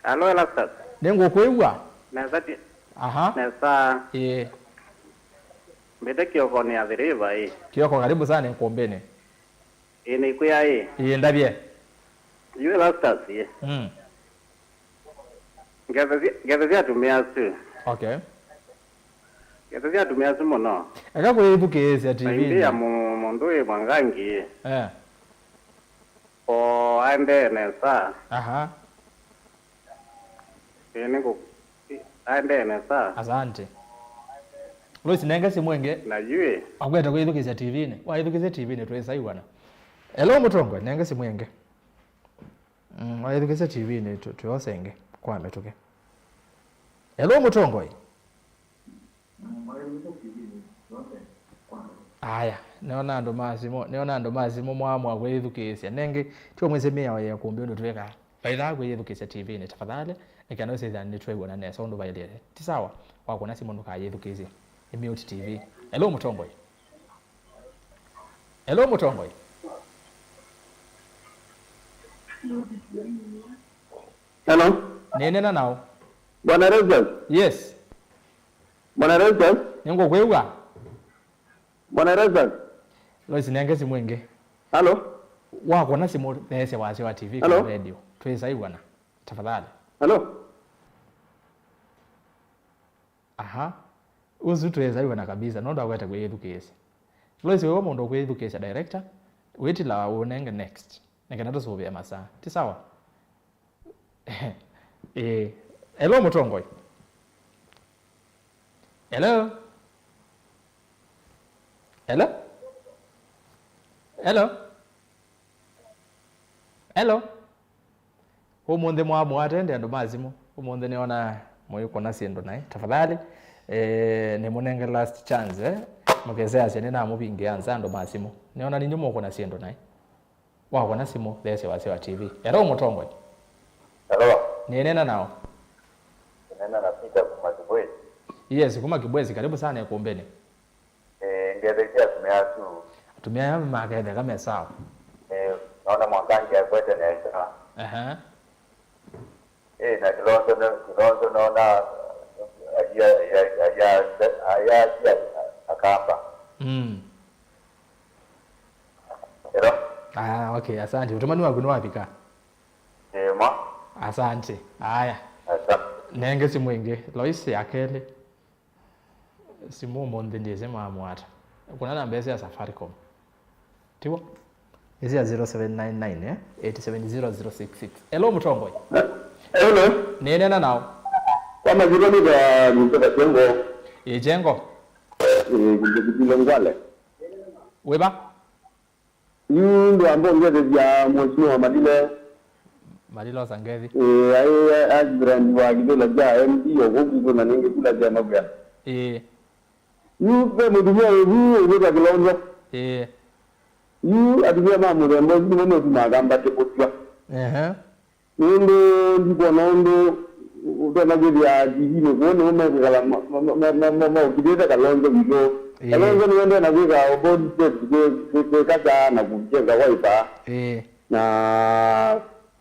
Alo, Erastus. Nĩngũkwĩw'a. Nesa ti. Aha. Nesa. Ĩĩ. Mbĩte Kĩoko nĩ Athi River, ĩĩ. Kĩoko, karibu sana ikumbini. Ĩĩ, nĩkwĩa, ĩĩ. Ĩĩ, ndavye. Yu Erastus, ĩĩ. Mm. Ngethe sya, ngethe sya atumĩa asu. Okay. Ngethe sya atumĩa asu mũno. Eka kwĩthukĩĩsya T V-inĩ. Naimbĩa mu-, mũndũ wĩ Mwangangi. Eh. O aendee nesa. Aha. Ĩĩ, nĩngũ-, aendee nesa. Asante. Lois, nenge simũ ĩngĩ. Na yu ĩ. Akwete kwĩthukĩĩsya T V-inĩ. Waĩthukĩĩsya T V-inĩ twĩsaiwana. Hello, Mũtongoi, nenge simũ ĩngĩ. Mm, waĩthukĩĩsya T V-inĩ tũ-, twĩose ĩngĩ kwa mĩtũkĩ. Hello, Mũtongoi. Aya, nĩona andũ ma simũ, nĩona andũ ma simũ mwaamũa kwĩyĩthukĩĩsya. Nengĩ, ti ũmwĩsĩ mĩao ya ĩkũmbĩ ũndũ twĩkaa. Vaithaa kwĩyĩthukĩĩsya T V-inĩ, tafadhali, nĩ kana ũsĩthĩa nĩtwĩw'ana nesa ũndũ vaĩlĩte. Ti sawa, wakũna simũ ndũkayĩthukĩĩsye. Ĩ mute T V. Hello, Mũtongoi. Hello, Mũtongoi. Hello. Nĩnena nao. Bwana Erastus. Yes. Bwana Erastus. Nĩngũkwĩw'a. Bwana Erastus. Lois, nenge simũ ĩngĩ. Hello. Wakũna simũ, theesya wasya wa T V kana radio. Twĩsaiwana. Tafadhali. Hello. Aha. Ũsu twĩsaiwana kabisa. Nũndũ akwete kwĩyĩthukĩĩsya. Lois, wĩwe mũndũ ũkwĩyĩthukĩĩsya director. Wĩtila ũnenge next. Nĩ kana tũsũvĩe masaa. Ti sawa? Ĩĩ. Hello, Mũtongoi. Hello? Hello? Hello? Hello? Ũmũnthĩ mwa-, mwatende andũ ma simũ. Ũmũnthĩ nĩona mũikũna syĩndũ naĩ. Tafadhali, eh, nĩmũnenge last chance, eh? Mũkeseasya nĩnamũvingĩa nza andũ ma simũ. Nĩona ninyu mũkũna syĩndũ naĩ. Wakũna simũ, theesya wasya wa T V. Hello, Mũtongoi. Hello. Nĩnena nao. Nĩnena na Peter kuma Kibwezi. Yes, kuma Kibwezi. Karibu sana ikumbini. Eh, ngethekia atumĩa asu. Atumĩa aya maketheka me sawa. Eh, naona Mwangangi akwete nesa. Aha. Eh, na Kilonzo no, Kilonzo naona aya, aya, aya, aya, akamba. Mm. Hello? Ah, okay, asante. Ũtũmani waku nĩwavika? Ĩĩ, ma. Asante. Aya. Asa. Nenge simũ ĩngĩ. Lois ya kelĩ. Simũ ũmũnthĩ ndyĩsĩ maamũata. Kuna namba ĩsĩ ya Safaricom. Tiw'o? Ĩsĩ ya zero seven nine nine, eh? Eight seven zero zero six six. Hello, Mũtongoi. Hello. Nĩneena nao. Kwa majina nĩ ya Joseph Chengo. Ĩ Chengo. Ĩ, kũndũ kĩtile Ngwale. Wĩva? Yu ndwamba ũngethethya Mheshimiwa Malile. Malile Osa ngethi. Ĩĩ, aĩ aspirant wa kĩvĩla kya M P o kũu kwitũ na nĩngĩ kula sya Mavia. Ĩĩ. Yu ve mũtumĩa ũyu ũkwĩtwa Kĩlonzo. Ĩĩ. Yu atumĩa ma mũthemba ũsu nĩmo metumaa Kamba tĩkũsw'a. Ehe. Nũndũ ndikwona ũndũ ũtonya kwĩthĩa T V-inĩ kũu nĩmo mekwĩkala ma- ma- ma- ma- ma- maũkitĩte Kalonzo witũ. Ĩĩ. Kalonzo nĩwe ndena kwĩka bold step kwĩ- kwĩ- kwĩkasa na kũkyenga Wiper Ĩĩ. Na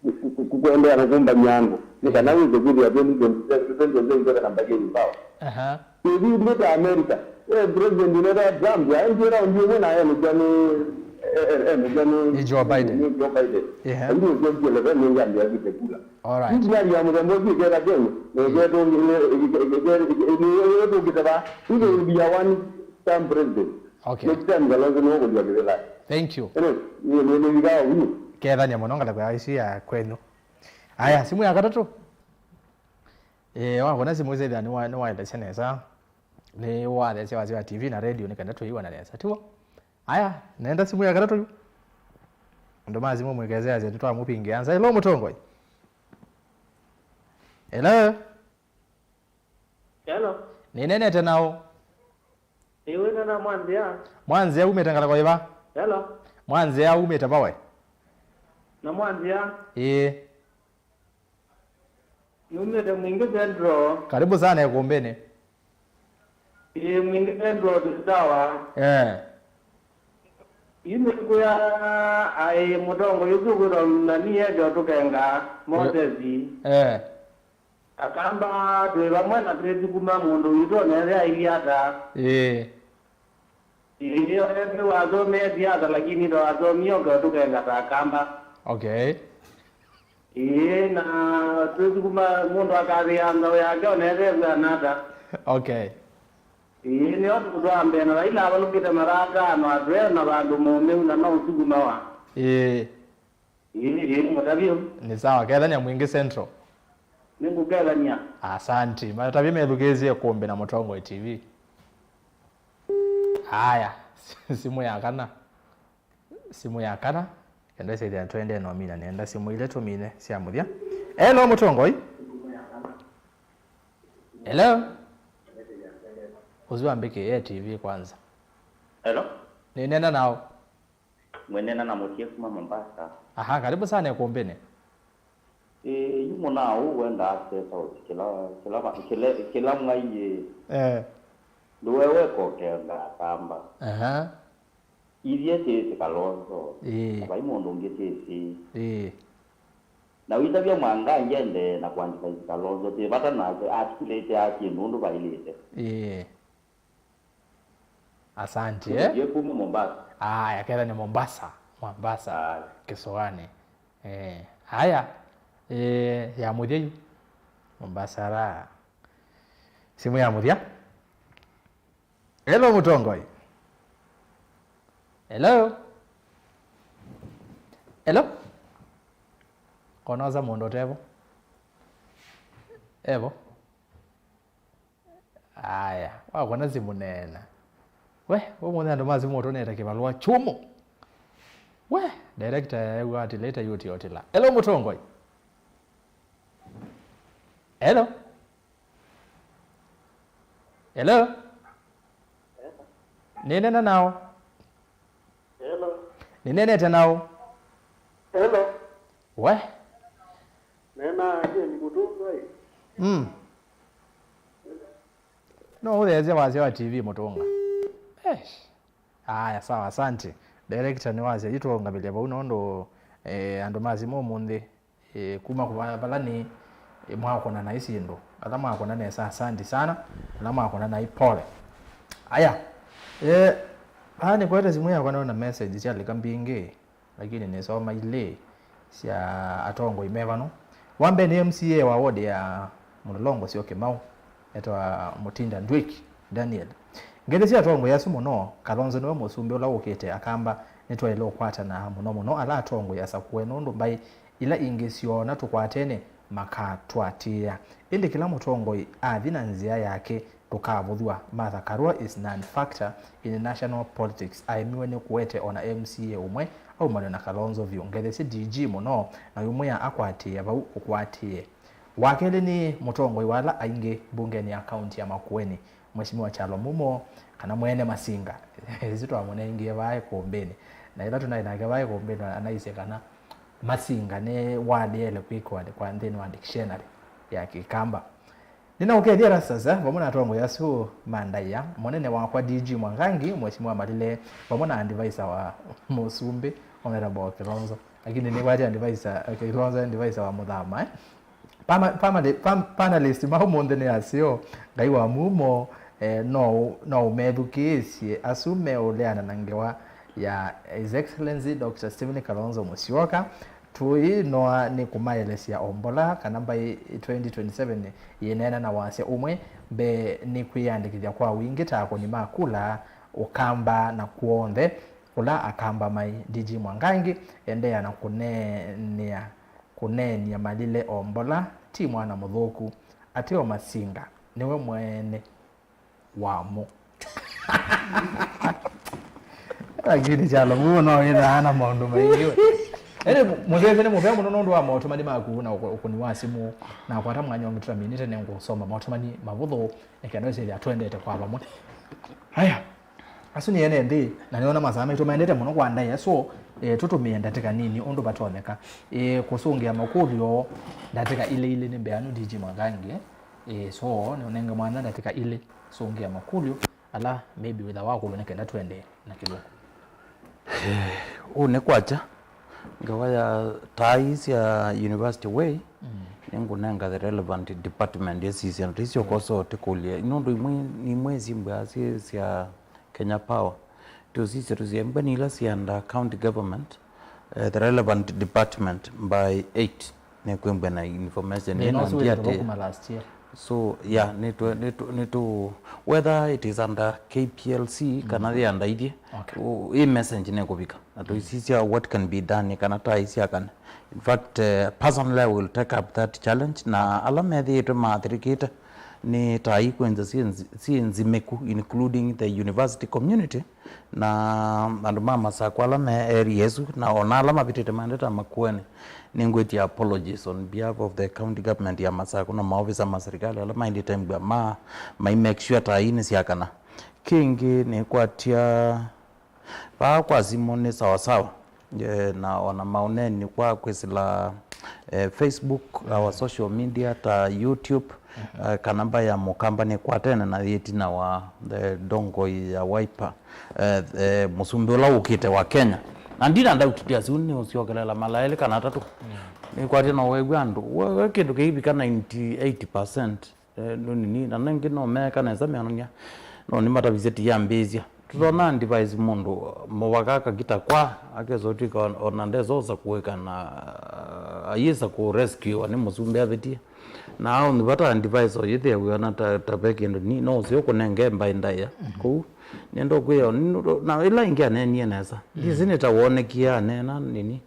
ku- ku- ku- kũendeea na kũmbany'a andũ nĩ kana wĩse kwĩthĩa twenty twenty-seven, twenty twenty-seven twĩke na bargaining power. Aha. Ĩĩ, yu nĩ ta America. Eh, President ũnetawa Trump, aendie raundi ĩmwe na enũkya nĩ, eh, eh, enũkya nĩ, Nĩ Joe Biden. Nĩ Joe Biden. Yeah. Ĩndĩ ũsyokie leve nĩngĩ ambĩa kwĩte kula. All right. Yu scenario ya mũthemba ũsu ĩketha Kenya, na ĩketũngĩte va, either will be a one term president. Okay. Next time Kalonzo nĩwe ũkũlya kĩvĩla. Thank you. Ene, nĩ, nĩ, nĩ ikawa wini. Kethania mũno ngalĩko ya isu ya kwenyu. Aya, simũ ya katatũ. Eh, wakona simũ ĩsethĩa nĩwa- nĩwaelesya nesa. Nĩwathesya wasya wa T V na radio nĩ kana tũiwana nesa. Tiw'o? Aya, nenda simũ ya katatũ yu. Andũ ma simũ mwĩkesea asya nĩtwamũpingĩa nza. Hello, Mũtongoi. Hello. Hello. Nĩnenete nao. Ĩwĩta na Mwanzĩa. Mwanzĩa umĩte ngalĩko ĩva? Hello. Mwanzĩa umĩte vawe? Na Mwanzĩa. Ĩĩ. Numĩte Mwingi Central. Karibu sana ĩkũmbĩnĩ. Ĩĩ, Mwingi Central tũsitawa. Eh. Yu nĩkwĩa aĩ mũtongoi ũsu ũkwĩtwa nani eke ũtũkenga, Moses. Eh. Akamba twĩ vamwe na twĩsukuma mũndũ witũ onethĩa ailyĩ ata. Ĩĩ. Ĩĩ, ethĩwa wasomie siasa, lakini ta wasomie ũke ũtũkenga ta Akamba. Okay. Ĩĩ, na twĩsukuma mũndũ akathĩa nzaũ yake ona ethew'a nata. Okay. Ĩĩ, nĩyo tũkũtwaa mbee na Raila avalũkĩte mathaa atano atwee na vandũ mũũmĩu na no ũsukumawa. Ĩĩ. Ĩĩ, ĩĩ, nĩ mũtavyo. Nĩ sawa, kethania Mwingi Central. Nĩngũkethania. Asanti. Matavyo methukĩĩsye Kũmbĩ na Mũtongoi T V. Aya, simũ ya kana. Simũ ya kana. Kenda sĩthĩa twende no mina nenda simũ ile tũmine sya mũthya. Hello, Mũtongoi. Hello. Ũsu ambĩkĩe T V kwanza. Hello. Nĩnena nao. Mwenena na Mũtie kuma Mombasa. Aha, karibu sana ĩkũmbĩnĩ. Ĩĩ, yu mũnaa ũũ wendaa State House kĩla, kĩla, kĩla, kĩla mwai ĩ. Eh. Ndũewe kokenga Akamba. Aha. Ithyĩ twĩsĩ Kalonzo. Ĩĩ. Na vai mũndũ ũngĩ twĩsĩ. Ĩĩ. Na wĩtavya Mwangangi endee na kũandĩka Kalonzo, twĩ vata nake, articulate aa syĩndũ ũndũ vaĩlĩte. Ĩĩ. Asante, eh? Ndiye kuma Mombasa. Aya, kethania Mombasa. Mombasa. Aya. Kĩsũanĩ. Eh, aya. Eh, ya mũthya yu. Mombasa ra. Simũ ya mũthya. Hello, Mũtongoi. Hello. Hello. Konoza mũndũ ũtevo. Evo. Aya, wakona simũ neena. We, ũmũnthĩ andũ ma simũ ũtũnete kĩvalũa kyũmũ. We, director yaew'a atĩla ĩtayũti otĩla. Hello, Mũtongoi. Hello. Hello. Nĩnena nao. Hello. Nĩnenete nao. Hello. We. Nena Jane Mũtongoi. Mm. No ũtheesya wasya wa T V Mũtongoi. Eish. Aya, sawa, asante. Director nĩ wasya yu tũũngamĩlya vau nũndũ, eh, andũ ma simũ ũmũnthĩ, eh, kuma kũva vala nĩ, eh, mwakũna na isyĩndũ. Ala mwakũna nesa, asante sana. Ala mwakũna na ipole. Aya. Eh, aa nĩkwete simũ yakwa nona message syalika mbingĩ. Lakini nĩsoma ilĩ sya atongoi me vano. Wa mbee nĩ M C A wa ward ya Mũlolongo Syo Kĩmaũ, etawa Mũtinda Ndwĩki Daniel. Ngethi sya atongoi asu mũno, Kalonzo nĩwe mũsumbĩ ũla wũkĩte akamba, nĩtwaĩle ũkwatana mũno mũno ala atongoi asakũe, nũndũ mbaĩ ila ingĩ syoona tũkwatene makatũatĩĩa. Ĩndĩ kĩla mũtongoi athi na nzĩa yake, tũkavũthw'a. Martha Karua is non-factor in national politics. Aemiwe nĩ kũete ona M C A ũmwe aumanw'e na Kalonzo vyũ. Ngethesye D G mũno na ũimwĩa akwatĩĩe vau ũkwatĩĩe. Wa kelĩ nĩ mũtongoi wa ala aingĩ mbungenĩ ya kaunti ya Makueni, Mheshimiwa Kyalo Mumo, kana mwene Masinga. Ĩsu twamũnengie vaa ĩkũmbĩnĩ. Na ĩla tũnaĩ nake vaa ĩkũmbĩnĩ, anaisye kana Masinga nĩ word yaĩle kwĩkĩwa kwa nthĩnĩ wa dictionary ya Kĩkamba. Nĩnaũkethya Rastas, eh, vamwe na atongoi asu ma ndaĩa, mũnene wakwa D G Mwangangi, Mheshimiwa Malile, vamwe na advisor wa mũsumbĩ, Honorable Kilonzo. Lakini nĩkwatya advisor, eh, Kilonzo advisor wa Mũthama, eh. Pama-, pamali-, pam-, panelist ma ũmũnthĩ nĩ aseo, Ngai wa mumo, eh, no, no ũmethukĩĩsye asu meũleana na ngewa ya His Excellency Doctor Stephen Kalonzo Musyoka. Tũinoa nĩ kũmaelesya ombola kana mbaĩ twenty twenty-seven yĩneena na wasya ũmwe. Mbee nĩ kwĩyandĩkĩthya kwa wingĩ ta akũni ma kula, ũkamba na kw'onthe kũla akamba maĩ. D G Mwangangi endeea na kũneenea, kũneeny'a Malile ombola ti mwana mũthũku, ateo Masinga nĩwe mwene wamo. Lakini Kyalo Mumo no wĩthaa na maũndũ maingĩ we. Ĩndĩ mũthembe nĩ mũvea mũno nũndũ wa maũtũmani maku na ũkũ-, ũkũni wa simũ, na kwata mwanya ũngĩ tũtaminĩte nĩngũsoma maũtũmani mavũthũ nĩ kenda ĩsĩthĩa twendete kwa vamwe. Haya. Asu nĩ ene nthĩ, na nĩona masaa maitũ maendete mũno kwa ndaĩa, so, eh, tũtũmĩe ndatĩka nini ũndũ vatonyeka. Eh, kũsũngĩa makũlyo ndatĩka ilĩ ilĩ nĩ mbeanu, D G Mwangangi, eh. Eh, so, nĩũnenge mwanya ndatĩka ilĩ, sũngĩa makũlyo ala maybe wĩtha wakũlwa nĩ kenda tũendee na kĩlungu. Eh, ũu nĩ kwakya. Ngewa ya taa ii sya University Way, mm, nĩngũnenga the relevant department ĩsisya, na tĩsyo koso tĩkũlye. Nũndũ imwe, imwe simbwaa syĩ sya Kenya Power. Tũsisya tũsiembwa nĩ ila syĩ under county government, eh, the relevant department by eight. Nĩkwĩmbwa na information ĩno ndio ate. Kuma last year. So, yeah, nĩtũ, nĩtũ, nĩtũ, whether it is under K P L C kana yĩ under ithyĩ, okay, ũ-, ĩ message nĩkũvika. Na tũisisya what can be done kana taa ii syakane. In fact, eh, personally, I will take up that challenge. Na ala methĩĩtwe maathĩrĩkĩte nĩ taa ii kwĩnza syĩ nzi-, syĩ nzimĩku, including the university community, na andũ ma Masakũ ala me area ĩsu, na ona ala mavĩtĩte maendete Makueni, nĩngwĩtya apologies on behalf of the county government ya Masakũ na maovisa ma serikali ala maendete mbua ma, mai make sure taa ii nĩsyakana. Kĩngĩ nĩkwatya vaa kwa simũ nĩ sawasawa, eh, na ona maũneeninĩ kwa kwĩsĩla, eh, Facebook, our social media ta YouTube, eh, kana mbaĩ ya Mũkamba nĩkwatene na yĩtina wa, eh, ndongoi ya Wiper, eh, eh, mũsumbĩ ũla wũkĩte wa Kenya. Na ndina doubt ti asu nĩ ũsyokelela mala elĩ kana atatũ. Nĩkwatya no wew'a andũ, we, we kĩndũ kĩivika ninety eight percent. Eh, nũnini, na nengĩ no meeka nesa meonany'a. No nĩmatavisye ti yambĩĩsya. Tũtona advise mũndũ, mũvaka akakita kwa, akesa ũtw'ĩka on-, ona ndesa ũsa kũĩka na, ah, ayĩsa kũ rescuewa nĩ mũsumbĩ avĩtie. Na aũnĩ vata advise ũyĩthĩa wĩona ta, ta ve kĩndũ ni, no ũseo kũnenge mbaĩ ndaĩa. Kũu, nĩenda ũkwĩa, nĩ-, na ĩla ĩngĩ aneenie nesa. Ndisi nĩ ta wonekie aneena nini.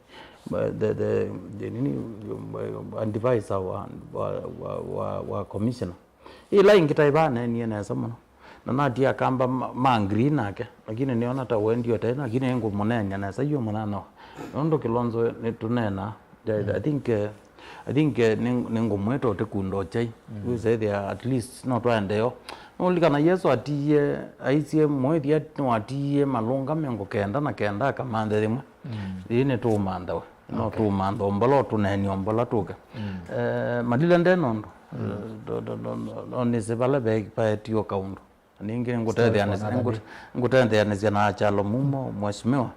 But the, the, the nini, uh, advisor wa, wa, wa, wa, wa commissioner. Ĩla ĩngĩ ta ĩvaneenie nesa mũno. Na natia akamba ma, ma agree nake. Lakini nĩona ta wendi ũte, lakini ngũmũneenya nesa yu mũnano. Nũndũ Kilonzo nĩtũneena. I, I think, eh, I think, eh, nĩ, nĩngũmwĩta ũtĩkunda ũkyai. Wĩsethĩa at least no twaendeo. Nũlikana Yesu atiie, aisye mwĩthia nĩwatiie malũnga mĩongo kenda na kenda akamanthe yĩmwe. Ĩĩ nĩtũũmantha we. No tũũmantha ombola, ũtũneeni ombola tũke. Eh, Malile nde nũndũ. Eh, ndo, ndo, ndo, ndo, ndo, nĩsĩ vala ve-, vaetio kaũndũ. Ningĩ ngũtetheanĩsya, ngũtetheanĩsya na Kyalo Mumo, mheshimiwa,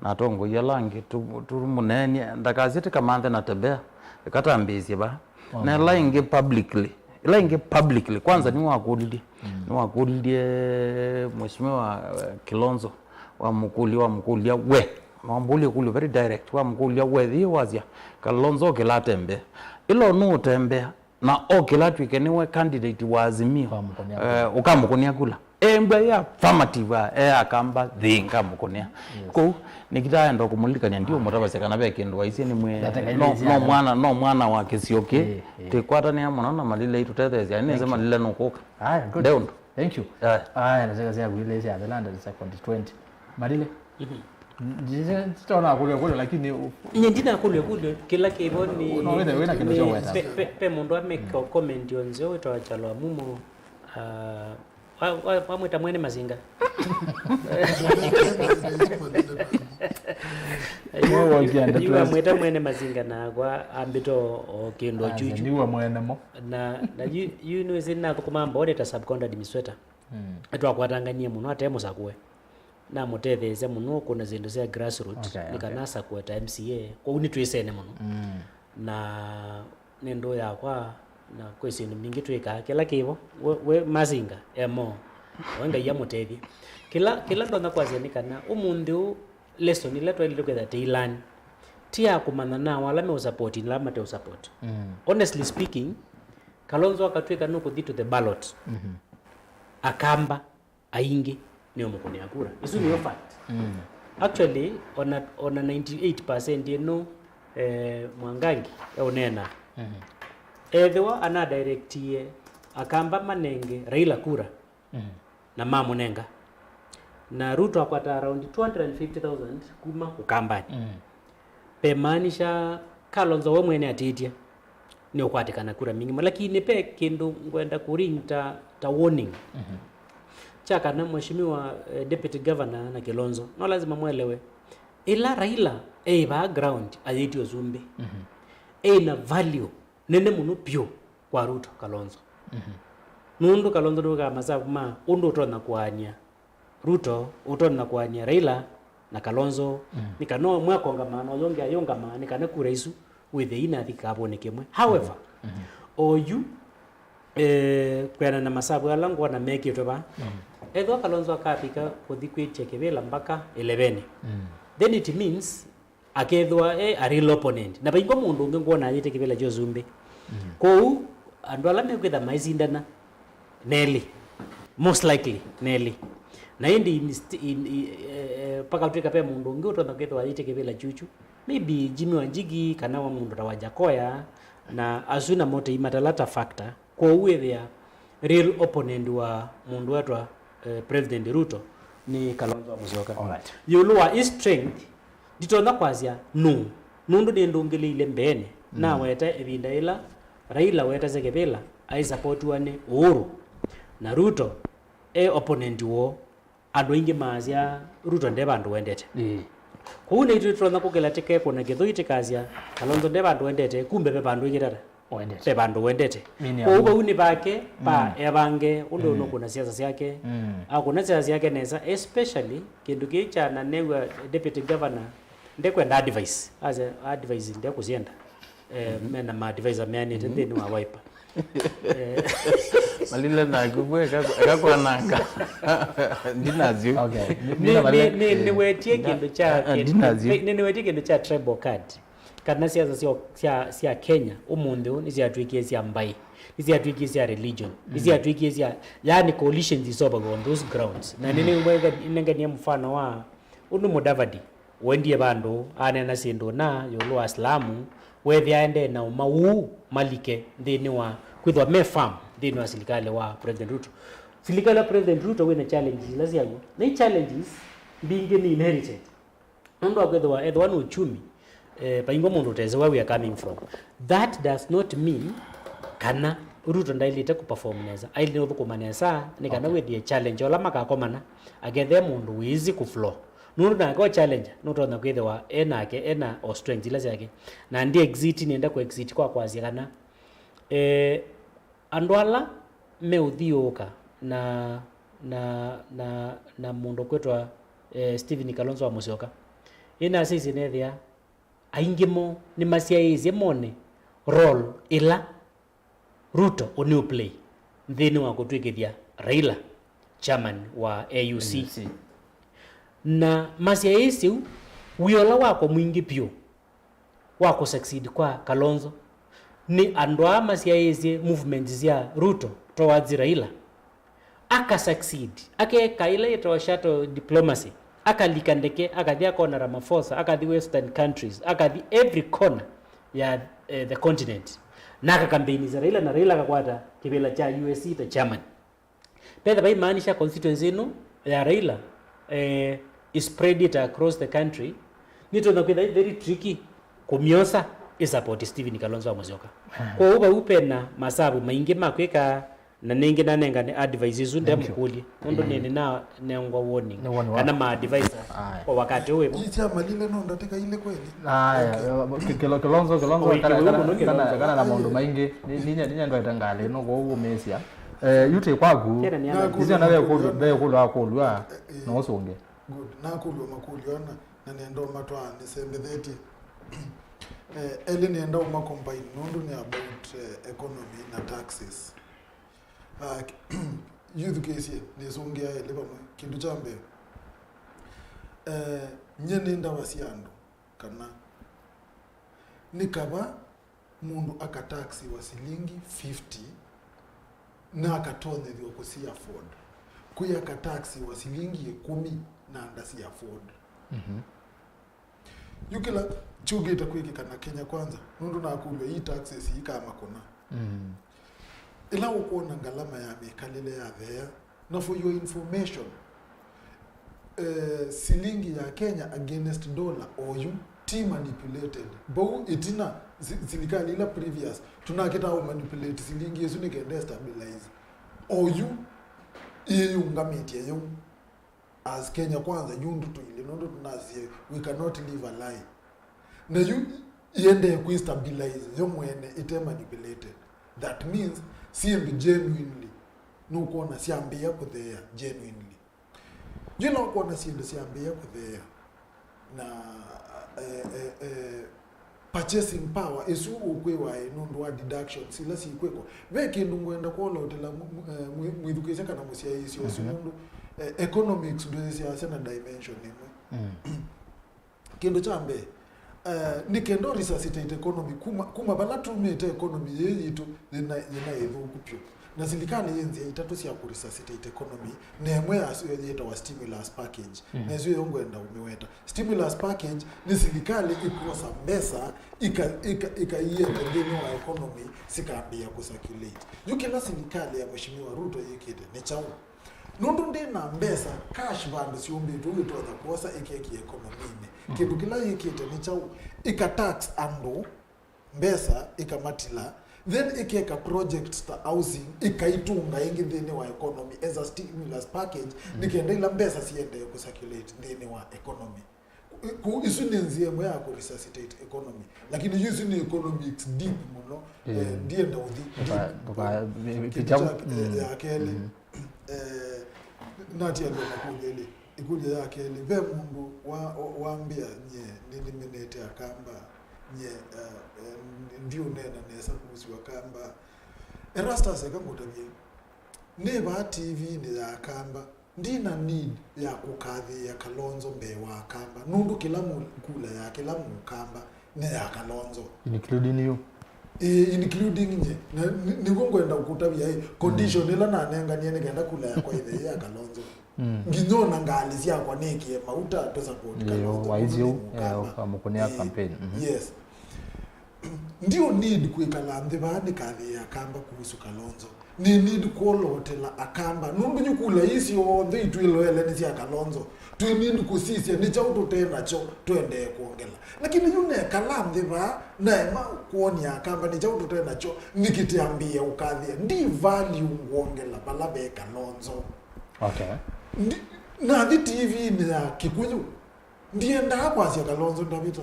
na atongoi ala angĩ, tũ-, tũmũneenie, ndakasye tĩkamanthe na tembea, ĩkatambĩĩsye va. Na ĩla ĩngĩ publicly, ĩla ĩngĩ publicly, kwanza nĩwakũlilye, nĩwakũlilye mheshimiwa, eh, Kilonzo, wamũkũlya, wamũkũlya we, Wambũlya ĩkũlyo very direct, wamũkũlya, "Wethi wasya Kalonzo okĩla atembea?" Ĩla ũnũũtembea, na okĩla atw'ĩke nĩwe candidate wa Azimio, Ũkamũkũnĩa kula. Eh, ũkamũkũnĩa kula. Embwa ya affirmative, a, e Akamba, thi ngamũkũnĩa. Yes. Kũu, nĩkĩtaenda kũmũlilikany'a, ndiũmũtavasya kana ve kĩndũ waisye nĩ mwĩ-, Ndatekelezya no, no ata. Mwana, no mwana wa kĩsio kĩ, Ĩĩ, ĩĩ. Twĩkwatanĩa mũno na Malile itũtetheesya. Nĩnĩsĩ Thank you. Malile nũkũka. Aya, good. Ndeũndũ. Thank you. Aya. Aya, nataka sia kuile sia the land and second twenty. Malile. Mhm. Nditona kũlya kũlya, lakini u- Nye ndinakũlya kũlya, kĩla kĩvo nĩ, No, wĩna, wĩna kĩndũ nĩ, kya weta. Pe, pe, pe mũndũ ameka comment onzeo wĩtawa Kyalo Amumo, ah, wa, wa, wamwĩta mwene mazinga. Wewe ukienda Yu tu. Amwĩta mwene mazinga na kwa ambĩto o kĩndũ Ah, chuchu. Niwe mwene mo. Na, na yu, yu nĩwĩsĩ nathũkũma mbao nĩ ta subcounty administrator. Mm. Nĩtwakwatanganie mũno ate mũsakũe. Namũtetheesya mũno kũna syĩndũ sya grassroot, Okay, nĩ kana okay. Asakũe ta M C A. Kwoou nĩtwĩsene mũno. Mm. Na nĩ ndũũ yakwa, na kwĩ syĩndũ mbingĩ twĩkaa. Kĩla kĩvo, we, we mazinga, emo. We Ngai amũtethye. Kĩla, kĩla ndonya kwasya nĩ kana, ũmũnthĩ ũũ, lesson ĩla twaĩlĩte kwĩtha tĩilani, ti ya kũmanya nawa ala meũsupport na ala mateũsupport. Mm. Honestly speaking, Kalonzo akatw'ĩka nũkũthi to the ballot. Mhm. Akamba aingĩ nĩũmũkũnĩa kura. Isu nĩyo fact. Mm. Actually, ona, ona ninety-eight percent ĩno, eh, Mwangangi eũneena. Mhm. Ethĩwa anadirectie Akamba manenge Raila kura, mhm, na mamũnenga. Na Ruto akwata around two hundred and fifty thousand kuma Ũkambanĩ. Mm. Vemaanisha Kalonzo we mwene atĩtye nĩũkwatĩkana kura mbingĩ. Lakini ve kĩndũ ngwenda kũring ta, ta warning. Mhm. Kya kana Mheshimiwa, eh, Deputy Governor na Kilonzo, no lazima mwelewe. Ĩla Raila eĩ vaa ground ayĩtye ũsumbĩ, mhm, eĩ na value nene mũno vyũ kwa Ruto Kalonzo. Mhm. Nũndũ Kalonzo nĩwĩkaa masavu ma ũndũ ũtonya kũaany'a Ruto, ũtonya kũaany'a Raila na Kalonzo, mm, nĩ kana ũmwe akongamaa na ũyũ ũngĩ ayũngamaa, nĩ kana kura isu wĩthĩe inathi kĩkavũnĩ kĩmwe. However, mhm, oyu, eh, kwĩana na masavu ala ngwona mekĩtwe vaa, mm, ethĩwa Kalonzo akavika kũthi kwĩtya kĩvĩla mbaka ĩlevenĩ, mm, then it means akethĩwa e a real opponent. Na vaingwa mũndũ ũngĩ ngwona ayĩte kĩvĩla kya ũsumbĩ. Mm. Kwoou, andũ ala mekwĩtha maisindana, nelĩ. Most likely, nelĩ. Na ĩndĩ in st-, in, i-, eh, eh, pakatw'ĩka ve mũndũ ũngĩ ũtonya kwĩthĩwa ayĩte kĩvĩla kyuchu. Maybe Jimmy Wanjigi kana wa mũndũ ta Wajakoya, na asu namo tei matala ta factor. Kwoou wĩthĩa real opponent wa mũndũ wetwa, eh, President Ruto nĩ Kalonzo wa Musyoka. Alright. Ĩũlũ wa his strength, nditonya kwasya nũũ, nũndũ nĩndũngĩlĩile mbeenĩ, mm, naweta ĩvinda yĩla Raila wetasya kĩvĩla aisapotiwa nĩ Uhuru, na Ruto e opponent woo. Andũ aingĩ maasya Ruto nde vandũ wendete. Ĩĩ. Kwoou naitũ nĩtũtonya kũkĩla tĩkekũna kĩthũi tĩkasya Kalonzo nde vandũ wendete, kumbe ve vandũ ĩngĩ tata. Wendete. Ve vandũ wendete. Mini ya kwoou Mungu. Vau nĩ vake, pa, mm, evange ũndũ, mm, ũnũkũna siasa syake. Mm. Akũna siasa syake nesa, especially kĩndũ kĩĩ kya na new'a Deputy Governor ndekwenda advice. Asya advice ndekũsyenda. Eh, mena ma advisor meanĩte nthĩnĩ wa Wiper. Eh, Malile naku vwe, eka, eka kwananga. Ndinazyo. Okay. Nĩ, nĩ, nĩ, nĩwetie kĩndũ kya, ah, ah, kĩ-, ndinazyo. Nĩ, nĩwetie kĩndũ kya tribal card. Kana siasa sya, sya, sya Kenya ũmũnthĩ ũũ nĩsyatw'ĩkie sya mbaĩ, nĩsyatw'ĩkie sya religion, mm, nĩsyatw'ĩkie sya, yani coalitions is over on those grounds. Na, mm, nĩnenganie mũfano wa ũndũ Mudavadi wendie vandũ aneena syĩndũ na ĩũlũ wa Asilamu, weethĩa aendee na ũma ũu malike nthĩnĩ wa kwĩthwa me firm nthĩnĩ wa silikalĩ wa President Ruto. Silikalĩ ya President Ruto wĩna challenges ila syaw'o, na i challenges mbingĩ nĩ inherited. Nũndũ wa kwĩthĩwa ethĩwa nĩ uchumi, eh, vaingwa mũndũ ũtesĩ where we are coming from. That does not mean kana Ruto ndaĩlĩte kũperform nesa. Aĩlĩte ũthũkũma nesa nĩ kana, okay, wĩthĩe challenge ola makakomana, akethĩa mũndũ wĩsĩ kũflow. Nũndũ nake o challenger, nũtonya kwĩthĩwa e nake, e na o strengths ila syake. Na ndi exit, nĩenda kũ exit kwa kwasya kana, eh, andũ ala meũthiũũka na, na, na, na mũndũ kwĩtwa, eh, Stephen Kalonzo wa Musyoka, ĩnasisye nethĩa aingĩ moo nĩmasyaĩĩsye mone role ĩla Ruto ũnĩũplay nthĩnĩ wa kũtw'ĩkĩthya Raila chairman wa A U C. A U C. Na masyaĩĩsye ũu, Wĩa ũla wakwa mwingĩ vyũ wa kũ succeed kwa Kalonzo nĩ andũ aa masyaĩĩsye movement sya Ruto towards Raila. Aka succeed, akeka ĩla yĩtawa shuttle diplomacy, akalika ndeke, akathi akona Ramaphosa, akathi Western countries, akathi every corner ya eh, the continent, na akakampeini sya Raila, na Raila akakwata kĩvĩla kya U S ta chairman. Petha vaimaanisha constituency ĩno ya Raila eh, is spread it across the country, nĩtwona kwĩtha very tricky kũmyosa ĩ support Stephen Kalonzo wa Musyoka. Kwoou vau pena masavu maingĩ ma kwĩka, na nĩngĩ nanengane advice ĩsu ndemũkũlye nũndũ nĩ nĩnanengwa warning. Nĩ warning kana waku. Ma advisor. Aya. Kwa wakati ũyũ wĩvo. Ii syamalile no ndatĩka ilĩ kweli? Aya, okay. Ki- Kilo- Kilonzo Kilonzo Oi, kana- Kilonzo kana- Kilonzo. Kana- kana na maũndũ maingĩ. Ni- ninya ninya ndwaĩte ngalĩ no kwoou ũmĩsya. Eh, yu tĩ kwaku. Kena nĩ ana- Naku- Icio na vekũlwa vekũlwa akũlwa. Eh, eh. No ũsũnge. Good. Nakũlw'a makũlyo ana na nenda ũmatwaa nĩsembethetye. Eh, elĩ nenda ũma combine nũndũ nĩ about eh, economy na taxes. Ah, yĩthukĩĩsye nĩsũngĩa elĩ vamwe. Kĩndũ kya mbee, eh, nyie nĩ ndavasya andũ kana nĩ kava mũndũ akataksiwa silingi fifty na akatonyethw'a kũsi afford kwĩ akataksiwa silingi ĩkũmi na ndasi afford. Mhm. Yu kĩla kyũkĩte kwĩkĩka na Kenya Kwanza, nũndũ nakũlw'a ii taxes ikamakũna. Mm. Ĩla ũkwona ngalama ya mĩkalĩle yatheea, na for your information, eh, silingi ya Kenya against dollar oyu ti manipulated. Vau ĩtina, si- silikalĩ ila previous, tũnakĩtaa ũmanipulate silingi ĩsu nĩ kenda stabilize. Oyu ĩyĩũngamĩtye yĩu. As Kenya Kwanza, yu ndutu ilĩ, nũndũ tũnasye, we cannot live a lie. Na yu iendee kwĩ stabilize yo mwene, ite manipulated. That means, syĩndũ genuinely, nũkwona syambĩĩa kũtheea genuinely. Yu ĩla ũkwona syĩndũ syambĩĩa kũtheea, na eh, eh, eh, purchasing power ĩsu ũkwĩwa ĩ nũndũ wa deductions ila sikwĩkwa. Ve kĩndũ ngwenda kwolaũtĩla mwi- mwi- eh, mwi- mwĩthukĩĩsya kana mũsyaĩĩsya ũsu, mhm, nũndũ eh, economics ndwĩsyaasya na dimension ĩmwe. Mm. Kĩndũ kya mbee, eh, nĩ kenda resuscitate economy kuma, kuma vala tumĩte economy yĩĩ yitũ yĩna, yĩna ĩthũku vyũ. Na silikalĩ yĩ nzĩa itatũ sya kũ resuscitate economy, na ĩmwe yasyo yĩtawa stimulus package. Mm. Na ĩsu yo ngwenda ũmĩweta. Stimulus package nĩ silikalĩ ĩkwosa mbesa ika- ika- ikaiete nthĩnĩ wa economy, sikambĩĩa kũ circulate. Yu kĩla silikalĩ ya Mheshimiwa Ruto yĩkĩte nĩ kyaũ? Nũndũ ndĩ na mbesa cash vandũ syũmbĩtwe wĩtonya kwosa ĩkekie economy-inĩ. Mm. Kĩndũ kĩla yĩkĩte nĩ kyaũ? Ĩka tax andũ mbesa ĩkamatila, then ĩkeka projects ta housing, ĩkaitũnga ĩngĩ nthĩnĩ wa economy as a stimulus package, mm, nĩ kenda ila mbesa siendee kũ circulate nthĩnĩ wa economy. Kũ- kũ- isu nĩ nzĩa ĩmwe ya kũ resuscitate economy, lakini yu isu nĩ economics deep mũno. Eh, ndienda ũthi deep. Kĩndũ kya- eh, ya kelĩ, eh, natia ndo makũlyo elĩ. Ĩkũlyo ya kelĩ, ve mũndũ wa- wa- wambĩa nyie nĩnĩmenete Akamba, nyie, eh, eh, ndiũneena nesa kuhusu Akamba. Erastus, eka ngũtavye, nĩ vaa T V-inĩ ya Akamba, ndina need ya kũkathĩĩa Kalonzo mbee wa Akamba, nũndũ kĩla mũ- kula ya kĩla Mũkamba nĩ ya Kalonzo. Including you. Ĩĩ, including nye. Na nĩ- nĩw'o ngwenda kũtavya ĩ, condition ĩla nanenganie nĩ kenda kula yakwa ĩthei ya Kalonzo. Mm. Nginya ona ngalĩ syakwa nĩkĩe mauta tũ support Kalonzo. Waisye ũu, eh, Mũkamba. Ũkamũkũnĩa campaign. Mhm. Yes. Ndiũ need kwĩkala nthĩ vaa nĩkathĩĩa Akamba kuhusu Kalonzo. Nĩ need kwolotela Akamba. Nũndũ yu kula ii syonthe itwĩloele nĩ sya Kalonzo. Twĩ need kũsisya nĩ kyaũ tũte nakyo tũendee kwongela. Lakini yu nekala nthĩ vaa, naema kwony'a Akamba nĩ kyaũ tũte nakyo, nĩkĩ tĩambĩĩe ũkathĩa. Ndi value ngwongela vala ve Kalonzo. Okay. Ndi- nathi T V-inĩ ya Kĩkũyũ, ndiendaa kwasya Kalonzo ndavĩta.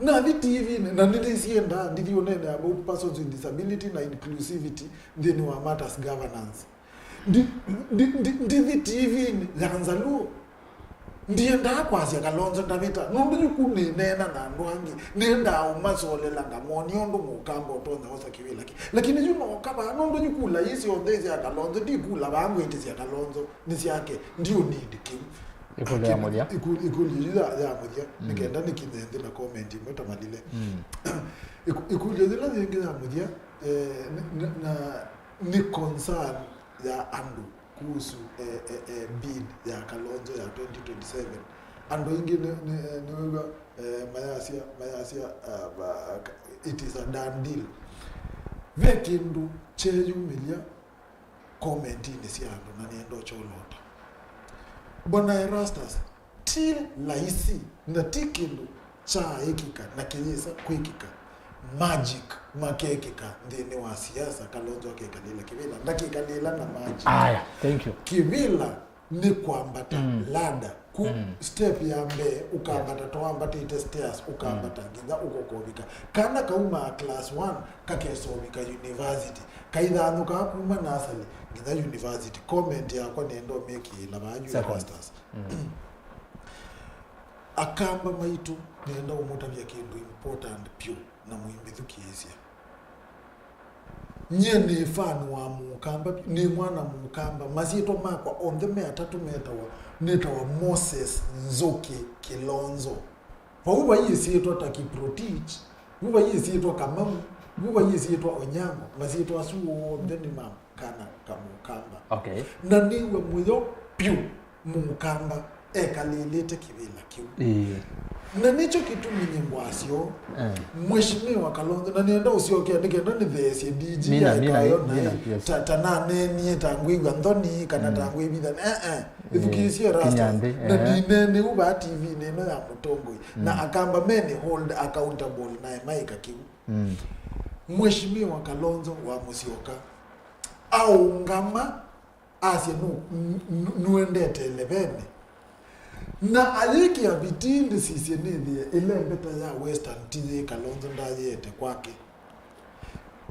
Nathi T V-inĩ, na nĩnĩsiendaa, ndithi ũnene about persons with disability na inclusivity nthĩnĩ wa matters governance. Ndi- ndi- ndi- ndithi T V-inĩ ya Nzaluo, ndiendaa kwasya Kalonzo ndavĩta, nũndũ yu ku nĩneena na andũ angĩ, nĩendaa ũmasolela ngamonia ũndũ Mũkamba ũtonya osa kĩvĩla kĩ. Lakini yu nooka vaa, nũndũ yu kula ii syonthe sya Kalonzo, ndikula vaa ngwĩtĩsya Kalonzo nĩ syake, ndiũ need kĩu. Ĩkũlyo ya mũthya. Ĩkũ- ĩkũlyo yu ya, ya mũthya, nĩ kenda nĩkinye nthĩ na comment ĩmwe ta malile. Ĩkũ- ĩkũlyo yĩla yĩngĩ ya mũthya, eh, nĩ- nĩ- na nĩ concern ya andũ kuhusu, eh, eh, eh, bid ya Kalonzo ya twenty twenty-seven. Andũ aingĩ nĩ- nĩ- nĩwĩw'a, eh, mayasya, mayasya, uh, ba- it is a done deal. Ve kĩndũ kyeyumĩlya commentinĩ sya andũ na nĩenda ũkyolota. Bwana Erastus, ti laisi na ti kĩndũ kyaaĩkĩka na kĩyĩsa kwĩkĩka. Magic makekĩka nthĩnĩ wa siasa, Kalonzo akekalĩla kĩvĩla, ndakĩkalĩla na magic. Aya, thank you. Kĩvĩla nĩ kwambata ladder. Ku step ya mbee ũkambata, twambatĩte stairs, ũkambata nginya ũkokovika. Kana kaumaa class one kakesovika university, kaithanũkaa kuma nursery nginya university. Comment yakwa nenda ũmĩkĩĩla vaa juu ya Second. Masters. Akamba maitũ, nenda ũmũtavya kĩndũ important pyũ na mũimĩthukĩĩsya. Nyie nĩ fan wa Mũkamba, nĩ mwana Mũkamba. Masyĩtwa makwa onthe me atatũ metawa, nĩtawa Moses Nzũkĩ Kilonzo. Vau vai ĩsyĩtwa ta Kiprotich, vu vai ĩsyĩtwa Kamau, vu vai ĩsyĩtwa Onyango. Masyĩtwa asu onthe nĩ ma kana ka Mũkamba. Okay. Na nĩw'a mũyo pyũ Mũkamba ekalĩlĩte kĩvĩla kĩu. Ĩĩ. Na nĩkyo kĩtumi nyĩmbo asyo, eh, Mheshimiwa Kalonzo, na nĩenda ũsyokea nĩ kenda nĩtheesye D G Mina, mina, yaĩkayo naĩ, mina, yes. Ta, ta naneenie, ta ngwĩw'a nthoni, kana ta ngwĩvithana. Eh, eh. Ĩthukĩĩsye Erastus. Kinya nthĩ, na eh, ndineeneũ vaa T V-nĩ ĩno ya mũtongoi. Na Akamba meni hold accountable naĩ maĩka kĩu. Mheshimiwa Kalonzo wa Musyoka aũngama asya nũ- nũ- nũendete elevene. Na ayĩkĩa vitii ndĩsisye nĩthĩe ĩlembeta ya Western ti yĩ Kalonzo ndayĩete kwake.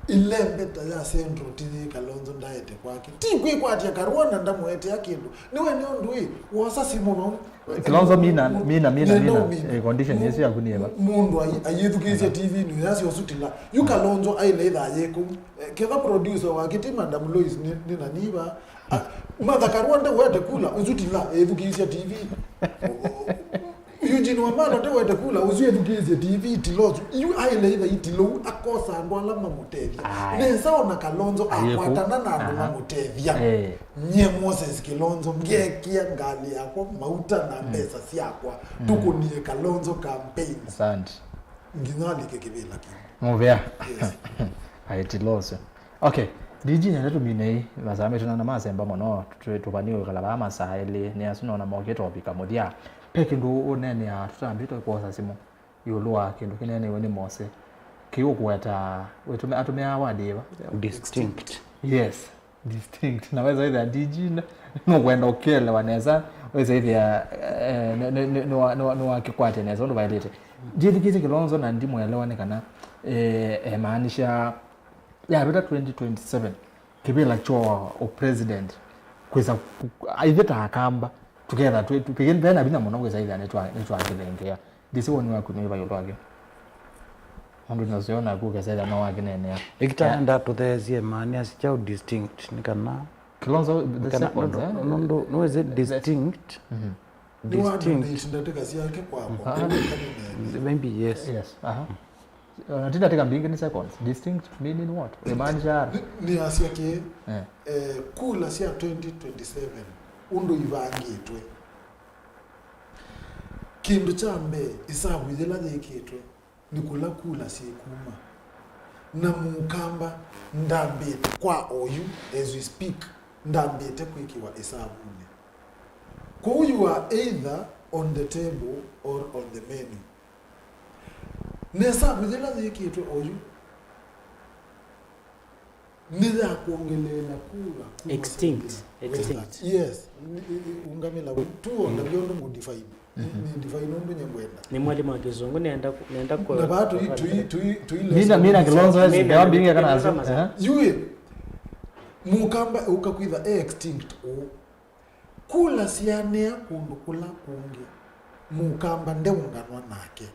Ĩlembeta ya Central ti yĩ Kalonzo ndaete kwake. Ti kwĩkwatya karũa na ndamũetea kĩndũ. Nĩwe nĩ ũndũ ĩ, wosa simũ vau. Kilonzo mina, mina, mina, mina. Eh, condition ĩsu yaku nĩ ĩva? Mũndũ ai- ayĩthukĩĩsya T V nĩ yasya ũsutila. Yu Kalonzo aile ithaa yĩkũ. Eh, ketha producer wake ti Madam Lois nĩ, nĩ nani va. Ah, Martha Karua ndewete kula, ũsutila, ethukĩĩsya T V. Eugene Wamalwa ndewete kula, ũsu ethukĩĩsye T V, tilosu. Yu aile itha itilou, akosa andũ ala mamũtethya. Aye. Nesa ona Kalonzo akwatana na andũ mamũtethya. Eh. Nye Moses Kilonzo, ngekia ngali yakwa, mauta na mbesa syakwa. Tũkũnie Kalonzo campaign. Asante. Nginya alike kĩvĩla kĩu. Mũvea. Yes. Aye, tilosu. Okay, D G nenda tũminei, masaa maitũ nana masemba mũno, tũ- tũvanie ũikala vaa masaa elĩ, nĩ asu nona mokĩte ovika mũthya. Ve kĩndũ ũneenea tũtambĩte kwosa simũ ĩũlũ wa kĩndũ kĩneeneiwe nĩ Mose. Kĩu ũkũweta, wĩtũmĩ- atũmĩaa word ĩva? Distinct. Yes, distinct. Na wesa ĩthĩa D G na- nũkwenda ũkĩelewa nesa, wesa ĩthĩa, eh, nĩ- nĩ- nĩ- nĩwa- nĩwa- nĩwakĩkwatya nesa ũndũ vaĩlĩte. Ndithukĩĩsye Kilonzo na ndimũelewa nĩ kana, eh, emaanisha yavĩta twenty twenty-seven, kĩvĩla kyo ũpresident kwĩsa ku- ithyĩ ta Akamba tũketha twĩ- tũ- pĩkĩ vena vinya mũno kwĩsa ĩthĩa nĩtwa- nĩtwakĩthengeea. Ndĩsĩ woni waku nĩ wĩva ĩũlũ wake? Nũndũ naseo naku ũkesa ĩthĩa no wakĩneenea. Ĩkita ndatũtheesye maania si kyaũ distinct nĩ kana Kilonzo the kana second, nũndũ- eh? Nũndũ nũwĩsĩ distinct. Distinct. Nĩwa donate ndatĩka syake kwakwa. Maybe yes. Yes, aha. Na ti ndatĩka mbingĩ, nĩ seconds. Distinct meaning what? Imaanisha ara? Nĩ- nĩasya kĩĩ? Eh. Eh, kula sya twenty twenty-seven ũndũ ivangĩtwe, kĩndũ kya mbee ĩsavu yĩla yĩkĩtwe nĩ kũla kula syĩkuma. Na Mũkamba ndambĩte kwa oyu, as we speak, ndambĩte kwĩkĩwa ĩsavunĩ. Kwoou you are either on the table or on the menu. Na ĩsavu yĩla yĩkĩtwe oyu nĩ ya kwongeleela kula kuma extinct. Extinct. Yes. Nĩ- nĩ- nĩ- ũngamĩla tu ondavya ũndũ modify. Nĩ- nĩ define ũndũ nye ngwenda. Nĩ mwalimu wa kĩsũngũ, nenda kũ- nenda kũ- Na vaa tũi- tũi- tũi- tũi- Mina, mina Kilonzo, mina, ndewa mbingĩ kana mina asu. Kama eh? Yui, Mũkamba ũka kwitha e extinct ũũ. Kula syanĩa kũndũ kũla kũngĩ, Mũkamba ndeũnganwa nake.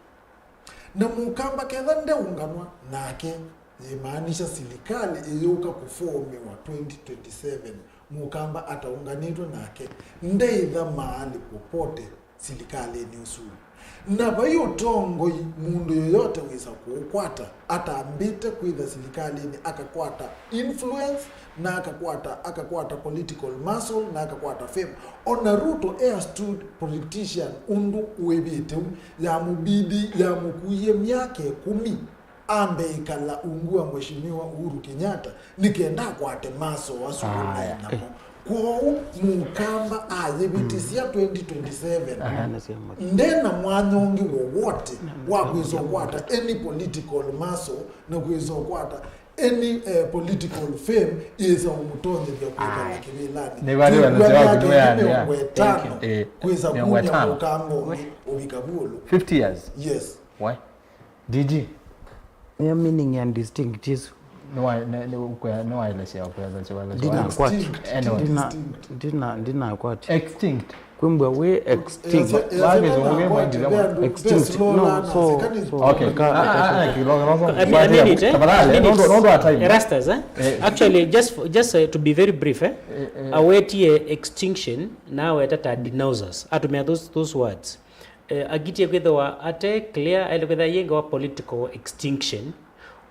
Na Mũkamba ketha ndeũnganwa nake, yĩmaanisha silikalĩ ĩyũka kũfoomiwa twenty twenty-seven, Mũkamba ataũnganĩtwe nake, ndeĩtha maali popote silikalĩnĩ ũsu. Na vai ũtongoi mũndũ yoyote wĩsa kũũkwata, atambĩte kwĩtha silikalĩnĩ, akakwata influence, na akakwata, akakwata political muscle, na akakwata fame. Ona Ruto, a astute politician, ũndũ wĩvĩte u, yamũbidi, yamũkuie myaka ĩkũmi ambe ĩkala ungu wa Mheshimiwa Uhuru Kenyatta, nĩ kenda akwate maso asu aĩ namo. Kwoou Mũkamba ayĩvĩtĩsya twenty twenty-seven, ndena mwanya ũngĩ wowote wa kwĩsa ũkwata any political muscle na kwĩsa ũkwata any, eh, political fame ĩsa ũmũtonyethya kwĩkala kĩvĩlanĩ. Nĩ vatĩ wanasya waku nĩ wĩanĩa. Mĩongo ĩtano kwĩsa kumya mũkamba ũngĩ ũvika vu ũlũ. Fifty years? Yes. Why? D G. Nĩyo meaning ya distinct ĩsu. Nĩwaelesya kwĩanĩa. Ndina kwati. Anyway. Ndina, ndina, ndina kwati. Extinct. Kwĩmbwa wĩ extinct. Extinct. No, so, so, okay. A minute, eh? Tafadhali, a minute. Nũndũ, nũndũ wa time. Erastus, eh? Eh. Actually, just for, just, uh, to be very brief, eh? Eh, eh. Awetie extinction, na aweta ta denounce us. Atumia those, those words. Eh, akitie kwĩthĩwa ate clear, aĩle kwĩthĩa yĩngawa political extinction,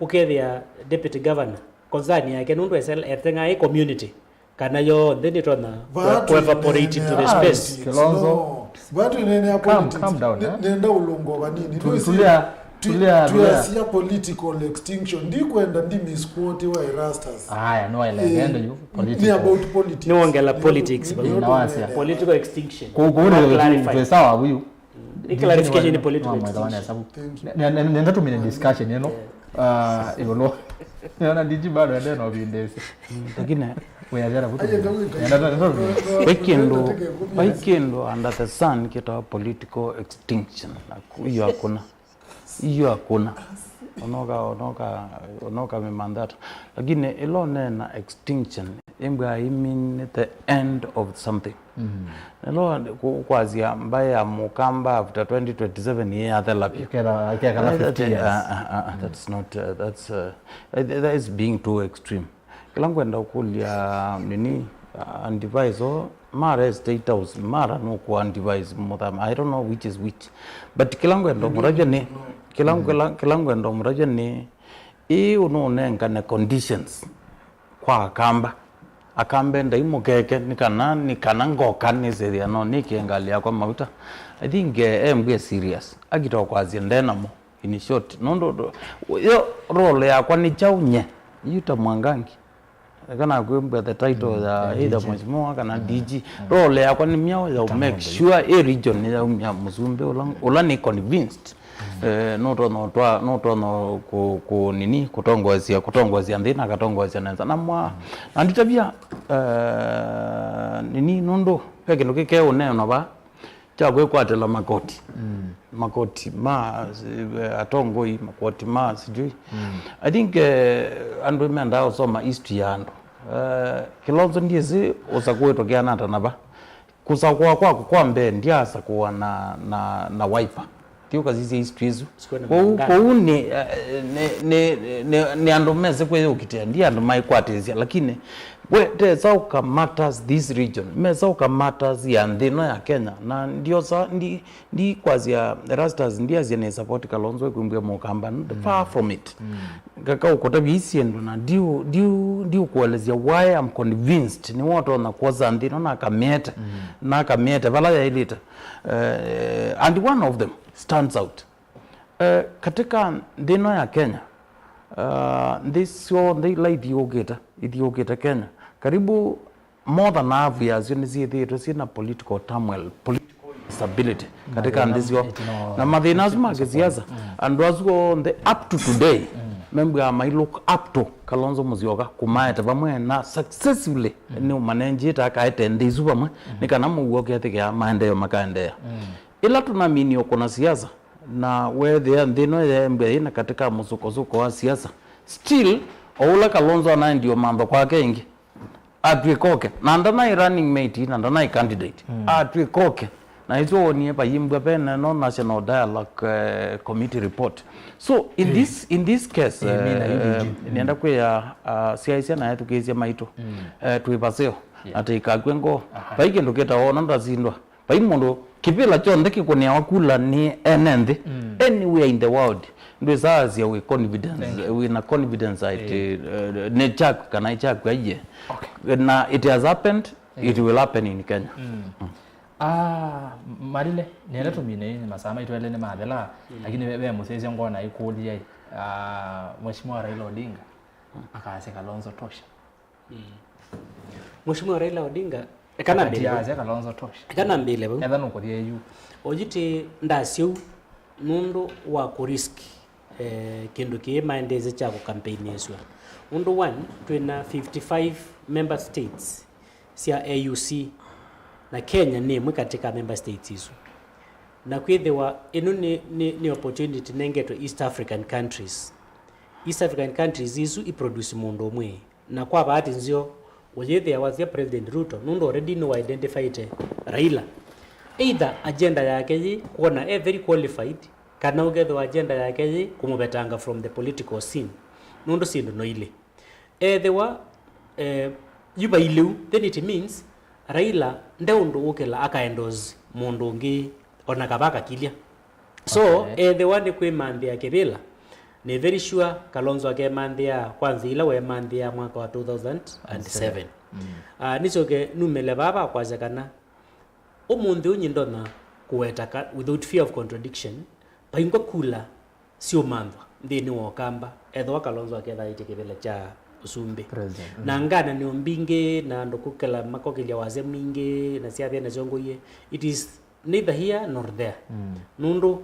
ũkethĩa deputy governor, concern yake nũndũ esel-, eteng'aa ĩ community, kana yonthe nĩtonya kũ-evaporate into the space. Kilonzo. Vatu nene ya politics. Calm, calm down, eh? Nenda ũlũngo vanini. Tulia, tulia, tulia. Tuasia political extinction. Ndikwenda ndi misquote wa Erastus. Aya, no, ele, eh, ende yu, political. Ni about politics. Ni wongela politics, but political extinction. Kwa, kwa, kwa, sawa, huyu. Nĩ clarification nĩ political extinction. Thank you. Nenda tumine discussion ĩno. Ah, ĩũlũ. Nĩona D G bado ende no vindesi. Lakini wĩathera vutu. Nenda nenda. Vai kĩndũ, vai kĩndũ under the sun kĩtawa political extinction. Hiyo hakuna. Hiyo hakuna. Unoka, unoka, unoka mimandhata. Lakini ĩla ũneena extinction, ĩmbwa I mean the end of something. Mm. Nelo ku-, kwasya mbaĩ ya Mũkamba after twenty twenty-seven yĩyathela vyũ. Ikela, ikekala fifty years. Ah, ah, ah, ah, that's not, uh, that's, uh, that is being too extreme. Kĩla ngwenda ũkũlya nini, uh, advise o, mara e State House, mara nũkũ advise Mũthama. I don't know which is which. But kĩla ngwenda ũmũtavya nĩ, kĩla, kĩla, kĩla ngwenda ũmũtavya nĩ, ĩ ũnũnengane conditions kwa Akamba. Akamba endai mũkeke, nĩ kana, nĩ kana ngoka nĩsĩthĩa no nĩkĩe ngalĩ yakwa mauta. I think, eh, embwie serious. Akita kwasya nde namo. In short, nũndũ, yo role yakwa nĩ kyaũ nye? Yu ta Mwangangi. Eka nakwĩmbwa the title ya either mheshimiwa kana D G. Role yakwa nĩ myaũ ya make sure ĩ region nĩyaumya mũsumbĩ ũla, ũla nĩ convinced. Eh, nũtonya ũtwa-, nũtonya kũ-, kũ-, nini, kũtongoesya, kũtongoesya nthĩ na akatongoesya nesa. Na mwa-, na nditavya, eh, nini, nũndũ ve kĩndũ kĩke ũneena va kya kwĩkwatĩla makoti. Mm. Makoti ma, eh, atongoi, makoti ma sijui. Mm. I think, eh, andũ mendaa ũsoma history ya andũ. Eh, Kilonzo ndiĩsĩ ũsakũĩtwe kĩana ata na va. Kũsakũa kwaku kwa mbee, ndyasakũa na, na, na Wiper. Ti ũkasisya history ĩsu. Kwoou, kwoou nĩ, eh, nĩ, nĩ, nĩ, nĩ andũ mese kwĩyũkitĩa, ndi andũ maikwatĩsya, lakini we, tesa ũka matters this region, mesa ũka matters ya nthĩ ĩno ya Kenya, na ndiosa, ndi, ndikwasya Erastus, ndiasya nĩ support Kalonzo kwĩmbwa Mũkamba, far from it. Ngaka ũkũtavya ii syĩndũ na ndiũ, ndiũ, ndiũkũelesya why I'm convinced nĩwe ũtonya kwosa nthĩ ĩno na akamĩete, na akamĩete vala yaĩlĩte. Eh, and one of them stands out. Eh, katika nthĩ ĩno ya Kenya, ah, nthĩ syonthe ila ithiũũkĩte, ithiũũkĩte Kenya, karibu more than half yasyo nĩsyĩthĩĩtwe syĩ na political turmoil, political instability katika nthĩ syoo. Na mathĩna asu ma kĩsiasa, andũ asu onthe up to today, membwa mai look up to Kalonzo Musyoka, kũmaete vamwe na successively nĩũmanengyĩte akaete nthĩ isu vamwe, nĩ kana mũuo ũkethĩkĩa maendeeo makaendeea. Ĩla tũnaminie ũkũna siasa, na weethĩa nthĩ ĩno yeembwa yĩ na katĩ ka mũsukosuko wa siasa, still, o ũla Kalonzo anaendie ũmantho kwake ĩngĩ, atw'ĩka oke, na ndanaĩ running mate, na ndanaĩ candidate, atw'ĩka oke, na ĩsu wonie vaimbwa ve neno National Dialogue, eh, Committee report. So, in this, in this case, eh, nĩenda kwĩa, ah, syaisya na ethukĩĩsya maitũ, eh, twĩ vaseo. Yeah. Atĩ ikakw'e ngoo. Aha. Vai kĩndũ kĩtawa ona ndasindwa. Vai mũndũ, kĩvĩla kyonthe kĩkũnĩawa kula nĩ ene nthĩ. Mm. Anywhere in the world. Ndwĩsaasya wĩ confidence, thank you, wĩna confidence atĩ, eh, nĩ kyaku kana ĩ kyaku aiye. Okay. Na it has happened, yeah, it will happen in Kenya. Mm. Mm. Ah, Malile, nĩenda tũmine nĩ masaa maitũ elĩ nĩmathela, mm, lakini ve, ve mũsyaĩĩsya ngona ĩkũlya, ah, Mheshimiwa Raila Odinga, mm, akasya Kalonzo tosha. Mm. Mheshimiwa Raila Odinga, eka nambĩle vau. Akasya Kalonzo tosha. Eka nambĩle vau. Etha nũkũthya yu. Oyiti ndasya ũu nũndũ wa kũ risk, eh, kĩndũ kĩĩ maendeesye kya kũkampeiniĩsw'a. Nũndũ one, twĩna fifty-five member states sya A U C, na Kenya nĩ ĩmwe katĩ ka member states isu. Na kwĩthĩwa ĩno nĩ, nĩ, nĩ opportunity nengetwe East African countries. East African countries isu i produce mũndũ ũmwe. Na kwa bahati nzeo, ũyĩthĩa wasya President Ruto, nũndũ already nĩwa identifyĩte Raila. Either agenda yake yĩ kwona e very qualified, kana ũkethĩwa agenda yake yĩ kũmũvetanga from the political scene. Nũndũ syĩndũ no ilĩ. Ethĩwa, eh, yu vai lĩu, then it means Raila nde ũndũ ũkĩla aka endorse mũndũ ũngĩ ona kava akakilya. So, okay, ethĩwa nĩ kwĩmanthĩa kĩvĩla, nĩ very sure Kalonzo akemanthĩa kwa nzĩa ila weemanthĩa mwaka wa two thousand and seven. Mm. Ah, nĩsyoke numĩle vaa va kwasya kana ũmũnthĩ ũũ nyie ndonya kũweta ka, without fear of contradiction, vaingwa kula syũmanthwa nthĩnĩ wa Ũkamba, ethĩwa Kalonzo akethaĩtye kĩvĩla kya ũsumbĩ. President, mm. Na ngananĩo mbingĩ, na andũ kũkela makokĩlya wasya mwingĩ, na syathĩ na syongoie, it is neither here nor there. Mm. Nũndũ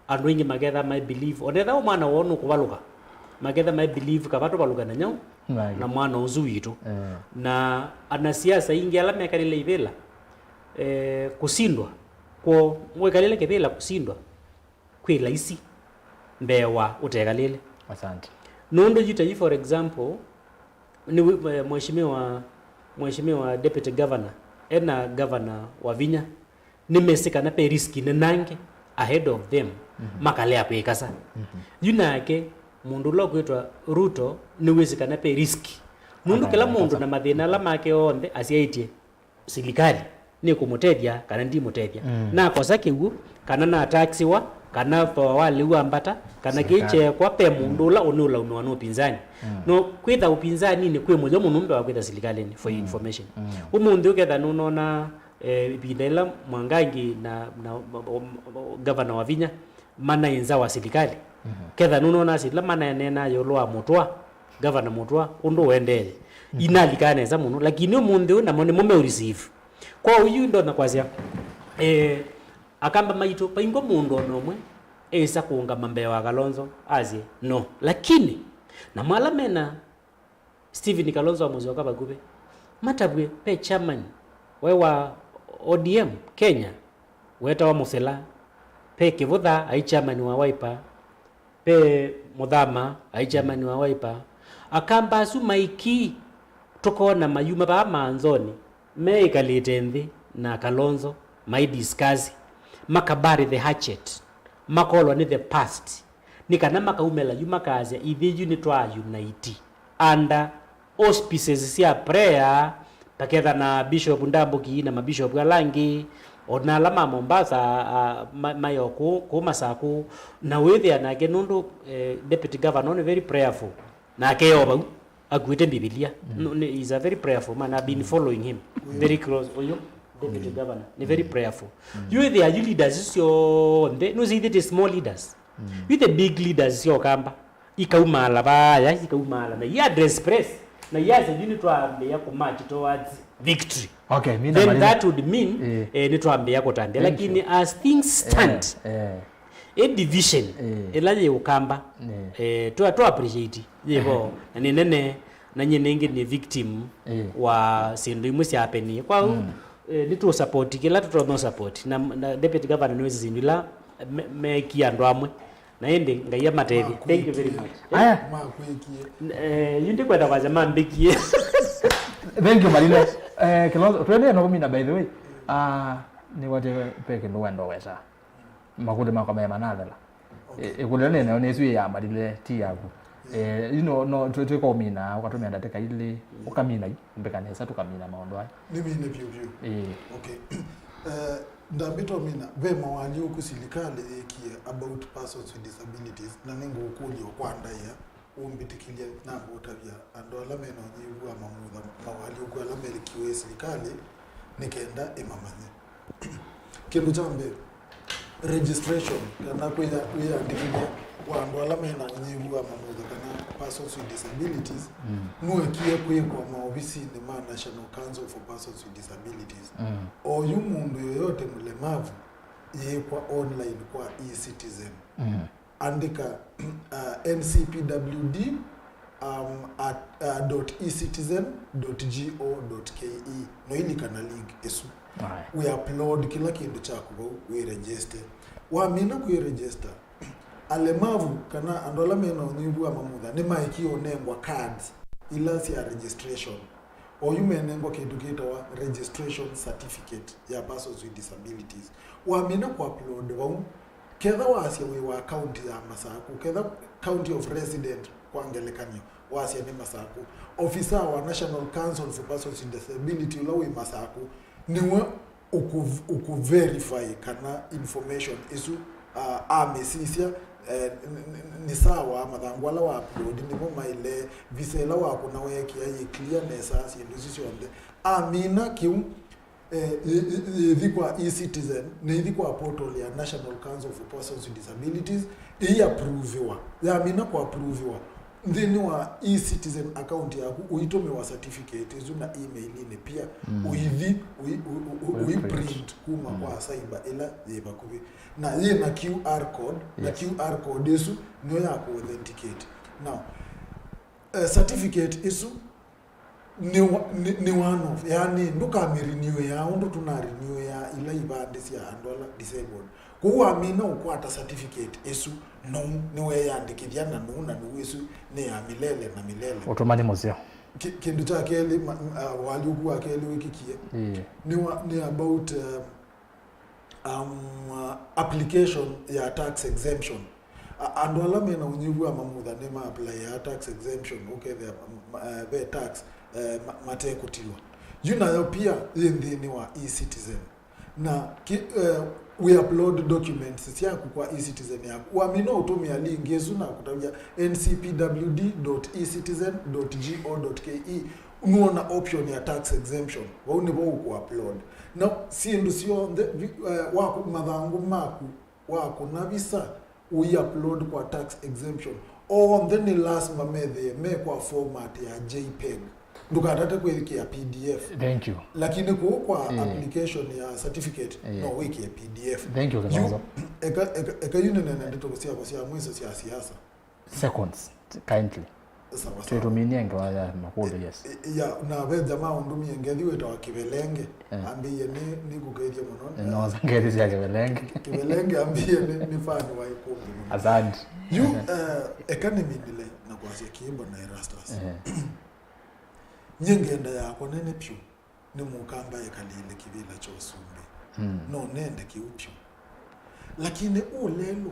andũ aingĩ maketha mai believe, onetha mwana woo nũkũvalũka, maketha mai believe kava tũvalũke na nyau, right, na mwana ũsu witũ. Eh. Na anasiasa aingĩ ala mekalĩle ivĩla, eh, kũsindwa kwoo, mwĩkalĩle kĩvĩla kũsindwa, kwĩ laisi mbee wa ũtekalĩle. Asante. Nũndũ yu ta yu, for example, nĩ wĩ-, eh, mheshimiwa, mheshimiwa deputy governor, ena governor Wavinya, nĩmesĩ kana ve risk nenange ahead of them, mhm, makalea kwĩkasa. Mhm. Yu nake, mũndũ ũla ũkwĩtwa Ruto, nĩwĩsĩ kana ve risk. Nũndũ kĩla mũndũ na mathĩna ala make onthe asyaĩtye silikalĩ nĩkũmũtethya kana ndimũtethya. Mm. Nakosa kĩw'ũ, kana nataksiwa, kana thooa wa lĩu ambata, kana kĩkyekwa, ve mũndũ ũla ũnĩũlaũmĩwa nĩ ũpinzani. Mm. No kwĩtha ũpinzaninĩ kwĩ mũyo mũno mbee wa kwĩtha silikalĩnĩ, for your information. Mm. Ũmũnthĩ ũketha nũnona, eh, ĩvinda ĩla Mwangangi na, na, gavana Wavinya manaĩ nza wa silikalĩ. Mhm. Ketha nũnona asu ĩla mananeena ĩũlũ wa Mũtũa, Gavana Mũtũa, ũndũ ũendee. Mhm. Inalikaa nesa mũno, lakini ũmũnthĩ ũyũ namo nĩmo meũreceive. Kwoou yu ndonya kwasya, eh, Akamba maitũ, vaingwa mũndũ o na ũmwe eĩsa kũũngama mbee wa Kalonzo asye no. Lakini, namo ala mena Stephen Kalonzo wa Musyoka vakuvĩ. Matavw'e, ve chairman waĩ wa O D M Kenya wetawa Mũsila, ve Kĩvũtha aĩ chairman wa Wiper, ve Mũthama aĩ chairman wa Wiper. Akamba asu maiki tũkona mayuma vaa maanzonĩ meĩkalĩte nthĩ na Kalonzo mai discuss, makabury the hatchet, makolwa nĩ the past. Nĩ kana makaumĩla yu makasya, "Ithyĩ yu nĩtwa unite under auspices sya prayer," taketha na Bishop Ndambuki na mabishop ala angĩ, o na ala ma Mombasa, a, ma, maĩ o kũu, kũu Masakũ, na wĩthĩa nake nũndũ, eh, deputy governor nĩ very prayerful, nake o vau. Akuĩte Mbivilia. Mm. No, nĩ, he's a very prayerful man. I've been following him very close. Ũyũ, deputy governor, nĩ very prayerful. Mm. Yu ĩthĩa yu leaders syonthe, nũsĩ ithĩ ti small leaders. Mm. Yu the big leaders sya Ũkamba ikaumaala vaya, ikaumaala, na i address press, na yasya yu nĩtwambĩĩa kũmarch towards victory. Okay, mi na then Marina, that would mean, eh, eh, nĩtwambĩĩa kũtambĩa. Thank you. Lakini as things stand, eh, eh. Ĩ division, eh, ĩla yĩ Ũkamba, eh, eh, twa, twa appreciate yĩ vo, na nĩ nene, na nyie nĩngĩ nĩ victim, eh, wa syĩndũ imwe sya happening. Kwa ũu, mm, eh, nĩtũ support kĩla tũtonya support. Na, na deputy governor nĩwĩsĩ syĩndũ ila me, meekie andũ amwe. Na ĩndĩ Ngai amatethye. Thank you very much. Aya. Makwĩkie. Eh, yu ndikwenda kwasya mambĩkie. Thank you, Marina. Eh, Kalonzo, tuendee na kumina, by the way. Ah, nĩ wate pe kĩndũ wendo wesa. Makundi makwa me manathela. Okay. Ĩ-, ĩkũlyo nĩ nayo nĩsu yĩyambalile ti yaku. Eh, you know, no, twi- twĩkomina, ũkatũmĩa ndatĩka ilĩ, ũkamina yu, mbĩka nesa tũkamina maũndũ aya. Nĩmine vyũ vyũ. Eh. Okay. Eh, ndambĩte ũmina, ve mawalyũku silikalĩ yĩkie about persons with disabilities, na nĩngũkũlya kwa ndaĩa, ũmbĩtĩkĩlye namba ũtavya andũ ala mena ũnyivu wa mamutha mawalyũku ala melikiwe silikalĩ nĩ kenda ĩmamanye. Kĩndũ kya mbee, registration, kana kwĩya- kwĩyandĩkĩthya kwa andũ ala mena ũnyivu wa mamutha kana persons with disabilities, nũekie kwĩkwa maovisinĩ ma National Council for Persons with Disabilities. O yu mũndũ yoyote mũlemavu yĩkwa online kwa eCitizen. Andĩka uh, N C P W D um, at, uh, dot ecitizen dot go dot K E. No ilikana link ĩsu. Aye. We upload kĩla kĩndũ kyaku vau, we register. Wamina kwĩ register, alemavu kana andũ ala mena ũnyivu wa mamutha nĩmaekie ũnengwa cards ila sya registration. Oyu menengwa kĩndũ kĩtawa registration certificate ya persons with disabilities. Wamina ku upload vau, ketha wasya wĩ wa county ya Masaku, ketha county of resident kwa ngelekany'o, wasya nĩ Masaku, ofisa wa National Council for Persons with Disability ũla wĩ Masaku nĩwe ũkũ- ũkũ verify kana information ĩsu, uh, amĩsisya, eh, n- n- nĩ sawa, mathangũ ala wa upload nĩmo maĩle, visa ĩla wakũna weekĩa yĩ clear nesa, syĩndũ isu syonthe. Amina kĩu, eh, yĩ- yĩ- yĩthi kwa eCitizen, nĩithi kwa portal ya National Council for Persons with Disabilities, ĩiapruviwa. Yamina kũapruviwa, nthĩnĩ wa eCitizen account yaku ũitũmĩwa certificate ĩsu na email-inĩ pia. Ũithi ũi- ũ- ũ- ũ- ũiprint kuma kwa cyber ĩla yĩ vakuvĩ, na yĩ na Q R code, na Q R code ĩsu nĩyo ya kũ authenticate. Now, eh, certificate ĩsu nĩ wa- nĩ- nĩ one off, yani ndũkamĩrenewĩaa ũndũ tũnarenewĩaa ila ivandĩ sya andũ ala disabled. Kwoou wamina ũkwata certificate ĩsu, nũu nĩweeyandĩkĩthya na nũu na nũu, ĩsu nĩ ya milele na milele. Ũtũmani mũseo. Ki- kĩndũ kya kelĩ, ma- uh, walyũku wa kelĩ wĩkĩkie Ĩĩ. nĩ wa- nĩ about uh, um, uh, application ya tax exemption. A- andũ ala mena ũnyivu wa mamutha nĩ ma apply ya tax exemption, ũkethĩa ma- uh, ve tax uh, ma- matekũtilwa. Yu nayo pia yĩ nthĩnĩ wa eCitizen. Na ki- uh, we upload documents syaku kwa eCitizen yaku. Wamina ũtũmĩa link ĩsu na kũtavya N C P W D dot ecitizen dot go dot K E, nũona option ya tax exemption. Vau nĩvo ũkũ upload. Na syĩndũ syonthe, vi- uh, waku- mathangũ maku wakũna visa, ũi upload kwa tax exemption. Onthe nĩ lasima methĩe me kwa format ya JPEG. Ndũkatate kwĩkĩa P D F. Thank you. Lakini kũu kwa Eh. application ya certificate, Eh. no wĩkĩe P D F. Thank you, Yu, Kalonzo. eka, eka, eka yu nĩnene ndeto syakwa sya mwiso sya siasa. Seconds, kindly. Sawa, sawa. Twĩtũminie ngewa ya makũlyo, yes. E, e, ya, na ve jamaa ũndũmie ngethi wĩtawa Kĩvelenge. Eh. Ambĩie nĩ, nĩ kũkethya mũno. Eh, no, ngethi sya Kĩvelenge. Kĩvelenge ambĩie nĩ, nĩ fan wa Ĩkũmbi mũno. Asante. Yu, eh, eka nĩmindile na kwasya Kĩĩmbo na Erastus. Eh. Nyie ngenda yakwa nene pyũ nĩ Mũkamba ekalĩle kĩvĩla kya ũsumbĩ. Mm. No nende kĩu pyũ. Lakini ũũ lelũ,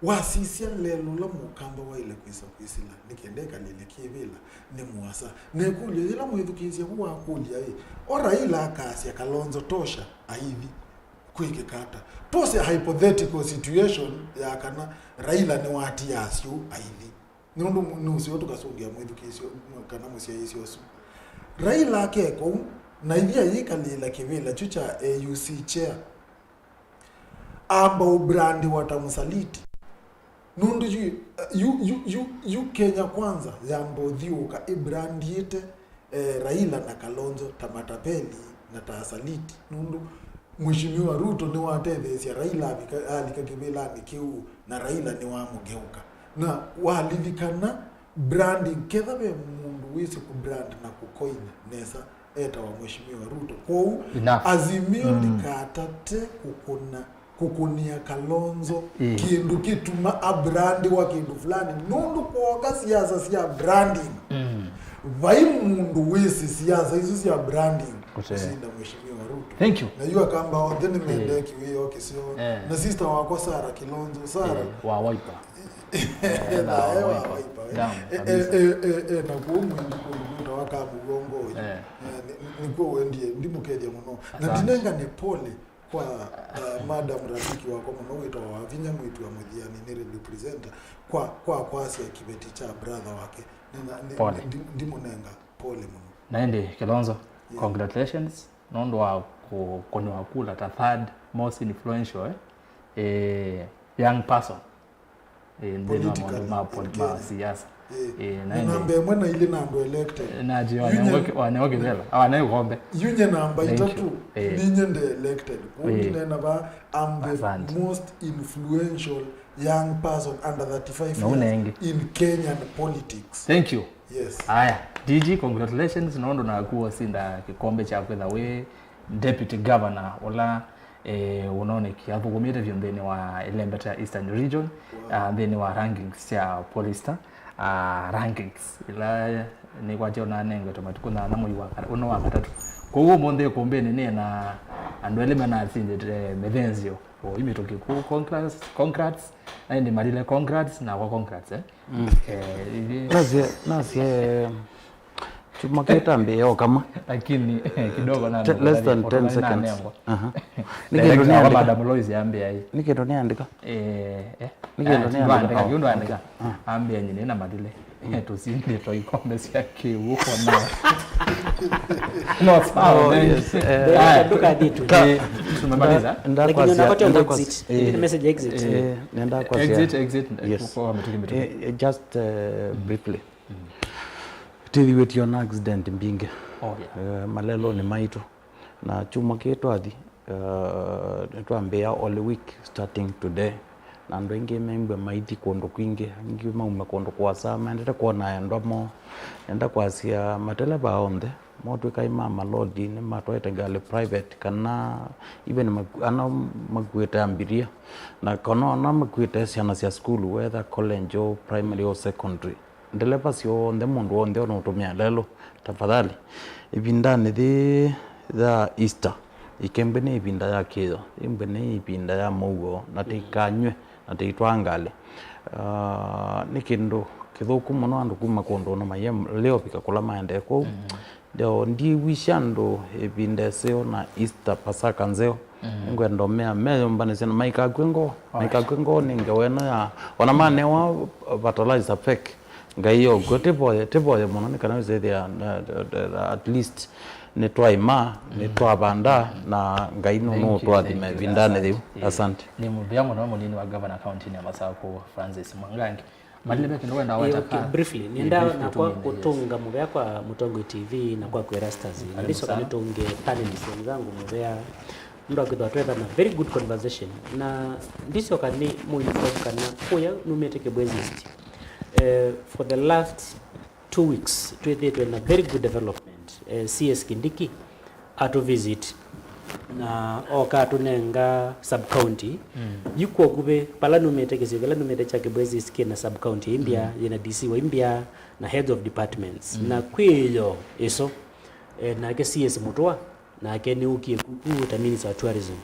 wasisya lelũ ũla Mũkamba waĩle kwĩsa kwĩsĩla nĩ kenda ekalĩle kĩvĩla nĩ mũasa. Na ĩkũlyo yĩla mwĩthukĩĩsya vu wakũlya-ĩ, o Raila akasya Kalonzo tosha, aithi, kwĩkĩka ata? Twose hypothetical situation ya kana Raila nĩwatia asyũ, aithi. Nũndũ nũseo tũkasũngĩa mwĩthukĩĩsyo kana mũsyaĩĩsya ũsu. Raila akeka ũu, na ithi ayĩkalĩĩla kĩvĩla kyu kya A U C chair, amba ũbrandiwa ta mũsaliti. Nũndũ yu, yu, yu, yu, yu Kenya Kwanza yamba ũthiũũka ĩbrandiĩte eh, Raila na Kalonzo ta matapeli na ta asaliti, nũndũ Mheshimiwa Ruto nĩwatetheesya Raila avika, alika kĩvĩlanĩ kĩu, na Raila nĩwamũgeũka. Na walilikana branding, ketha ve mũndũ wĩsĩ kũbrand na kũkoina nesa, etawa Mheshimiwa Ruto. Kwoou Enough. Azimio Mm. ndĩkatate kũkũna kũkũnĩa Kalonzo Ĩĩ. kĩndũ kĩtuma abrandiwa kĩndũ fulani, nũndũ kwoka siasa sya branding. Mm. Vai mũndũ wĩsĩ siasa isu sya branding Kũse. kũsinda Mheshimiwa Ruto. Thank you. Na yu Akamba onthe nĩmendee Ĩĩ. kĩwĩoo kĩseo. Eh. Na sister wakwa Sarah Kilonzo, Sarah, Eh, wa Wiper. Eh, na ewa Wiper, eh. Down, eh, kabisa. Eh, eh, eh, eh, na kuo mwingi kũndũ kwĩtawa Kamũw'o Ngoi. Eh. Eh, nĩ- nĩ- nĩkuo wendie, ndimũkethya mũno. Na Asante. Ndinengane pole kwa, uh, madam rafiki wakwa mũno wĩtawa Wavinya Mwĩtu wa Mũthiani, nĩ radio presenter, kwa, kwa kwasya kĩveti kya brother wake. Nĩ- na- nĩ- Pole. Ndi- ndimũnenga pole mũno. Na ĩndĩ, Kilonzo, yeah, congratulations nũndũ wa kũkũnĩwa kula ta third most influential, eh, eh, young person, eh, nthĩnĩ wa maũndũ ma pol- ma siasa. Eh, na namba ĩmwe na ilĩ na andũ elected. Eh, na ati wanengwa kĩvela, wanengwa kĩkombe. Yu nye namba itatũ, eh, ninye nde elected. Kwoou, eh, ndinena va, I'm the most influential young person under thirty-five years in Kenyan politics. Thank you. Yes. Aya, D G, congratulations nũndũ naku wasinda kĩkombe kya kwĩtha wĩ deputy governor ũla, eh, ũnoneki athũkũmĩte vyũ nthĩnĩ wa ĩlembeta ya Eastern Region, wow, ah, nthĩnĩ wa rankings sya Pollster, ah, rankings ila nĩkwatie ũnanengetwe matukũ thana mwei wa kata- ũno wa katatũ. Kwoou ũmũnthĩ ĩkũmbĩnĩ nĩ na andũ elĩ manasindĩte mĩthenzio. Oi mĩtũkĩ kũu, congrats, congrats. Na ĩndĩ Malile, congrats, nakwa congrats, eh? Mm. Eh, ĩthĩ- Nasye, nasye, chuma kĩtambĩĩa o kamwe. Lakini, eh, kidogo na Te- less than ten seconds. Aha. Nĩ kĩndũ nĩandĩka. Madam Lois yambĩa hii. Nĩ kĩndũ nĩandĩka. Eh, eh. Nĩ kĩndũ nĩandĩka. Kiu ndwandĩka. Ah. Ambĩa nyine na Malile. Eh, tusindĩtwe ikombe sya kĩw'ũ for now. No, sawa, oh, thank you. Yes, eh, haya. Ndũkathiĩ tu. Ka- Eh, tumemaliza. Nda- Lakini ndakwasya- unapata ndakwasya- exit. Eh, ile message ya exit. Eh, nenda kwasya- Exit, exit. Yes. Kwa mĩtũkĩ, mĩtũkĩ. Eh, eh, just, eh, briefly. Tĩthiwĩtio na accident mbingĩ. Oh, yeah. Eh, malelonĩ maitũ. Na kyumwa kĩĩ twathi, uh, nĩtwambĩĩa Holy Week starting today. Na andũ aingĩ maimbwe maithi kũndũ kwingĩ, angĩ maume kũndũ kũasa, maendete kwona endwa moo. Nenda kwasya mateleva onthe, motw'ĩka ma maloli, nĩmatwaĩte ngalĩ private, kana even maku- ana makuĩte ambiria, na kana ona makuĩte syana sya sukulu, whether college or primary or secondary. Ndeleva syonthe, mũndũ w'onthe ũnũtũmĩa lelũ, tafadhali, ĩvindanĩ yĩĩ ya Easter, ĩkembwe nĩ ĩvinda ya kĩyo, ĩmbwe nĩ ĩvinda ya mũuo, na tĩikanyw'e, na tĩitwaa ngalĩ. Ah, nĩ kĩndũ kĩthũku mũno andũ kuma kũndũ na maia lĩovika kũla maendee kũu. Mm. Ndio, ndiw'isya andũ ĩvinda ĩseo na Easter, Pasaka nzeo. Mm. Ngwenda ũmea meyũmbanĩsye na maikakw'e ngoo. Alright. Maikakw'e ngoo nĩ ngewa ĩno ya, ona manewa fertilizer fake. Ngai yokw'o, tivoye, tivoye mũno nĩ kana wĩsĩthĩa, na, na, na, at least nĩtwaĩma, mm, nĩtwavanda, mm, na Ngai nũ- Thank you, nũtwathime thank you. Ĩvindanĩ yĩu. Asante. Yes. Asante. Nĩ mũvea mũno mũnini wa gavana kauntinĩ ya Masakũ, Francis Mwangangi. Malile, ve kĩndũ wenda weta ka briefly, nĩenda nakwa kũtũnga mũvea kwa Mũtongoi T V na kwaku Erastus. Na ndisoka nĩtũnge panelists wenzangu mũvea. Nũndũ akwĩthwa twetha na very good conversation. Na ndisoka nĩ mũinform kana kũya numĩte Kĩbwezi East. Eh, for the last two weeks, twĩthĩtwe na very good development. Eh, C S Kindiki atũ visit na oka atũnenga sub county. Mm. Yu kw'o kuvĩ, pala numĩte kĩsio kĩla numĩte kya Kĩbwezi East kĩna sub county imbya, mm, yĩna D C wa imbya na heads of departments. Mm. Na kwĩ yo ĩso, eh, nake C S Mũtũa, nake nĩũkie ku, ku ta Minister wa Tourism.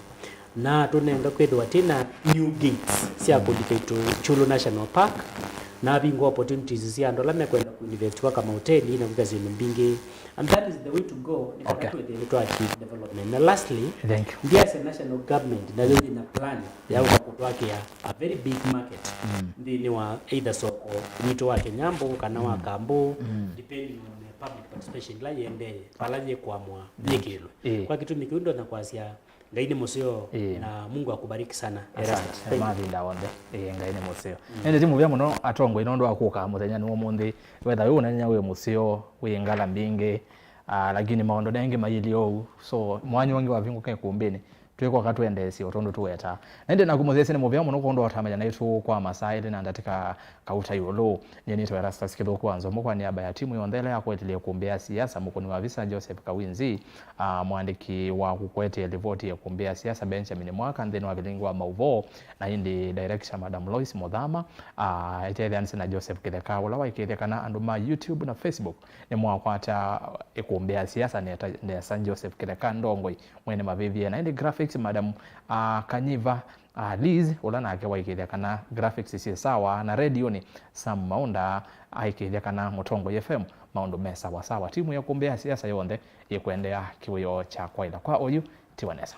Na atũnenga kwĩthĩwa twĩna new gates sya kũlika ĩtũ Chulu National Park, na avingũa opportunities sya andũ ala mekwenda kũinvestiwa kama hoteli na kwĩka syĩndũ mbingĩ. And that is the way to go, nĩ kana, okay, twĩthĩe nĩtwa achieve development. Na lastly, thank you, ndiasya national government nayo yĩna plan ya ũka kũtwakĩa a very big market, mm, nthĩnĩ wa either soko witũ wa Kĩnyambũ kana wa, mm, Kambũ, mm, depending on the public participation ĩla yĩendee, vala yĩkũamũa, mm, yĩkĩlwe. Ĩĩ. Kwa kĩtumi kĩu ndonya kwasya Ngai nĩ mũseo, ĩĩ, na Mungu akubariki sana, Erastus. Asante. Thank you. Mavinda onthe. Ĩĩ, Ngai nĩ mũseo. Mm. Nĩndĩ ti mũvea mũno atongoi nũndũ wa kũka mũthenya nĩ ũmũnthĩ. Wetha wĩ ũnenya wĩ mũseo, wĩ ngala mbingĩ, ah, lakini maũndũ nengĩ mayĩlye ũu. So, mwanya ũngĩ wavingũka ĩkũmbĩnĩ, twĩkoka twendeesye o tondũ tũwetaa. Na ĩndĩ naku mũthesye nĩ mũvea mũno kwondũ wa ũtamanya naitũ kwa masaa elĩ na ndatĩka kauta ĩũlũ. Nyie nĩtawa Erastus Kĩthũku wa Nzomo kwa nĩamba ya timu yonthe ĩla yakwetile ĩkũmbĩ ya siasa, mũkũni wa visa Joseph Kawinzi, ah, mwandĩki wa kũkwetee livoti ya ĩkũmbĩ ya siasa Benjamin Mwaka nthĩnĩ wa vilingi wa maũvoo, na ĩndĩ director Madam Lois Mũthama, ah, ĩtetheanĩsye na Joseph Kĩtheka, ũla waĩkĩĩthya kana andũ ma YouTube na Facebook nĩmwakwata ĩkũmbĩ ya siasa neta-, nesa Joseph Kĩtheka Ndongoi mwene mavĩvye, na ĩndĩ graphic Madam, ah, Kanyiva, ah, Liz, ũla nake waĩkĩĩthya kana graphics syĩ sawa, na redionĩ Sam Maunda aĩkĩĩthya kana Mũtongoi F M maũndũ me sawa sawa. Timu ya Kumbi ya Siasa yonthe ĩkũendeea kĩwĩoo kya kwaĩla kwa oyu. Tiwa nesa.